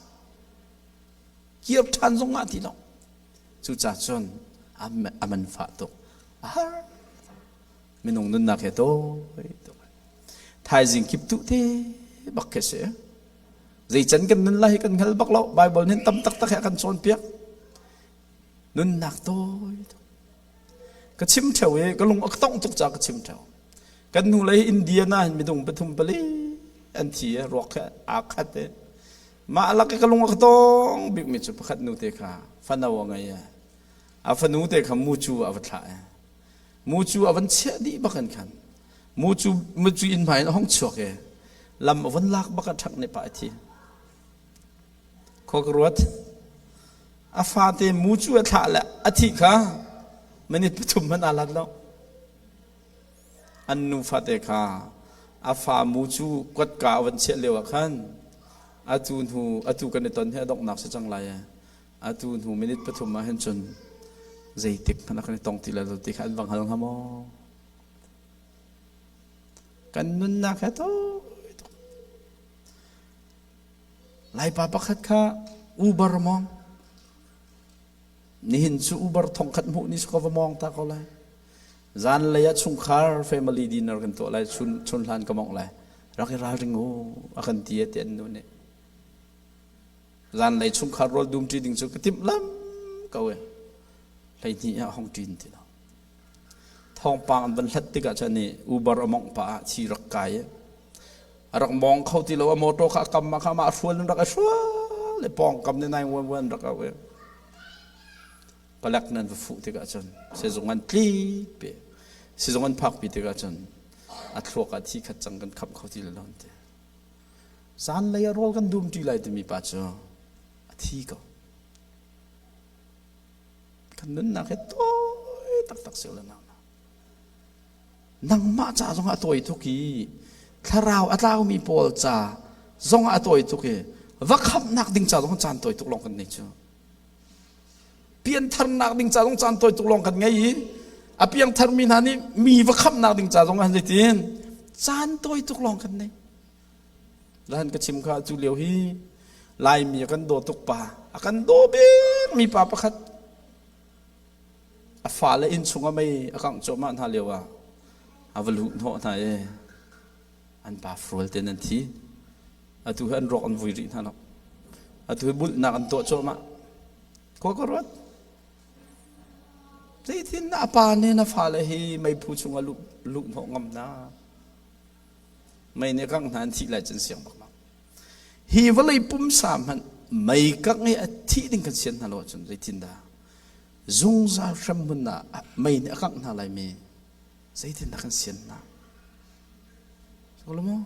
kir ṭhan zong ngah ti lo cucaah cun a man fah tuk a har minung nunnak he tawi tuk thaizing kip tu te bak khi si zei can kan nun lai kan hngal bak lo bible nih tam taktak he kan cawnpiak nunnak tawi tuk ka chim theo i ka lung a tong tuk ca ka chim theo kan hnu lei Indiana hin midung pathum pali an thi i ruak he aa khat i mah lak i ka lung a ka tong bikmi cu pakhat nu te kha fano a ngei i a fanu te kha mucu a va thlah i Mucu a van chiah dih bak in khan mucu mucu inn hmai in a hong chuak i lam a von lak bak a ṭhak ne pah a thi. Khua ka ruat. A fate mucu a thlah le a thih kha minute pathum hmanh aa hlat lo. An nu fate kha a fa mucu kutka a van chiah lio ah khan. Atu hnu atu kan i ton hi a donghnak si cang lai e. Atu hnu minute pathum ah hin cun zeitik hmanh ah kan i tong ti lai lo ti kha an va hngal hnga maw? Kan nunnak he tawi tuk. Laipa pakhat kha Uber mawng. Nihin cu Uber thongkhat hmuh ni ka va mawng ta ko lai. Zanlei ah chungkhar family dinner kan tuah lai, chun chun hlan ka mawngh lai. Rak i ralring u a kan ti ti an nu nih. Zanlei chungkhar rawl dum ṭi ding cu ka timh lam ko e. 12 ah hong ṭin ti lo. Thawngpang an van hlat tikah cun ni Uber a mawngh pah ah thi rak kai i a rak mawng kho ti lo a motor kha a kam ah kha mah hrual in rak i hrual i pawngkam nih 911 rak au i palek nan va fuh tikah cun sizung an tli pe sizung an phak pi tikah cun a thluak ah thi khat cang kan khamh kho ti lo ti zanlei ah rawl kan dum ṭi lai timi pa cu a thi ko Kan nunnak hi tawi taktak si lo nangmah ca zongah a tawi tuk i thlarau a tlaumi pawl ca zongah a tawi tuk i va khamhnak ding ca zong caan tawi tuk lawng kan nei cu. Piantharnak ding ca zong caan tawi tuk lawng kan ngei i a piangtharmi hna nih mi va khamhnak ding ca zong ah zeitin caan tawi tuk lawng kan nei. Lan ka chim kha cu lio hi Laimi a kan daw tuk pa, a kan daw bik mi pa pakhat a fale inn chung ah mei a kangh cuahmah hna lio ah a va luh hnawh hna i an pa frual ten an thi. Atu hi an rawk an vui rih hna lo. Atu hi bulhnak an tuah cuahmah. Khua ka ruat. Zeitin a pa nih na fale hi meiphu chung ah luh luh hnawh ngam hna? Mei nih a kangh hna an thih lai cun siang bak lo. Hi vawlei pumsa hmanh mei kangh i a thih ding kan sian hna lo ahcun zeitindah zungzal hremhmun ah mei nih a kangh hna lai mi zeitindah kan sian hna? Solo maw?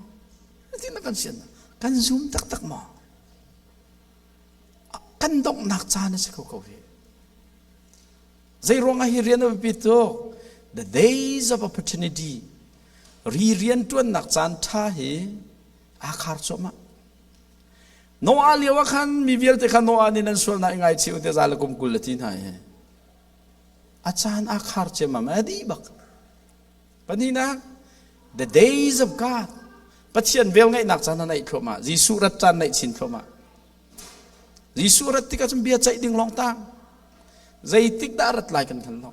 Zeitindah kan sian hna? Kan zum taktak maw? Kan donghnak caan a si ko ko hi. Zei ruangah hi rian a biapit tuk? The days of opportunity. Ri rian ṭuannak caan ṭha hi aa khar cuahmah. Noah lio ah khan mi vialte kha Noah nih nan sualnak i ngaichih u tiah za le kum 20 a ti hna i a caan aa khar ciammam a dih bak. Pahnihnak, the days of God. Pathian velngeihnak caan a naih thluahmah. Jesuh rat caan naih chin thluahmah. Jesuh rat tikah cun bia ceih ding lawng tang. Zeitik dah rat lai kan hngal lo.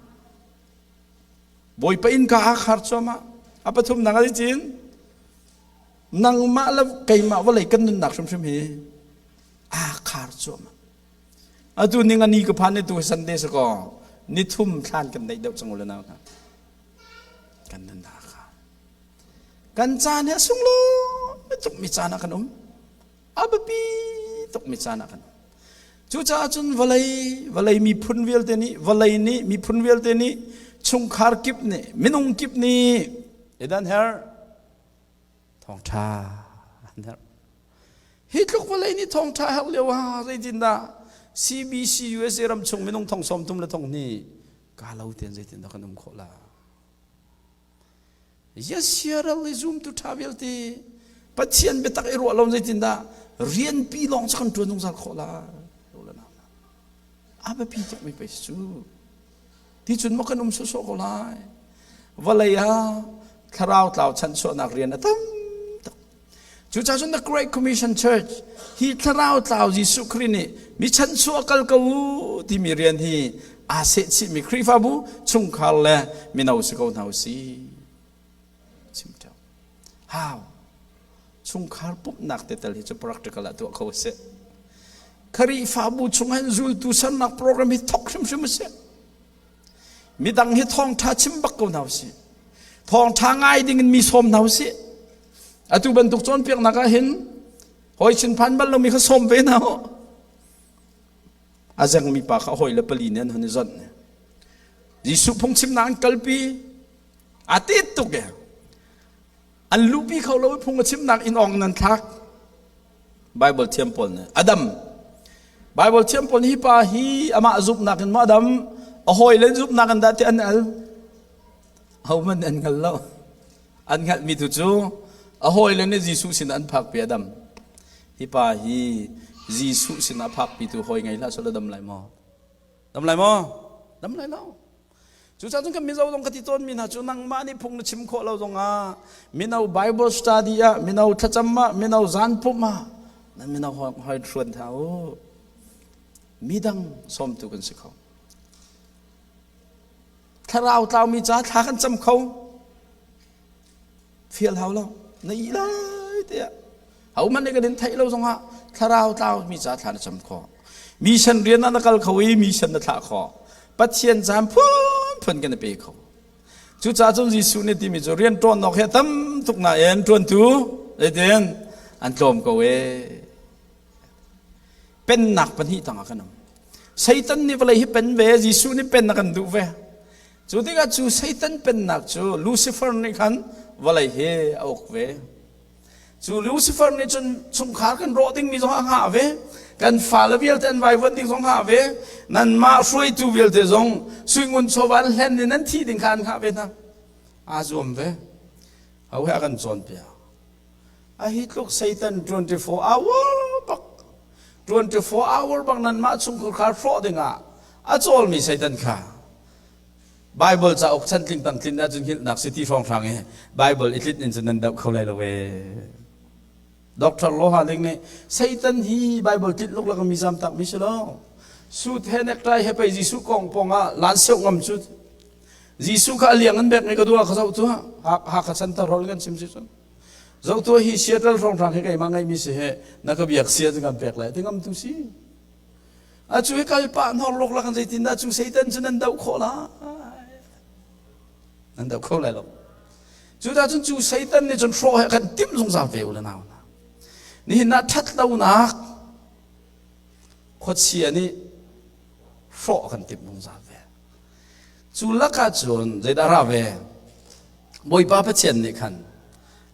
Bawipa inn ka aa khar cuahmah. A pathumnak a cin nangmah le keimah vawlei kan nunnak hrimhrim hi aa khar cuahmah. Atu ning ani ka phan ni tu Sunday sa ko ni thum thlan kan neih deuh cang u le nau hna. Kan nunnak kha. Kan caan hi a sunglawi tuk mi caan ah kan um. A biapi tukmi caan ah kan um. Cucaah cun vawlei vawlei miphun vialte nih vawlei nih miphun vialte nih chungkhar kip nih minung kip nih edan her thawngṭha an herh. Hi tluk vawlei nih thawngṭha herh lio ah zeitindah CBC USA ram chung minung thong sawm thum le thong hnih ka lo ten zeitindah kan um khawh la? Yesiaral i zumtu ṭha vialte Pathian biatak i ruah lo zeitindah rianpi lawng cu kan ṭuan zungzal khawh lai? A biapi tukmi pei si cu. Ti cun maw kan um sawsawh ko lai? Vawlei ah thlarau tlau chanchuahnak rian a tam tuk. Cucaah cun The Great Commission Church hi thlarau tlau Jesuh Khrih nih mi chanchuah kal ko u timi rian hi aa sehchihmi Khrihfabu chungkhar le mino si ko hna u sih. Chim ṭheo. How? Chungkhar pumhnak te tel hi cu practical ah tuah kho a si. Khrihfabu chung hin zultu sernak program hi thok hrimhrim a si. Midang hi thawngṭha chim bak ko hna usih. Thawngṭha ngai ding in mi sawm hna usih. Atu bantuk cawnpiaknak ah hin hawi chinphan bal lomi kha sawm ve hna u. A zengmi pa kha hawi le pali nih an hun i zonh. Jesuh phungchimnak an kalpi. A tit tuk e. An luhpi kho lo i phung a chimnak inn ong nan thlak. Bible thiam pawl nih Adam Bible thiam pawl nih hi pa hi amah zumhnak in maw Adam a hawile zumhnak in dah ti an al hohmanh an hngal lo an hngalhmi tu cu a hawile nih Jesuh sin an phakpi Adam. Hi pa hi Jesuh sinah phakpitu hawi ngei hlah selaw dam lai maw? Dam lai maw? Dam lai lo. Cucaah cun kan Mizo zong ka ti tawnmi hna cu nangmah nih phung na chim khawh lo zongah mino Bible study ah, mino thlacam ah, mino zan pumh ah nan mino hoi hruan hna u. Midang sawmtu kan si kho. Thlarau tlaumi ca thla kan cam kho. Fial hau lo. Na ih lai tiah. Hohmanh nih kan in theih lo zongah thlarau tlaumi ca thla na cam khawh. Mission rian ah na kal kho i mission na thlah khawh. Pathian caan phunphun kan i pe kho. Cucaah cun Jesuh nih timi cu rian ṭuannak hi a tam tuk nain ṭuantu zeitin an tlawm ko ee. Pennak pahnih tangah kan um. Satan nih vawlei hi pen ve, Jesuh nih pen a kan duh ve. Cu tikah cu Satan pennak cu Lucifer nih khan vawlei hi a uk ve. Cu Lucifer nih cun chungkhar kan rawh dingmi zong a hngah ve. Kan fale vialte an vaivuan ding zong hngah ve. Nanmah hruaitu vialte zong suingun chawva an hlen in an thih ding kha an hngah ve hna. Aa zuam ve. Ho he a kan cawnpiak. A hi tluk Satan 24 hour bak 24 hour bak nanmah chungkhar kha hrawh dingah a cawlmi Satan kha Bible cauk chantling tangtlin ahcun hngilhnak si ti hrawnghrang i Bible i tlinh in cun nan doh kho lai lo ee. Dr. Loha Ling nih Satan hi Bible tlinh luklak mi zam tak mi si lo. Suit he necktie he pei Jesuh kong pong ah lan seuh ngam cu. Jesuh kha a liang an bek ngai ka dua ka zoh tu ha ka chan tar hol kan chim si cun. Zoh tu hi Seattle hrawnghrang hi keimah ngeimi si he na ka biak sia cu kan pek lai ti ngam tu si. A cu hi kal pah hnor lok lak zeitindah cu Satan cu nan doh khawh lai? Nan doh kho lai lo. Cu dah cun cu Satan nih cun hrawh he kan timh zungzal ve u le nau hna. Nihin ah ṭhat lonak khuachia nih hrawh kan timh zungzal ve. Cu lakah cun zeidah ra ve? Bawipa Pathian nih khan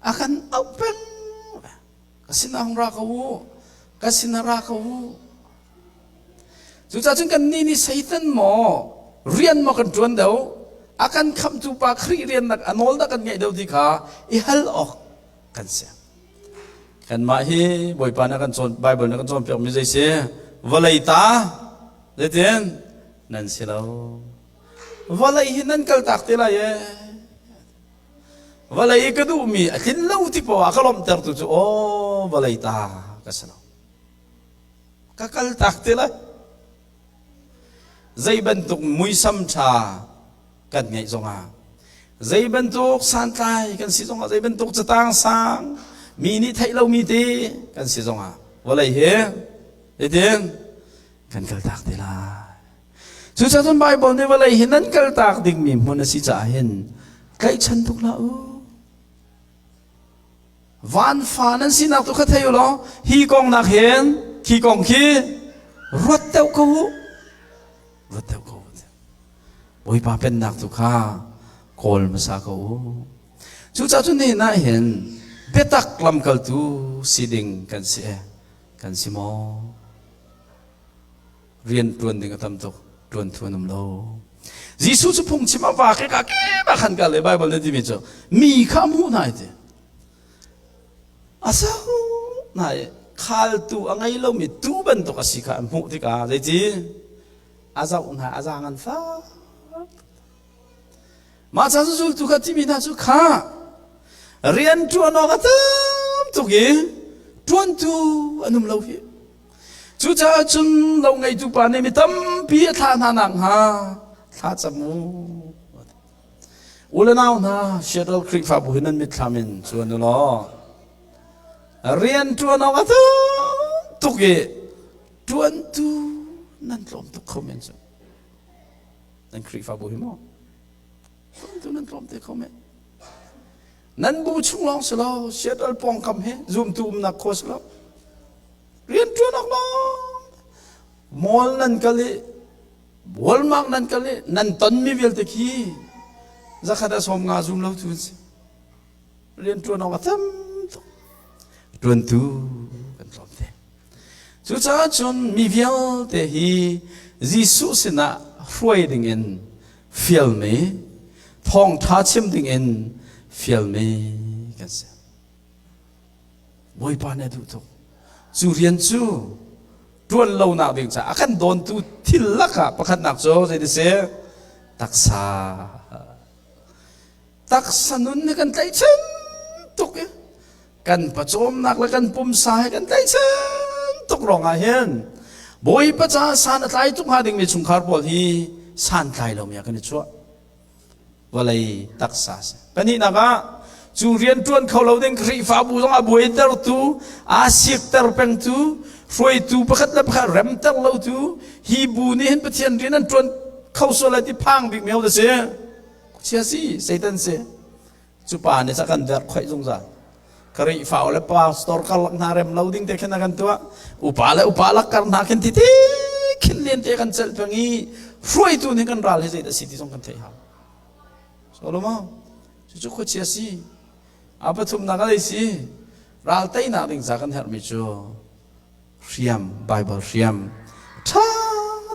a kan auh peng Ka sinah hung ra ko u. Ka sinah ra ko u. Cucaah cun kannih nih Satan maw rian maw kan ṭuan deuh a kan khamhtu pa Khrih rian nak a nawl dah kan ngeih deuh ti kha i hal awk kan si. Kanmah hi Bawipa na kan cawn Bible na kan cawnpiak mi zei si vawlei ta zeitin nan si lo. Vawlei hi nan kaltak te lai ee. Vawlei i ka duhmi a tlin lo ti poah ka lawmhtertu cu aw vawlei ta ka si lo. Ka kal tak ti lai. Zei bantuk muisam ṭha kan ngeih zongah, zei bantuk santlai kan si zongah, zei bantuk catang sang mi nih theih lomi ti kan si zongah, vawlei hi zeitin kan kaltak te lai. Cucaah cun Baibal nih vawlei hi nan kaltak dingmi hmun a si caah hin tlaihchan tuk hlah u. Van fa nan sinak tu kha thei u law hi kong nak hin khi kong khi ruat deuh ko u. Ruat deuh ko u. Bawipa pennak tu kha kawl hmasa ko u. Cucaah cun nihin ah hin biatak lamkaltu si ding kan si kan si maw? Rian ṭuan ding a tam tuk ṭuan thu an um lo. Jesuh cu phungchim a vak i ka kip ah khan kal le Bible nih timi cu mi kha a hmuh hna i ti. A sau hna i khaltu a ngei lomi tuu bantuk a si kha an hmuh tikah zeiti a zoh hna a zaang an fak. Mah ca zultu kha timi hna cu kha rian ṭuan awk a tam tuk i ṭuantu an um lo hi. Cucaah cun lo ngeitu pa nih mi tampi a thlah hna nakhnga thla cam u. U le nau hna, Seattle Khrihfabu hi nan mitthlam in cuan u law rian ṭuan awk a tam tuk i ṭuantu nan tlawm tuk kho men cu. Nan Khrihfabu hi maw? Ṭuantu nan tlawm te kho men. Nan bu chung lawng si lo, Seattle pawngkam hi zumtu umnak khua si lo. Rian ṭuan awk lawng. Mall nan kal i Walmart nan kal i nan tonmi vialte khi zakhat a sawm nga zum lo tu an si. Rian ṭuan awk a tam tuk. Ṭuantu kan tlawm te. Cucaah cun mi vialte hi Jesuh sinah hruai dingin fialmi, thawngṭha chim dingin fialmi kan si. Bawipa nih a duh tuk. Cu rian cu ṭuan lonak ding caah a kan dawntu thil lakah pakhatnak cu zei si? Taksa. Taksa nun hi kan tlaihchan tuk i kan pawcawmnak le kan pumsa hi kan tlaihchan tuk ruangah hin Bawipa caah san a tlai tuk hnga dingmi chungkhar pawl hi santlai lomi ah kan i chuah. Vawlei taksa si. Pahnihnak ah cu rian ṭuan kho lo ding Khrihfabu zong a buaitertu, aa sikter pengtu, hruaitu pakhat le pakhat remter lotu, hi bu nih hin Pathian rian an ṭuan kho sual lai ti phang bikmi ho dah si? Khuachia si, Satan si. Cu pa nih a kan verh khoih zungzal. Khrihfa le pastor karlak hna rem lo ding te khin a kan tuah. Upa le upa lak kar hna khin titi khin len te kan celh peng i hruaitu nih kan ral hi zeidah si ti zong kan theih hau. Solomon, cucu khuachia si. A pathumnak a si. Ral teinak ding ca kan herhmi cu hriam, Bible hriam ṭha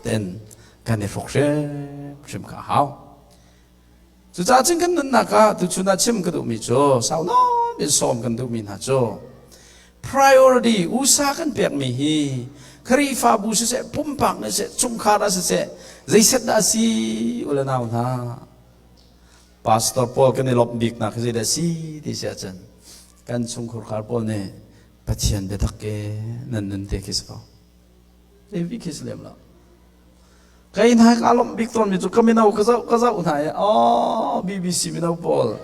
tein kan i hruk hrimhrim kha a hau. Cucaah cun kan nunnak ah tuchun ah chim ka duhmi cu sau nawn in sawm kan duhmi hna cu priority usa kan pekmi hi Khrihfabu siseh pumpak nih siseh chungkhar ah siseh zeiset dah a si u le nau hna pastor pawl kan i lawmh biknak hi zeidah a si ti si ahcun kan chungkhar pawl nih Pathian biatak ke nan nun te khi si ko. Levi khi si lem lo. Kai hna ka lawmh bik tawnmi cu ka mino ka zoh ka zoh hna i oh BBC mino pawl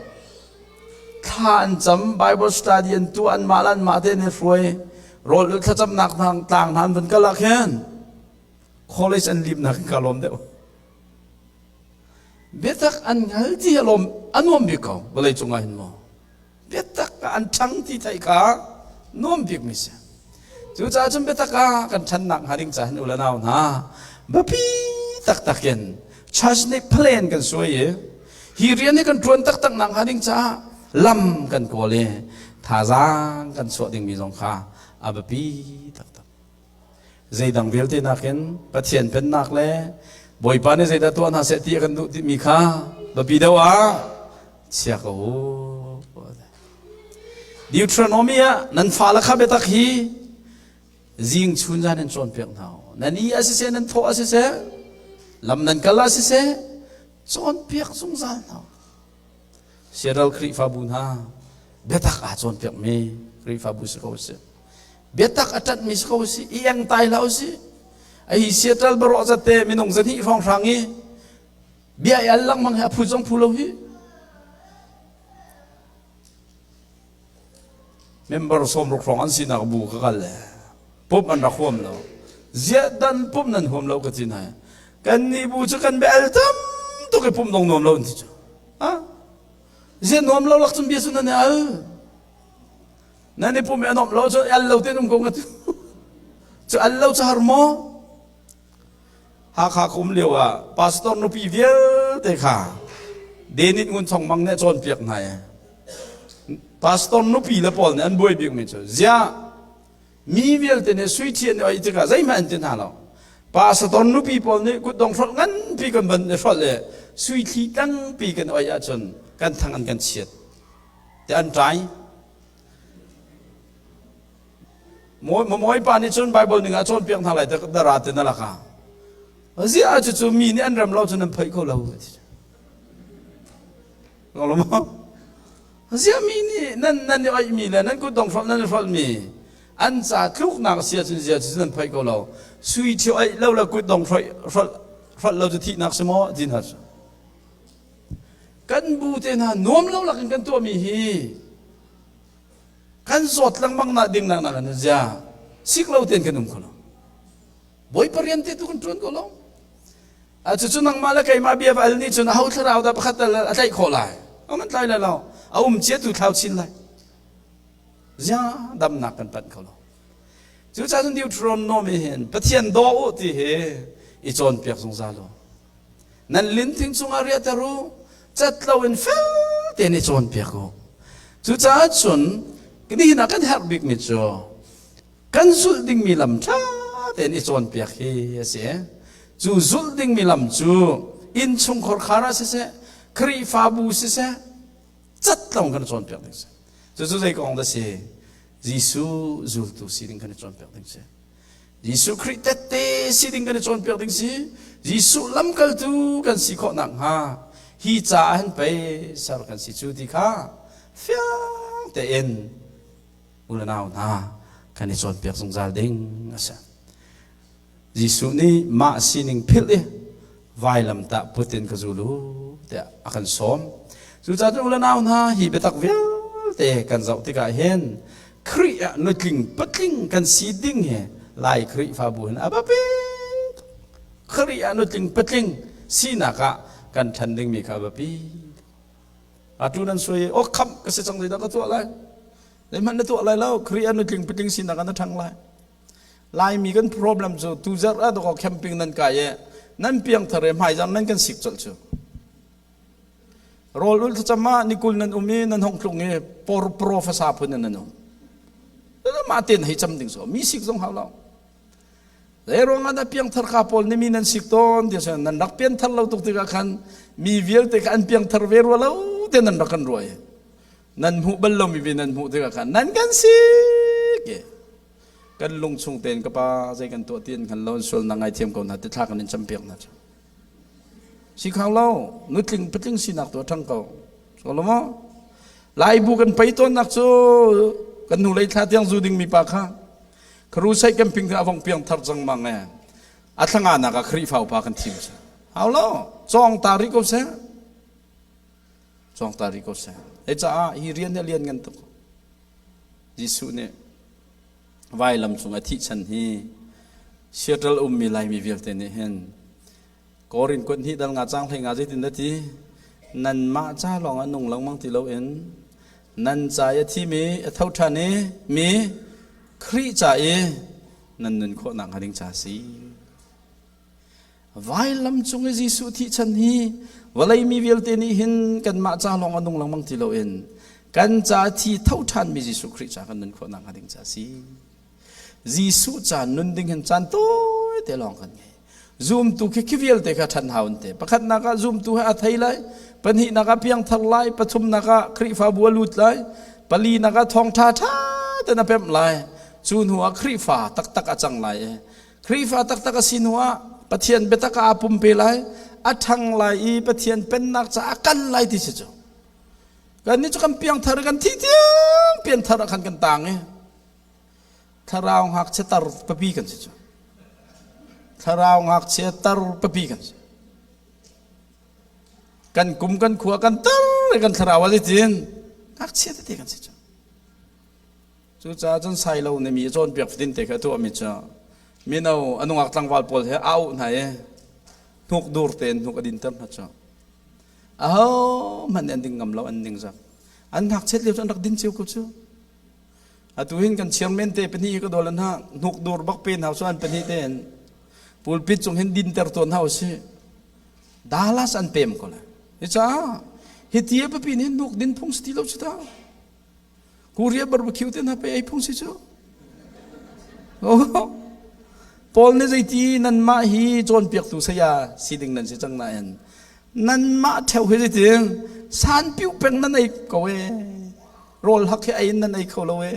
thla an cam Bible study an tuah an mah le an mah te an i hruai rawl ulh thlacamnak hna tlang hna an vun kal ah khin college an limnak in ka lawm deuh biatak an hngal ti a lawm a nuam bik ko vawlei cungah hin maw Biatak ah an ṭhang ti theih kha nuam bikmi si. Cucaah cun biatak ah kan ṭhannak hnga ding caah hin u le nau hna biapi taktak in church nih plan kan suai i hi rian hi kan ṭuan taktak nak hnga ding caah lam kan kawl i thazaang kan chuah dingmi zong kha a biapi taktak. Zeidang vialte nakin Pathian pennak le Bawipa nih zeidah tuah hna seh ti a kan duh timi kha biapi deuh ah chia ko u. Deuteronomy ah nan fale kha biatak hi zing chun zan in cawnpiak hna u. Nan i a siseh, nan thawh a siseh, lam nan kal ah siseh, cawnpiak zungzal hna u. Seattle Khrihfabu hna biatak aa cawnpiakmi Khrihfabu si ko sih. Biatak a ṭanhmi si ko sih. I engtai hlah usih. Hi Seattle barawh zate minung zahnih hrawnghrang i bia i al lengmang hi a phu zong phu lo hi. Member 60 hrawng an sinak bu ka kal le pump an rak huam lo. Ziah dan pump nan huam lo ka ti hna. Kan nih bu cu kan bia al tam tuk i pump dong nuam lo an ti cu. Ah? Ziah nuam lo lak cun bia cu nan i al. Nan i pum i a nuamh lo cu al lo tein um ko nga tu. Cu al lo cu har maw? Hakha ka um lio ah pastor nupi vialte kha Denit Ngun Thong Mang nih a cawnpiak hna i pastor nupi le pawl nih an buai bikmi cu ziah mi vialte nih sui thi an i oih tikah zeihmanh an ti hna lo. Pastor nupi pawl nih kutdong hrolh nganpi kan van i hrolh i sui thli tlangpi kan oih ahcun kan thang an kan chiat ti an ṭai. Mawi pa nih cun Bible ning ah cawnpiak hna lai dara te na laka. Ziah cu cu mi nih an rem lo cun an phoih kho lo. Ngolo maw? Ziah mi nih nan nan i oih mi le nan kutdong hrolh nan i hrolh mi an ca tluknak sia cun zia cu nan phoih ko lo. Sui ṭhio oih lo le kutdong hrolh hrolh hrolh lo cu thihnak si maw ti hna cu. Kan bu te hna nuam lo lakin kan tuahmi hi kan zawt lengmang nak ding nak nak zia sik lo tein kan um kho lo bawipa rian te tu kan ṭuan ko lo a cucu nangmah le keimah bia va al nih cun aho thlarau dah pakhat tal a tlaih khawh lai a man tlai lai lo a um cia tu thlau chin lai zia damnak kan panh kho lo cucaah cun Deuteronomy hin Pathian daw u ti hi i cawnpiak zungzal u Nan linthing cungah riahter u, cat loin fel tein i cawnpiak u. Cucaah cun nihin ah kan herh bikmi cu kan zulh dingmi lam ṭha tein i cawnpiak hi a si. Cu zulh dingmi lam cu innchungkhar khar ah siseh, Khrihfabu siseh, cat lo kan cawnpiak ding si. Cucu zei kong dah si? Jesuh zultu si ding kan i cawnpiak ding si. Jesuh Khrih tette si ding kan i cawnpiak ding si. Jesuh lamkaltu kan si khawh nakhnga hi ca ah hin pei ser kan si cu ti kha fiang tein u le nau hna kan i cawnpiak zungzal ding a si. Jesuh nih mah sining philh i vailamtah put in ka zul u tiah a kan sawm. Cucaah cun u le nau hna hi biatak vialte kan zoh tikah hin Khrih ah nutling patling kan si ding hi Lai Khrihfabu hin a biapi tuk. Khrih ah nutling patling sinak ah kan ṭhan dingmi kha a biapi. Atu nan suai i, oh khamh ka si cang zeidah ka tuah lai? Zeihmanh na tuah lai lo. Khrih ah nutling patling sinak ah na ṭhang lai. Laimi kan problem cu tuzarh ah dawkaw camping nan kai i nan piangthar i hmaizarh nan kan sik colh cu. Rawl ul thlacam ah nikul nan um i nan hong tlung i por pro fasa phun in nan um. Mah tein hei cam ding so mi sik zong hau lo. Zei ruangah dah piangthar ka pawl nih mi nan sik tawn ti nan rak pianthar lo tuk tikah khan mi vialte kha an piangthar ve rua lo te nan rak kan ruai. Nan hmuh bal lomi ve nan hmuh tikah khan nan kan sik. Kan lung chung tein ka pa zei kan tuah ti an hngal lo an sual na ngaithiam ko hna ti thla kan in campiak hna cu. Si khang lo nutling patling sinak tu a ṭhang ko. So lo maw? Laibu kan pei tawnnak cu kan hnu lei thla tiang zu ding mi pa kha Crusade camping a vong piang thar cang mang e. A thlanga nak ah Khrihfa upa kan thim si. Hau lo, cawng ta rih ko seh. Cawng ta rih ko seh. Hei caah hi rian hi a lian ngan tuk. Jesuh nih vailam cung a thih chan hi Seattle ummi Laimi vialte nih hin Korin kuat hnih dal nga cang hlei nga zeitin dah ti nanmah ca lawng ah nung lengmang ti loin nan ca i a thimi a tho ṭhan i mi Khrih ca i nan nun khawh nakhnga ding ca a si. Vailam cung i Jesuh thih chan hi vawlei mi vialte nih hin kanmah ca lawng a nung lengmang ti loin kan ca thi tho ṭhanmi Jesuh Khrih ca kan nun khawh nakhnga ding ca a si. Jesuh ca nun ding hin caan tawi te lawng kan ngei. Zumtu khi khi vialte kha ṭhan hau an te. Pakhatnak ah zumtu he a thei lai, pahnihnak ah piangthar lai, pathumnak ah Khrihfabu a lut lai, palinak ah thawngṭha ṭha ten a pemh lai. Cu hnu ah Khrihfa taktak a cang lai i Khrihfa taktak a si hnu ah Pathian biatak ah aa pumpe lai, a ṭhang lai i Pathian pennak caah a kal lai ti si cu. Kannih cu kan piangthar i kan thih tiang pianthar ah khan kan taang i thlarau ngakchia tar papi kan si cu. Thlarau ngakchia tar papi kan si. Kan kum kan khua kan tar i kan thlarau a zeitin ngakchia tete kan si cu. Cucaah cun sailo nih mi a cawnpiak fatin te kha a tuahmi cu mino a nungak tlangval pawl he a auh hna i hnuk dur tein hnuk a dinter hna cu. Ahohmanh nih an ding ngam lo, an ning zak. An ngakchiat lio cu an rak din cio ko cu. Atu hin kan chairman te pahnih hi ka dawl hna hnuk dur bak pe hna su an pahnih tein pulpit cung hin dinter tawn hna usih. Dallas an pem ko lai. Hi caah hi ti a papi nih hnuk din phung si ti lo cu ta. Korea barbecue te hna pe ei phung si cu. Oh. Paul nih zeiti nanmah hi cawnpiaktu saya si ding nan si cang nain nanmah ṭheo hi zeitin sanpiu peng nan ei ko e rawl hak hi ei in nan ei kho lo e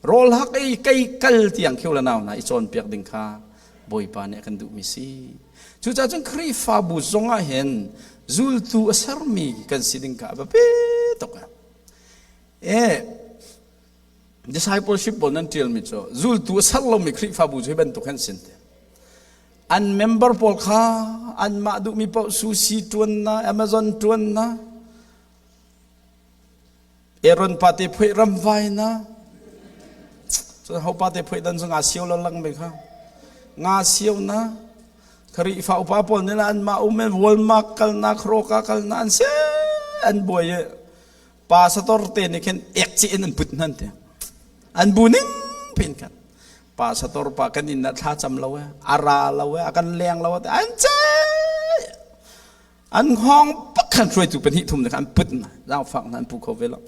rawl hak ei kei kal tiang khiu la nau na i cawnpiak ding kha Bawipa nih a kan duhmi si cucaah cun Khrihfabu zong ah hin zultu a sermi kan si ding kha a biapi tuk e discipleship pawl nan ṭialmi cu zultu a ser lomi Khrihfabu cu hi bantuk han sin te an member pawl kha anmah duhmi paoh sushi ṭuan na Amazon ṭuan na Aaron pate phuai ramvai na cun ho pate phuai dan cu nga sio lo lang me kha nga sio na Khrihfa upa pawl nih anmah um in Walmart kalnak Kroger kalnak an se an buai i pastor te nih khin ek ci in an put hnan te an bu ning pin khan pastor pa kan inn ah thla cam lo e a ra lo e a kan leng lo e an ce an hngawng bak khan hruaitu pahnih thum ne kha an put hna zaangfak hna an pu kho ve lo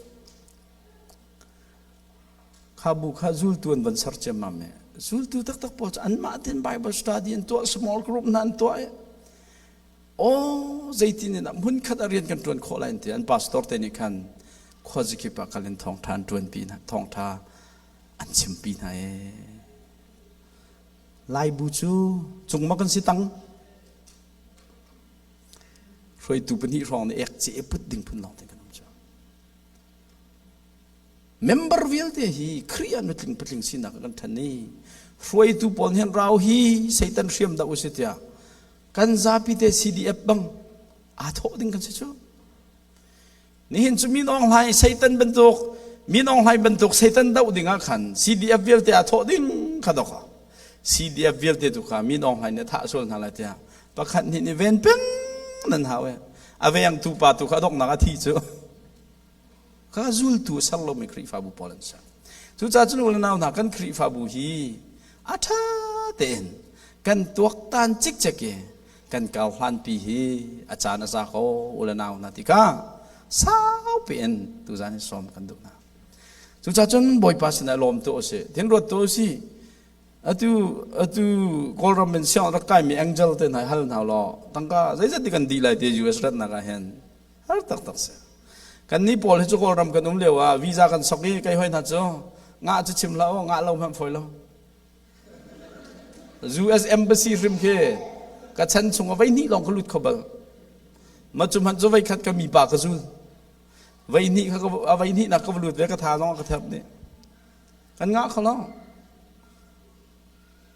kha bu kha zultu an van ser ciammam e zultu taktak pawl cu anmah ten bible study an tuah small group hna an tuah e aw zeitin in hmun khat a rian kan ṭuan khawh lai an ti an pastor te nih khan khuazakip ah kal in thawngṭha an ṭuanpi hna thawngṭha. An chimpi hna ee. Laibu cu cung ma kan si tang? Hruaitu pahnih hrawng nih ek ce put ding phun lawng te kan um cu. Member vialte hi Khrih ah nutling patling sinak kan ṭhan i hruaitu pawl nih rau hi Satan hriam dah u si tiah kan zapi te CDF bang aa thawh ding kan si cu. Nihin cu Min Aung Hlaing Satan bantuk Min Aung Hlaing bantuk Satan doh ding ah khan CDF vialte aa thawh ding kha dok CDF vialte tu kha Min Aung Hlaing nih thah sual hna lai tiah pakhat nih nih ven peng nan hau e a veng tu pa tu kha donghnak a thi cu ka zultu ser lomi Khrihfabu pawl an si. Cucaah cun u le nau hna kan Khrihfabu hi a ṭha tein kan tuaktan cikcek i kan kar hlanpi hi a caan a za ko u le nau hna tikah saupi in tuzan hi sawm kan duh hna. Cucaah cun Bawipa sinah lawm tu a si. Tin ruat tu a si. Atu atu Kawlram in siang rak kaimi angel te hna hal hna law tangka zeizat ti kan dih lai ti US ratnak ah hin har taktak si. Kan nih pawl hi cu Kawlram kan um lio ah visa kan sok i kei hoi hna cu ngah cu chim hlah u ngah lo hmanh fawi lo. US embassy hrim khi ka chan chung ah voihnih lawng ka lut kho bal. Ma cu hmanh cu voikhat ka mipa ka zul. Voihnih kha a voihnih nak ka va lut ve ka tha zong a ka therp nih. Kan ngah kho lo.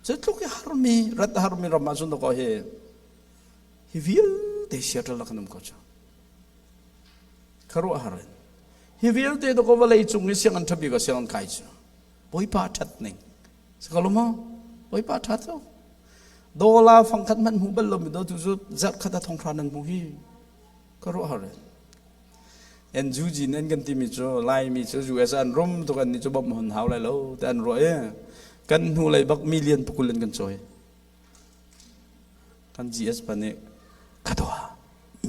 Cu tluk i harmi rat harmi ram ah cun dakaw hi hi vialte Seattle ah kan um ko cu. Khuaruahhar in. Hi vialte dakaw vawlei cung i sianginn ṭha bik ah sianginn kai cu. Bawipa ṭhat ning. Si ko lo maw? Bawipa ṭha tuk. Dollar fangkhat hmanh hmu bal lomi do tu cu zarh khat ah thonghra nan hmu hi. Khuaruahhar in. NUG nan kan timi cu Laimi cu US an rum tuk an nih cu bawmh hon hau lai lo ti an ruah i kan hnu lei bak million pakul in kan cawi. Kan GS pa nih ka dua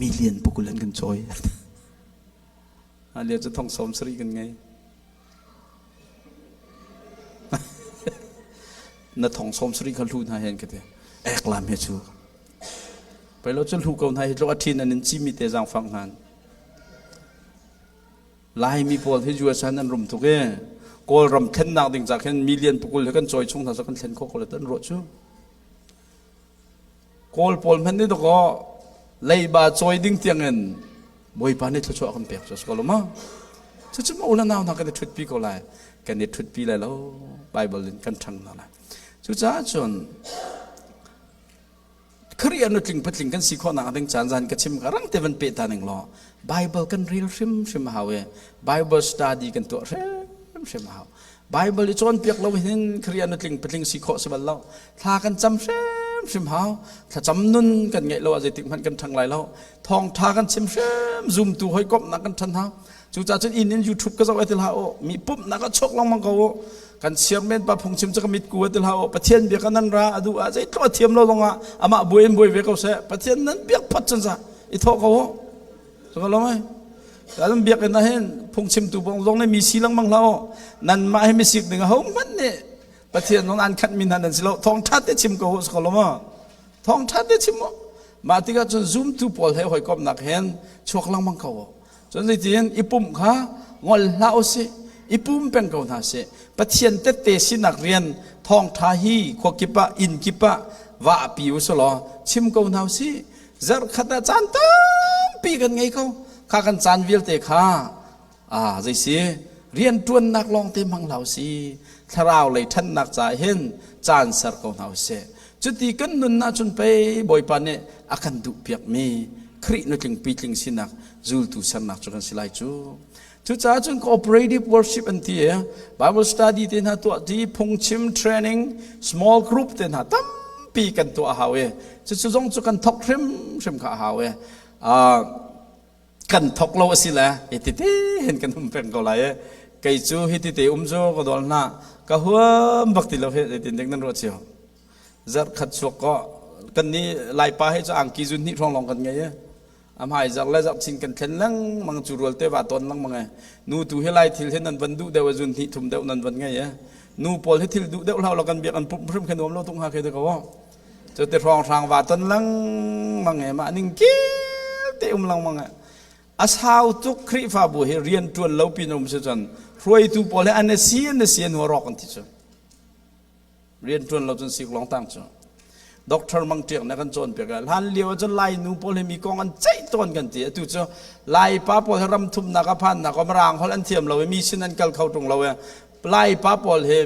million pakul in kan cawi. A lio cu thong sawm sarih kan ngei. Na thong sawm sarih kha hlu hna hen ka ti. Ek lam he cu. Pei lo cu hlu ko hna hi tluk a ṭhin an in cimi te zaangfang hna. Laimi pawl hi US an rum tuk i Kawlram thlennak ding ca khin million pakul he kan cawi chung hna sa kan thlen khawh ko le tan ruah cu. Kawl pawl hmanh nih dakaw leiba cawi ding tiangin Bawipa nih thluachuah kan pek cu a si ko lo maw? Cucu ma u le nau hna kan i ṭhutpi ko lai. Kan i ṭhutpi lai lo. Bible in kan ṭhang hna lai. Cucaah cun Khrih ah nutling patling kan si khawhnak ding caan zan ka chim ka rang te van pe ta ning law Bible kan rel hrimhrim a hau i Bible study kan tuah hrimhrim a hau. Bible i cawnpiak lo hin Khrih ah nutling patling si khawh si bal lo. Thla kan cam hrimhrim hau. Thlacam nun kan ngeih lo ah zeitik hmanh kan ṭhang lai lo. Thawngṭha kan chim hrim zumtu hawikomhnak kan ṭhan hau. Cucaah cun inn in YouTube ka zoh ai ti hlah u. Mi pumhnak ah chuak lengmang ko u. Kan chairman pa phungchim cu ka mit ku ti hlah u. Pathian bia kan nan ra a duh ah zeitluk a thiam lo zongah amah buai in buai ve ko seh. Pathian nan biak phot cun za i thawh ko u. Cu lo mai. Kan biakinn ah hin phungchimtu bong zong nih mi si lengmang hlah u. Nanmah hi misik ding ho hmanh nih Pathian zong an khat mi hna nan si lo. Thawngṭha te chim ko u si ko lo maw? Thawngṭha te chim u. Mah tikah cun zumtu pawl he hawikomhnak hen chuak lengmang ko u. Cun zeitin i pumh kha ngol hlah u sih. I pum peng ko hna sih. Pathian tette sinak rian thawngṭha hi khua kip ah inn kip ah vahpi u sih law chim ko hna u sih. Zarhkhat ah caan tampi kan ngei ko. Kha kan caan vialte kha ah zei si rian ṭuannak lawngte hmang hlah u sih. Thlarau lei ṭhannak caah hin caan ser ko hna u sih. Cuti kan nun ahcun pei Bawipa nih a kan duhpiakmi Khrih nutling pitling sinak zultu sernak cu kan si lai cu. Cucaah cun cooperative worship an ti i Bible study te hna tuah ti phungchim training small group te hna tampi kan tuah a hau i cucu zong cu kan thok hrimhrim kha a hau i kan thok lo a si le hi tete hin kan um peng ko lai i kei cu hi tete um cu ka dawl hna ka huam bak ti lo hi zeitin dek nan ruah cio zarh khat chuak ko kan nih laipa he cu angki zun hnih hrawng lawng kan ngei i a hmai zarh le zarh chin kan thlen lengmang cu rual te va ton lengmang e nu tu hi lai thil hi nan van duh deuh zun hnih thum deuh nan van ngei e nu pawl hi thil duh deuh hlau lo kan biak an pumh hrim khe nuam lo tung ha khe te ko cu te hrawng hrang va ton lengmang e mah ning kil te um lengmang e. A sau tuk Khrihfabu hi rian ṭuan lo pin um si cun hruaitu pawl hi an si an si an rawk an ti cu. Rian ṭuan lo cun sik lawng tang cu. Doctor Mang Ṭiak na kan cawn piak hlan lio ah cun Lai nu pawl hi mi kong an ceih tawn kan ti. Atu cu Lai pa pawl hi ram thumnak a phannak ah Mirang holh an thiam lo i mi sin an kal kho ṭung lo i Lai pa pawl hi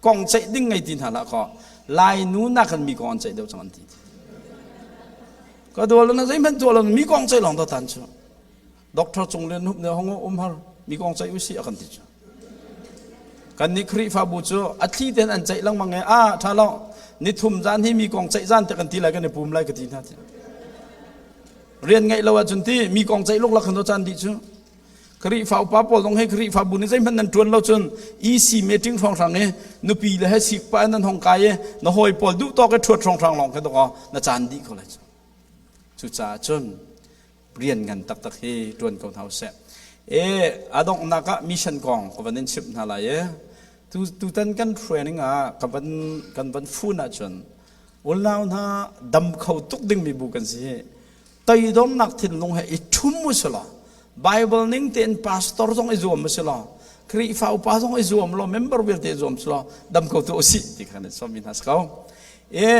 kong ceih ding ngei ti hna hlah kaw Lai nu nakin mi kong an ceih deuh cang an ti. Ka dual na zeihmanh tuah lo mi kong ceih lawng to tan cu. Doctor Cung Lian Hup nih hong um har mi kong ceih usih a kan ti cu. Kan nih Khrihfabu cu a thli tein an ceih lengmang i a tha lo ni thum zan hi mi kong ceih zan te kan ti lai kan i pum lai ka ti hna ti. Rian ngeih lo ahcun ti mi kong ceih luklak kan caan dih cu. Khrihfa upa pawl zong hi Khrihfabu nih zeihmanh nan ṭuan lo cun EC meeting hrawnghrang i nupi le he sik pah in nan hong kai i na hawi pawl duh tawk i ṭhuat hrawnghrang lawng khi dawk na caan dih ko lai cu. Cucaah cun rian ngan taktak hi ṭuan ko hna usih. E a donghnak ah mission kong ka van in chimh hna lai i tu tutan kan training ah ka van kan van fun ahcun unau hna dam kho tuk dingmi bu kan si hi toidornak thinlung he i ṭhum u si law Bible ning tein pastor zong i zuam u si law Khrihfa upa zong i zuam law member vialte i zuam si law dam ko tu usih ti kha kan sawm mi hna si ko. E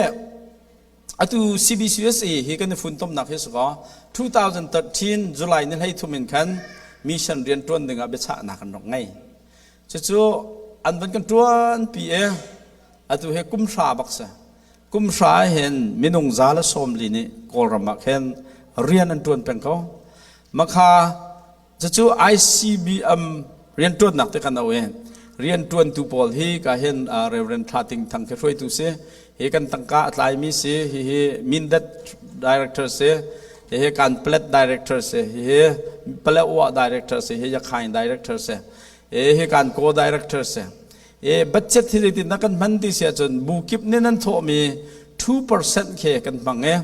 atu CBCUSA hi kan i funtomnak hi si ko 2013 July ni 13 in khan mission rian ṭuan dingah biachahnak kan rak ngei. Cucu an van kan ṭuan pi e atu he kum hra bak si. Kum hra hin minung za le 40 nih Kawlram ah khin rian an ṭuan peng ko. Makha cucu ICBM rianṭuannak te kan au i rianṭuantu pawl hi ka hin Reverend Thla Ting Thang khi hruaitu si. Hi kan tangka a tlaimi si. Hihi Mindat director si. Hihi Kanpetlet director si. Hihi Paletwa director si. Hi Yakhain director si. Hi Kankaw director si. E budget hi zeitin dah kan hman ti si ahcun bu kip nih nan thawhmi 2% khi kan hmang i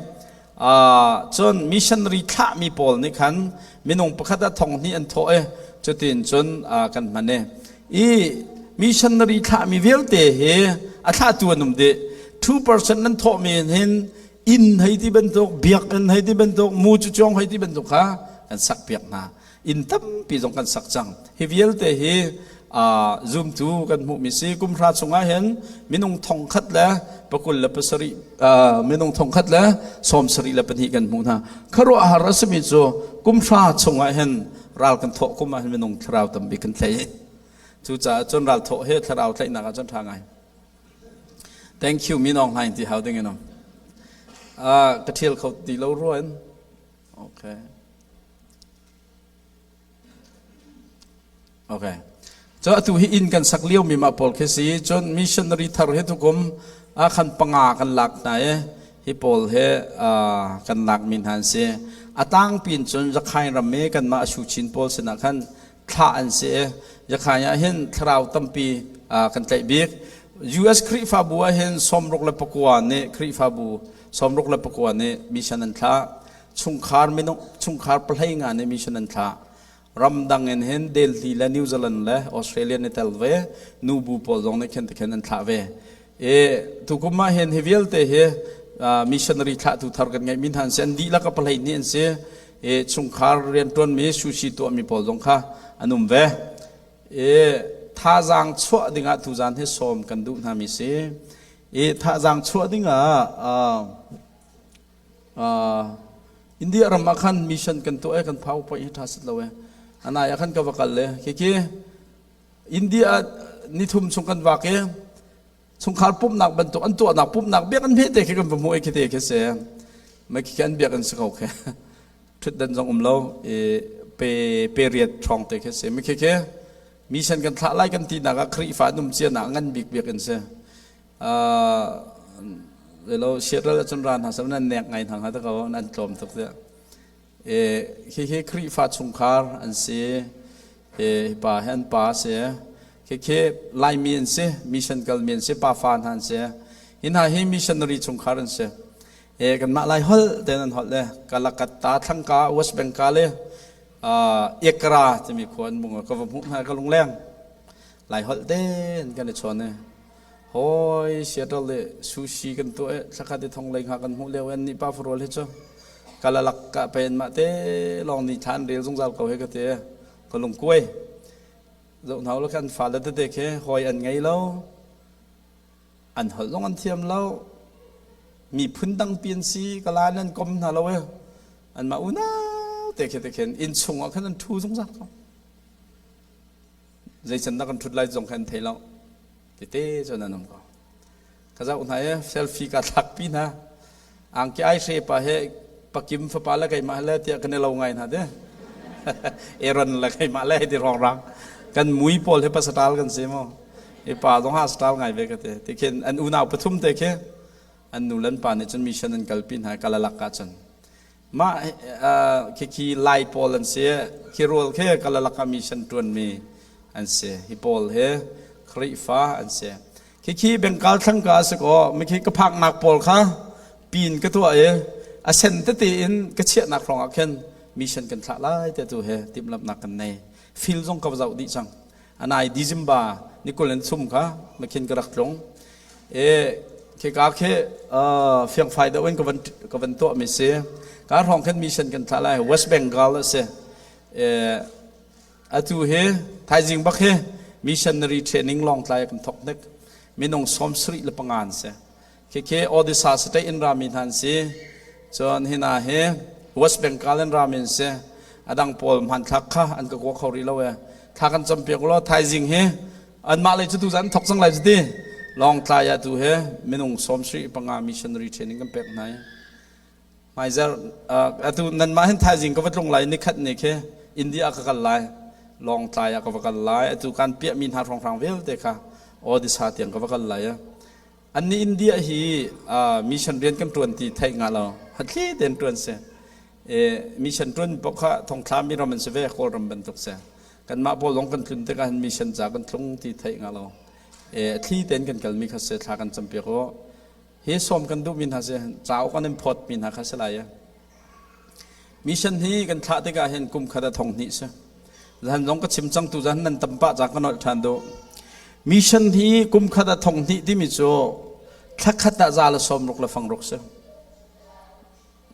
cun missionary thlahmi pawl nih khan minung pakhat ah thong hnih an thawh i cutin cun kan hman i i missionary thlahmi vialte hi a thlahtu an um dih 2% nan thawhmi hin inn hei ti bantuk biakinn hei ti bantuk mu cu cuang hei ti bantuk kha kan sak piak hna inn tampi zong kan sak cang. Hi vialte hi zumtu kan hmuhmi si. Kum hra chungah hin minung thongkhat le pakul le pasarih minung thongkhat le 72 kan hmuh hna. Khuaruahhar a simi cu kum hra chungah hin ral kan thawh kum ah hin minung thlarau tampi kan thlei. Cucaah cun ral thawh hi thlarau tlaihnak ah cun ṭha ngai. Thank you Min Aung Hlaing ti hau ding in um. Ka ṭhial kho ti lo rua in. Okay. Okay. Cu atu hi inn kan sak lio mi mah pawl khi si. Cun missionary thar hi tukum a khan panga kan lak hna i hi pawl hi kan lak mi hna an si. A tangpi in cun Rakhine ram i kanmah a Chin pawl sinah khan thlah an si i Rakhine ah hin thlarau tampi kan tlaih bik. US Khrihfabu ah hin 69 nih Khrihfabu 69 nih mission an thlah. Chungkhar minung chungkhar pahlei nga nih mission an thlah. Ramdang in hin Delhi le New Zealand le Australia ni tel ve nubu pawl zong nih khin tikhin an thlah ve. E tukum ah hin hi vialte hi missionary thlahtu thar kan ngeih mi hna an si an dihlak a pahlei hnih an si. E chungkhar riantuan mi sushi tuah mi pawl zong kha an um ve. E thazaang chuah dingah tuzan hi sawm kan duh hna mi si. E thazaang chuah dingah India ram ah khan mission kan tuah i kan PowerPoint hi ṭha set lo e. Anai ah khan ka va kal le khikhi India ah nithum chung kan vak i chungkhar pumhnak bantuk an tuahnak pumhnak biak an hmete khi kan va hmuh i khite khi si. Mai khi an biak an si ko khi. Ṭhutdan zong um lo i pe pe riat ṭhawng te khi si. Mai khi khi mission kan thlah lai kan tinak ah Khrihfa an um cia nak ngan bik biak an si. Lo siatral ahcun ra hna seh nan nek ngai hna hnga ta ko nan tlawm tuk tiah. E hihi Khrihfa chungkhar an si. E pa hi an pa si. Khikhi Laimi an si, mission kalmi an si, pa fa hna an si. Hi hna hi missionary chungkhar an si. E kanmah Lai holh ten an holh le Kalakatta thlangka West Bengal le Ekra timi khua an mung ka va hmuh hna ka lungleng. Lai holh ten kan i chawn e. Hawi Seattle le sushi kan tuah i thlakhat i thong lei hnga kan hmuh lio an nih pa farual hi cu. Kalalak ka pen mah te lawng ni thlan rel zungzal ko he ka te ka lungkuai. Zoh hna lo kan fale tete khi hawi an ngei lo. An holh zong an thiam lo. Miphun dang pi an si ka la nan kom hna lo e. Anmah unau te khi te khin inn chung ah khan an ṭhu zungzal ko. Zeican dah kan ṭhut lai zong kha an thei lo. Tete cun an um ko. Ka zoh hna i selfie ka thlak pi hna. Angki ai hre pa he pakim fapa le keimah le tiah kan i lo ngai hna te. Aaron le keimah le ti rongrang. Kan mui pawl he pasatal kan si mu. I pa zong ha satal ngai ve ka te. Ti khin an unau pathum te khi an nu le an pa nih cun mission an kalpi hna kalalak ah cun. Mah khikhi Lai pawl an si. Khi rual khi kalalak ah mission ṭuanmi an si. Hi pawl hi Khrihfa an si. Khikhi Bengal thlangka a si kaw mikhi ka phaknak pawl kha pin ka tuah i a sen tete in ka chiahnak hrawng ah khin mission kan thlah lai te tu he timhlamhnak kan nei. Fil zong ka va zoh dih cang. Anai December ni kul in chum kha makhin ka rak tlung. E khika khi fiangfai deuh in ka van tuah mi si. Ka hrawng khin mission kan thlah lai West Bengal a si. E atu hi thaizing bak hi missionary training lawngtlai kan thok nek minung 75 an si. Khikhi Odisha state in rami hna an si. Cun hina hi West Bengal in rami an si. Adang pawl hmanthlak kha an ka kua kho rih lo e. Thla kan campiak law thaizing hi anmah lei cu tu zan thok cang lai cu ti. Lawngtlai ah tu hi minung 75 missionary training kan pek hna i. Hmaizer atu nanmah hin thaizing ka va tlung lai nikhat ni khi India ka kal lai. Lawngtlai ah ka va kal lai. Atu kan piahmi hna hrawnghrang vialte kha Odisha tiang ka va kal lai. Annih India hi mission rian kan ṭuan ti theih nga lo. Hathli tein ṭuan si. Mission ṭuan paoh kha thongthla mi ram an si ve, Kawlram bantuk si. Kanmah pawl zong kan tlun tikah hin mission ca kan tlung ti theih nga lo. Thli tein kan kalmi kha si, thla kan campiak u. Hi sawm kan duhmi hna si, cauk an in phawtmi hna kha si lai. Mission hi kan thlah tikah hin kum khat a thong hnih si. Zan zong ka chim cang tu zan nan tam pah ca ka nolh ṭhan duh. Mission hi kum khat a thong hnih timi cu thla khat ah za le sawm ruk le fang ruk si.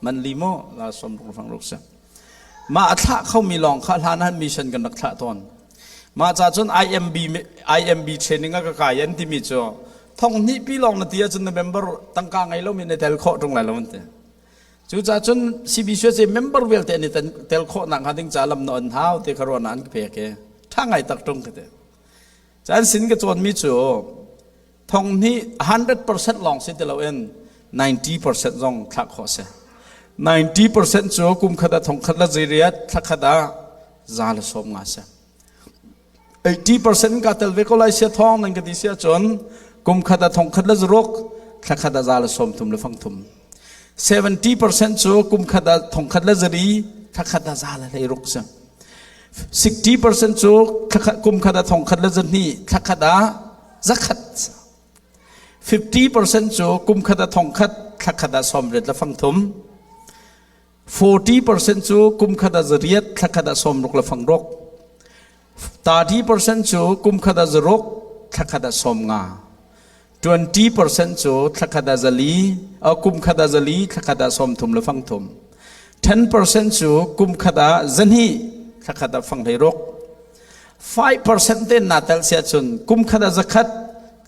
Man li maw za le sawm ruk le fang ruk si. Mah a thlah khomi lawng kha hlan han mission kan rak thlah tawn. Mah ca cun IMB IMB training a ka kai an timi cu thong hnih pi lawng na ti ahcun na member tangka ngei lomi na tel khawh ṭung lai lo an ti. Cucaah cun CBCUSA member vialte an i tel khawh nakhnga ding ca lam na on hau ti kha ruahnak an ka pek i ṭha ngai tak ṭung ka ti. Caan sin ka cawnmi cu thong hnih 100% lawng si ti loin 90% zong thlah khawh si. 90% cu kum khat ah thong khat le zeiriat thla khat ah za le sawm nga si. 80% ka tel ve ko lai sia thawng nan ka ti sia cun kum khat ah thong khat le zaruk thla khat ah za le sawm thum le fang thum 70% cu kum khat ah thong khat le zari thla khat ah za le hlei ruk si 60% cu kum khat ah thong khat le zahnih thla khat ah zakhat 50% cu kum khat ah thong khat thla khat ah sawm riat le fang thum 40% cu kum khat ah zariat thla khat ah sawmruk le fangruk 30% cu kum khat ah zaruk thla khat ah sawmnga 20% cu thla khat ah zali kum khat ah zali thla khat ah sawmthum le fangthum 10% cu kum khat ah zahnih thla khat ah fanghleiruk 5% ten naa tel siah cun kum khat ah zakhat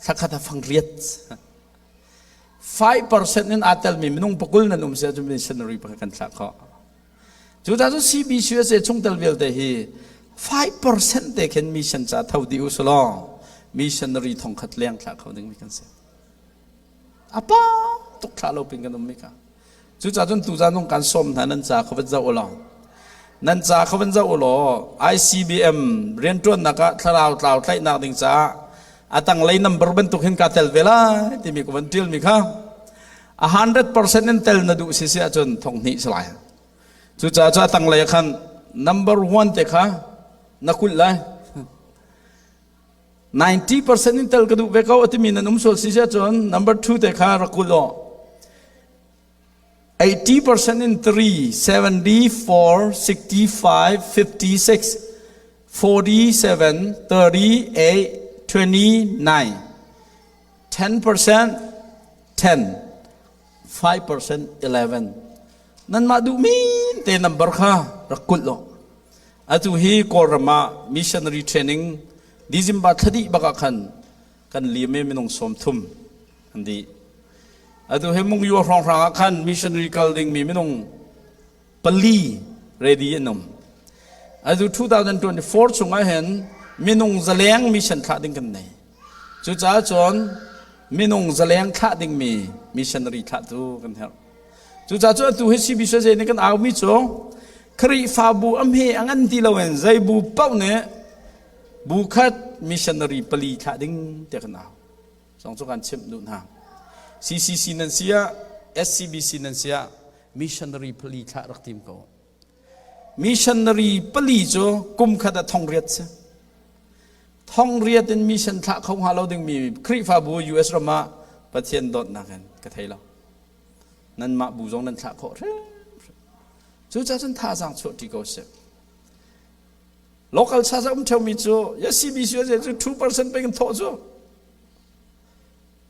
thla khat ah fangriat 5% in aa telmi minung pakul nan um si ahcun missionary pakhat kan thlah khawh. Cucaah cun CBCUSA chungtel vialte hi 5% te khin mission ca tho dih u sulaw missionary thongkhat leng thlah kho dingmi kan si. Apa tuk thlah lo pin kan um mi ka. Cucaah cun tuzan zong kan sawm hna nan ca kha van zoh u law nan ca kha van zoh u law ICBM rianṭuannak ah thlarau tlau tlaihnak ding caah a tanglei number bantuk hin kaa tel ve lai timi ka van ṭialmi kha a 100% in tel na duh si si ahcun thong hnih si lai. Cucaah cu a tanglei ah khan number one te kha na kulh lai. 90% in tel ka duh ve ko a timi nan um sual si si ahcun number two te kha rak kulh aw. 80% in 3, 74, 65, 56, 47, 38, 29. 10%, 10, 5%, 11. Nanmah duhmi te number kha rak kulh law. Atu hi Kawlram ah missionary training December thla dih bak ah khan kan liam i minung 30 an dih. Atu hi Mungyu hrawnghrang ah khan missionary kal dingmi minung pali ready an um. Atu 2024 chungah hin minung zaleng mission thlah ding kan nei. Cucaah cun minung zaleng thlah dingmi missionary thlahtu kan herh. Cucaah cun atu hi CBCUSA nih kan aumi cu Khrihfabu a hme a ngan ti loin zei bu paoh nih bu khat missionary pali thlah ding tiah kan au. Zong cu kan chimh duh hna. CCC nan si ah SCBC nan si ah missionary pali thlah rak tim ko. Missionary pali cu kum khat ah thong riat si. Thong riat in mission thlah kho hnga lo dingmi Khrihfabu US ram ah Pathian dawtnak in ka thei lo. Nanmah bu zong nan thlah khawh hrimhrim. Cucaah cun thazaang chuah ṭi ko sih. Local church a um ṭheumi cu CBC cu 2% pei kan thawh cu.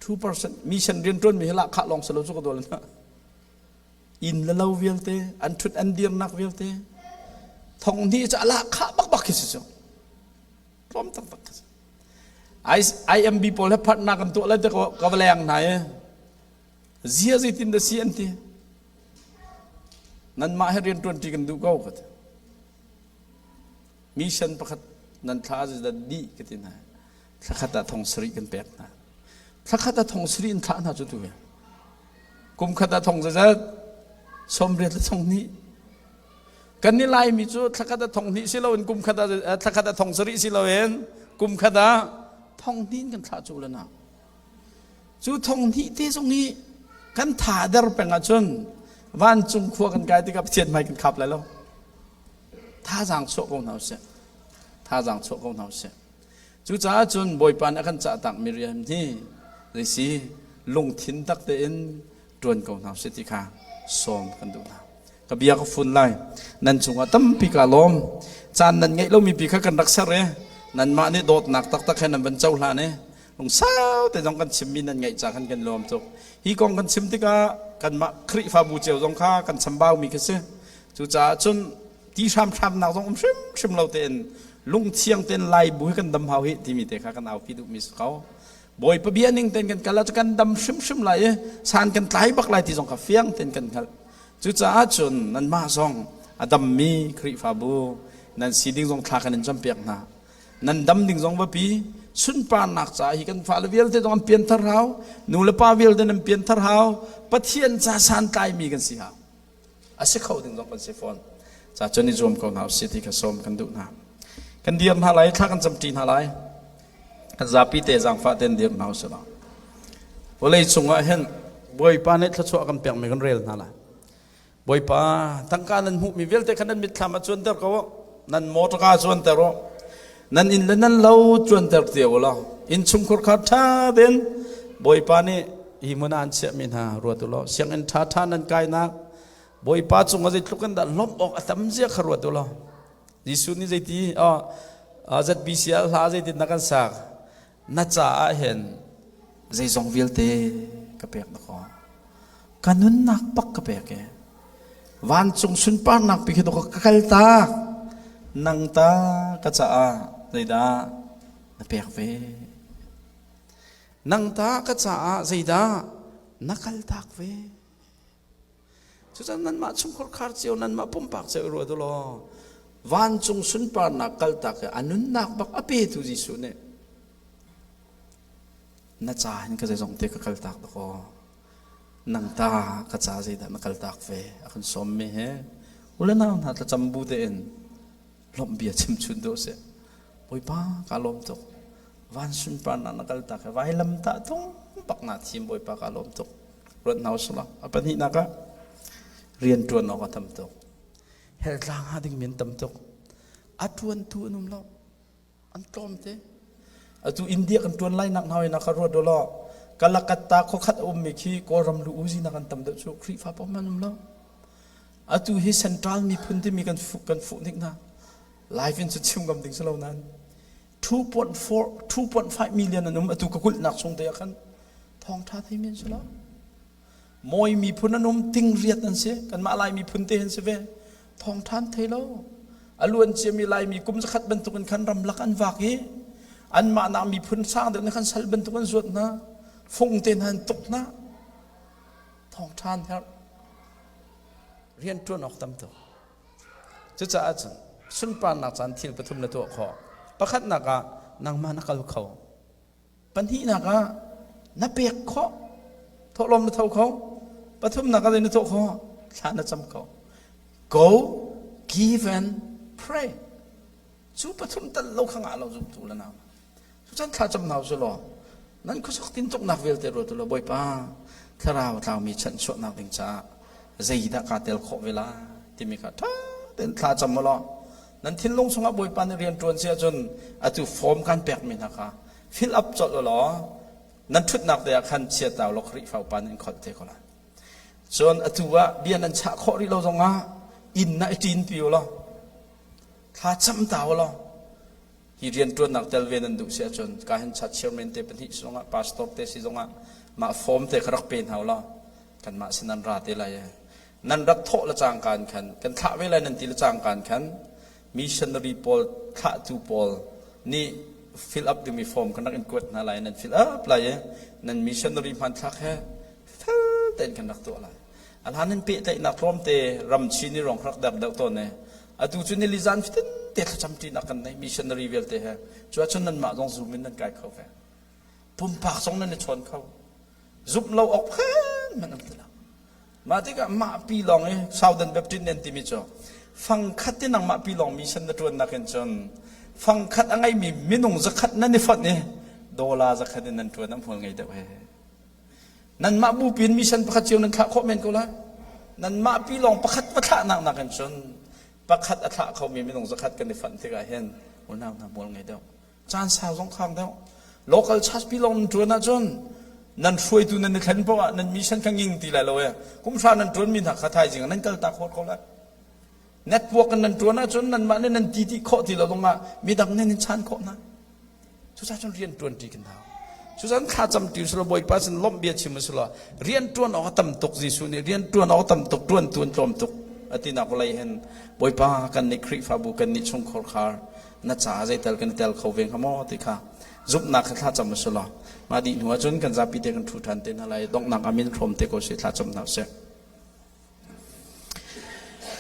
2% mission rianṭuanmi hi lahkhah lawng si lo cu ka dawl hna. Inn le lo vialte, an ṭhut an dirnak vialte, thong hnih cu a lahkhah bakbak khi si cu. Tlawm taktak khi si. IMB pawl he phatnak kan tuah lai te ka va leng hna i zia zeitin dah si an ti. Nanmah he rian ṭuanṭi kan duh ko ka ti. Mission pakhat nan thla ah dih ka ti hna. Thlakhat ah thong sarih kan pek hna. Thlakhat ah thong sarih in thlah hna cu tu hi. Kum khat ah thong zazat 80 le thong hnih. Kan ni Laimi cu thlakhat ah thong hnih si loin kum khat ah thlakhat ah thong sarih si loin kum khat ah thong hnih in kan thlah cu le na. Cu thong hnih te zong hi kan tha der peng ahcun vancung khua kan kai tikah Pathian hmai kan khap lai lo. Thazaang chuah ko hna usih. Thazaang chuah ko hna usih. Cucaah cun Bawipa nih a kan cahtakmi rian hi zeisi lungthin tak tein ṭuan ko hna usih ti kha sawm kan duh hna. Ka bia ka fun lai. Nan cungah tampi kaa lawm. Caan nan ngeih lomi pi kha kan rak ser i nanmah nih dawtnak taktak he nan van cohlan i lungsau te zong kan chimmi nan ngaih ca khan kan lawm tuk. Hi kong kan chim tikah kanmah Khrihfabu cio zong kha kan chambaumi khi si. Cucaah cun ti hramhramnak zong um hrimhrim lo tein lungthiang tein Lai bu hi kan dam hau hi timi te kha kan aupi duhmi si ko. Bawipa bia ning tein kan kal ah kan dam hrimhrim lai i san kan tlai bak lai ti zong kha fiang tein kan hngalh. Cucaah cun nanmah zong a dammi Khrihfabu nan si ding zong thla kan in campiak hna. Nan dam ding zong va pi sunparnak caah hi kan fale vialte zong an pianthar hau nu le pa vialte nan pianthar hau Pathian ca santlaimi kan si hau a si kho ding zong kan si fawn ca cun i zuam ko hna usih ti kha sawm kan duh hna kan dir hna lai thla kan camṭi hna lai kan zapi te zaangfah ten dir hna usih law vawlei cungah hin Bawipa nih thluachuah kan pekmi kan rel hna lai Bawipa tangka nan hmuhmi vialte kha nan mitthlam ah cuanter ko nan motorka cuanter u nan inn le nan lo cuanter cio u law innchungkhur kha ṭha tein Bawipa nih hi hmun ah an chiahmi hna ruat u law sianginn ṭhaṭha nan kainak Bawipa cungah zeitluk in dah lawmh awk a tam zia kha ruat u law Jesuh nih zeiti ZBCL hla zeitin na kan sak na caah hin zeizong vialte ka pek na kaw ka nunnak pak ka pek e vancung sunparnak pi khi ka kal tak nang ta ka caah zeidah na pek ve nang ta ka caah zeidah na kal tak ve Cucan nanmah chungkhar khar cio nanmah pumpak cio i ruat u law vancung sunparnak kaltak i a nunnak bak a petu Jesuh nih na ca hin ka zeizong te ka kaltak dakaw nang ta ka ca zeidah na kaltak ve a kan sawm mi he ule nau hna thlacam bu tein lawmh bia chim chun dawh seh Bawipa ka lawm tuk van sunparnak na kaltak i vailam tah tung bak na thim Bawipa ka lawm tuk ruat hna usih law a pahnihnak ah rian ṭuan awk a tam tuk heltlang ha ding mi an tam tuk a ṭuantu an um lo an tlawm te atu India kan ṭuan lai nak hna na ka ruat law Kalakatta khuakhat a ummi khi Kawlram lu uzi nak an tam deuh cu Khrihfa pom an um lo atu hi central miphun timi kan fuh kan fuh nik hna live in cu chim ngam ding si lo nain 2.4 2.5 million an um atu ka kulhnak chung te ah khan thawngṭha thei men si lo. Mawi miphun an um ting riat an si. Kanmah Lai miphun te hin si ve. Thawng ṭhan thei lo. A luan ciami Laimi kum zakhat bantukin khan ramlak an vak i anmah nak miphun sang deuh nih khan sal bantuk an zuat hna. Fung te hna an tuk hna. Thawng ṭhan herh. Rian ṭuan awk tam tuk. Cucaah cun sunparnak caan thil pathum na tuah khawh. Pakhatnak ah nangmah na kal kho. Pahnihnak ah na pek khawh. Thawhlawm na tho kho. Pathumnak ah na thawh khawh. Thla na cam kho. Go, give and pray. Cu pathum tal lo kha ngah lo zumtu le nau. Cucan thla cam hna usih law nan khuasak tintuknak vialte ruat u law Bawipa thlarau tlaumi chanhchuahnak ding caah zeidah kaa tel khawh ve lai timi kha ṭha tein thla cam u law nan thinlung chungah Bawipa nih rian ṭuan si ahcun atu form kan pekmi hna kha fill up colh u law nan ṭhutnak te ah khan chia law Khrihfa upa nih an kholh te ko lai. Cun atu ah bia nan chah khawh rih lo zongah inn ah i ṭinpi u law thla cam ta u law hi rianṭuannak tel ve nan duh si ahcun ka hin chat chairman te pahnih si zongah pastor te si zongah mah form te kha rak pe hna u law kanmah sin nan ra te lai nan rak thawh le cangka in khan kan thlah ve lai nan ti le cangka in khan missionary pawl thlahtu pawl nih fill up dingmi form kan rak in kuat hna lai nan fill up lai i nan missionary hmanthlak he fel tein kan rak tuah lai a hlan in pehtlaihnak tlawmte ram chin i rong rak dek deuh tawn e atu cu nili zan fitin te thlacam ṭinak kan nei missionary vialte he cu ahcun nanmah zong zoom in nan kai kho ve pumpak zong nan i chawn kho zumh lo awk khan man am ti lo mah tikah mah pi lawng i Southern Baptist nan timi cu fangkhat ti nangmah pi lawng mission na ṭuan nakin cun fangkhat a ngeimi minung zakhat nan i fonh i dollar zakhat in nan ṭuan am hmual ngei deuh he Nanmah bupi in mission pakhat cio nan thlah khawh men ko lai. Nanmah pi lawng pakhat va thlahnak nakin cun pakhat a thlah khomi minung zakhat kan i fanh tikah hin unau hna mual ngei deuh. Caan sau zong khang deuh. Local church pi lawng nan ṭuan ahcun nan hruaitu nan i thlen poah ah nan mission kha nging ti lai lo e. Kum hra nan ṭuanmi hna kha thaizing ah nan kal ta khawh ko lai. Network in nan ṭuan ahcun nanmah nih nan ti ti khawh ti lo zongah midang nih nan chan khawh hna. Cucaah cun rian ṭuan ṭi kan hau. Cucaah thla cam ṭi usih law Bawipa sin lawmh bia chim usih law rian ṭuan awk a tam tuk Jesuh nih rian ṭuan awk a tam tuk ṭuan tu an tlawm tuk a tinak vawlei hin Bawipa kan nih Khrihfabu kan nih chungkhar khar na caah zeital kan i tel kho ve hnga maw ti kha zumhnak kha thla cam usih law mah dih hnu ahcun kan zapi te kan ṭhu ṭhan te hna lai donghnak amin hrawm te ko sih thla cam hna usih.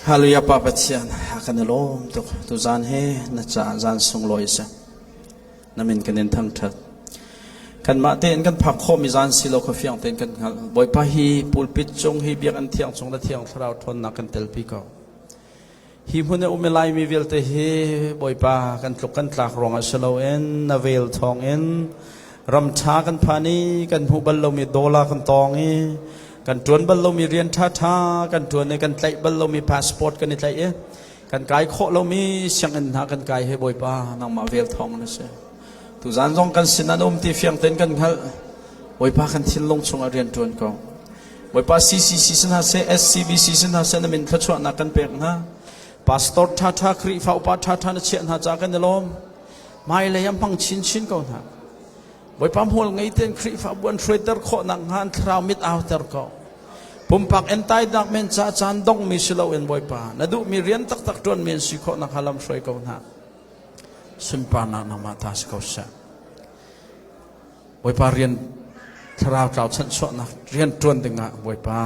Hallelujah Pa Pathian kan i lawm tuk tuzaan he na caah zan sunglawi a si na min kan in thangṭhat kanmah tein kan phak khawhmi zan si lo kha fiang tein kan hngalh Bawipa hi pulpit cung hi biakinn thiang chung na thiang thlarau ṭhawnnak kan telpi ko Hi hmun i um i Laimi vialte hi Bawipa kan tluk kan tlak ruangah si loin na vel thawngin ram ṭha kan phan i kan hmuh bal lomi dollar kan tawng i kan ṭuan bal lomi rian ṭhaṭha kan ṭuan i kan tlaih bal lomi passport kan i tlaih i kan kai khawh lomi sianginn hna kan kai he Bawipa nangmah vel thawng na si. Tuzaan zong kan sin an um ti fiang tein kan hngalh. Bawipa kan thinlung chungah rian ṭuan ko. Bawipa CCC si hna seh, SCBC si hna seh na min thluachuahnak kan pek hna. Pastor ṭhaṭha, Khrihfa upa ṭhaṭha na chiah hna caah kan i lawm. Hmailei ah hmang chinchin ko hna. Bawipa hmual ngei tein Khrihfabu an hruaiter khawh nakhnga an thlarau mit auter ko. Pumpak entainak men ca caan dongmi si loin Bawipa, na duhmi rian taktak ṭuanmi an si khawh nakhnga lam hruai ko hna. Sunparnak nangmah ta si ko seh. Bawipa rian thlarau tlau chanhchuahnak rian ṭuan dingah Bawipa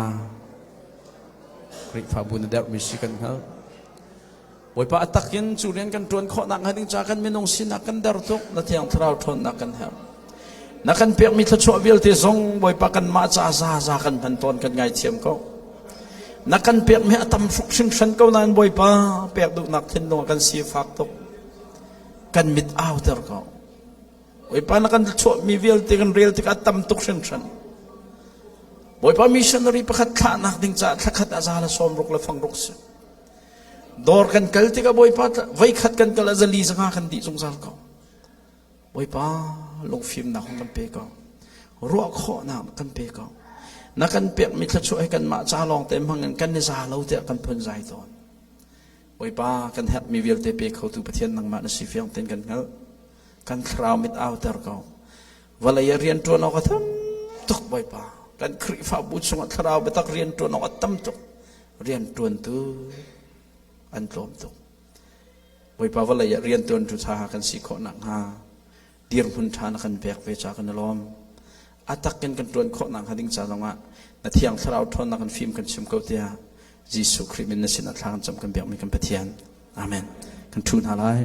Khrihfabu na derhmi si kan hngalh. Bawipa a takin cu rian kan ṭuan khawh nakhnga ding ca kan minung sinak kan der tuk na thiang thlarau ṭhawnnak kan herh. Na kan pekmi thluachuah vialte zong Bawipa kanmah ca zaza kan hman tawn kan ngaithiam ko. Na kan pekmi a tam hruk hringhran ko nain Bawipa pek duhnak thinlung kan sifak tuk. Kan mit auter ko. Bawipa na kan chuahmi vialte kan rel tikah tam tuk hringhran. Bawipa missionary pakhat thlahnak ding caah thlakhat a za le sawmruk le fangruk si. Dawr kan kal tikah Bawipa voikhat kan kal a zali zanga kan dih zungzal ko. Bawipa lungfimnak kan pe ko. Ruah khawhnak kan pe ko. Na kan pekmi thluachuah hi kanmah ca lawng te hmang in kan i za lo tiah kan phun zai tawn. Bawipa kan herhmi vialte pe khotu Pathian nangmah na si fiang tein kan hngalh. Kan thlarau mit auter ko. Vawlei ah rian ṭuan awk a tam tuk Bawipa. Kan Khrihfabu chungah thlarau biatak rianṭuan awk a tam tuk. Rianṭuantu an tlawm tuk. Bawipa vawlei ah rianṭuantu ṭha kan si khawh nakhnga dirhmun ṭha na kan pek ve ca kan i lawm. A tak in kan ṭuan khawh nakhnga ding ca zongah na thiang thlarau ṭhawnnak in fim kan chim ko tiah Jesuh Khrih min na sinah thla kan cam kan biakmi kan Pathian. Amen. Kan ṭhu hna lai.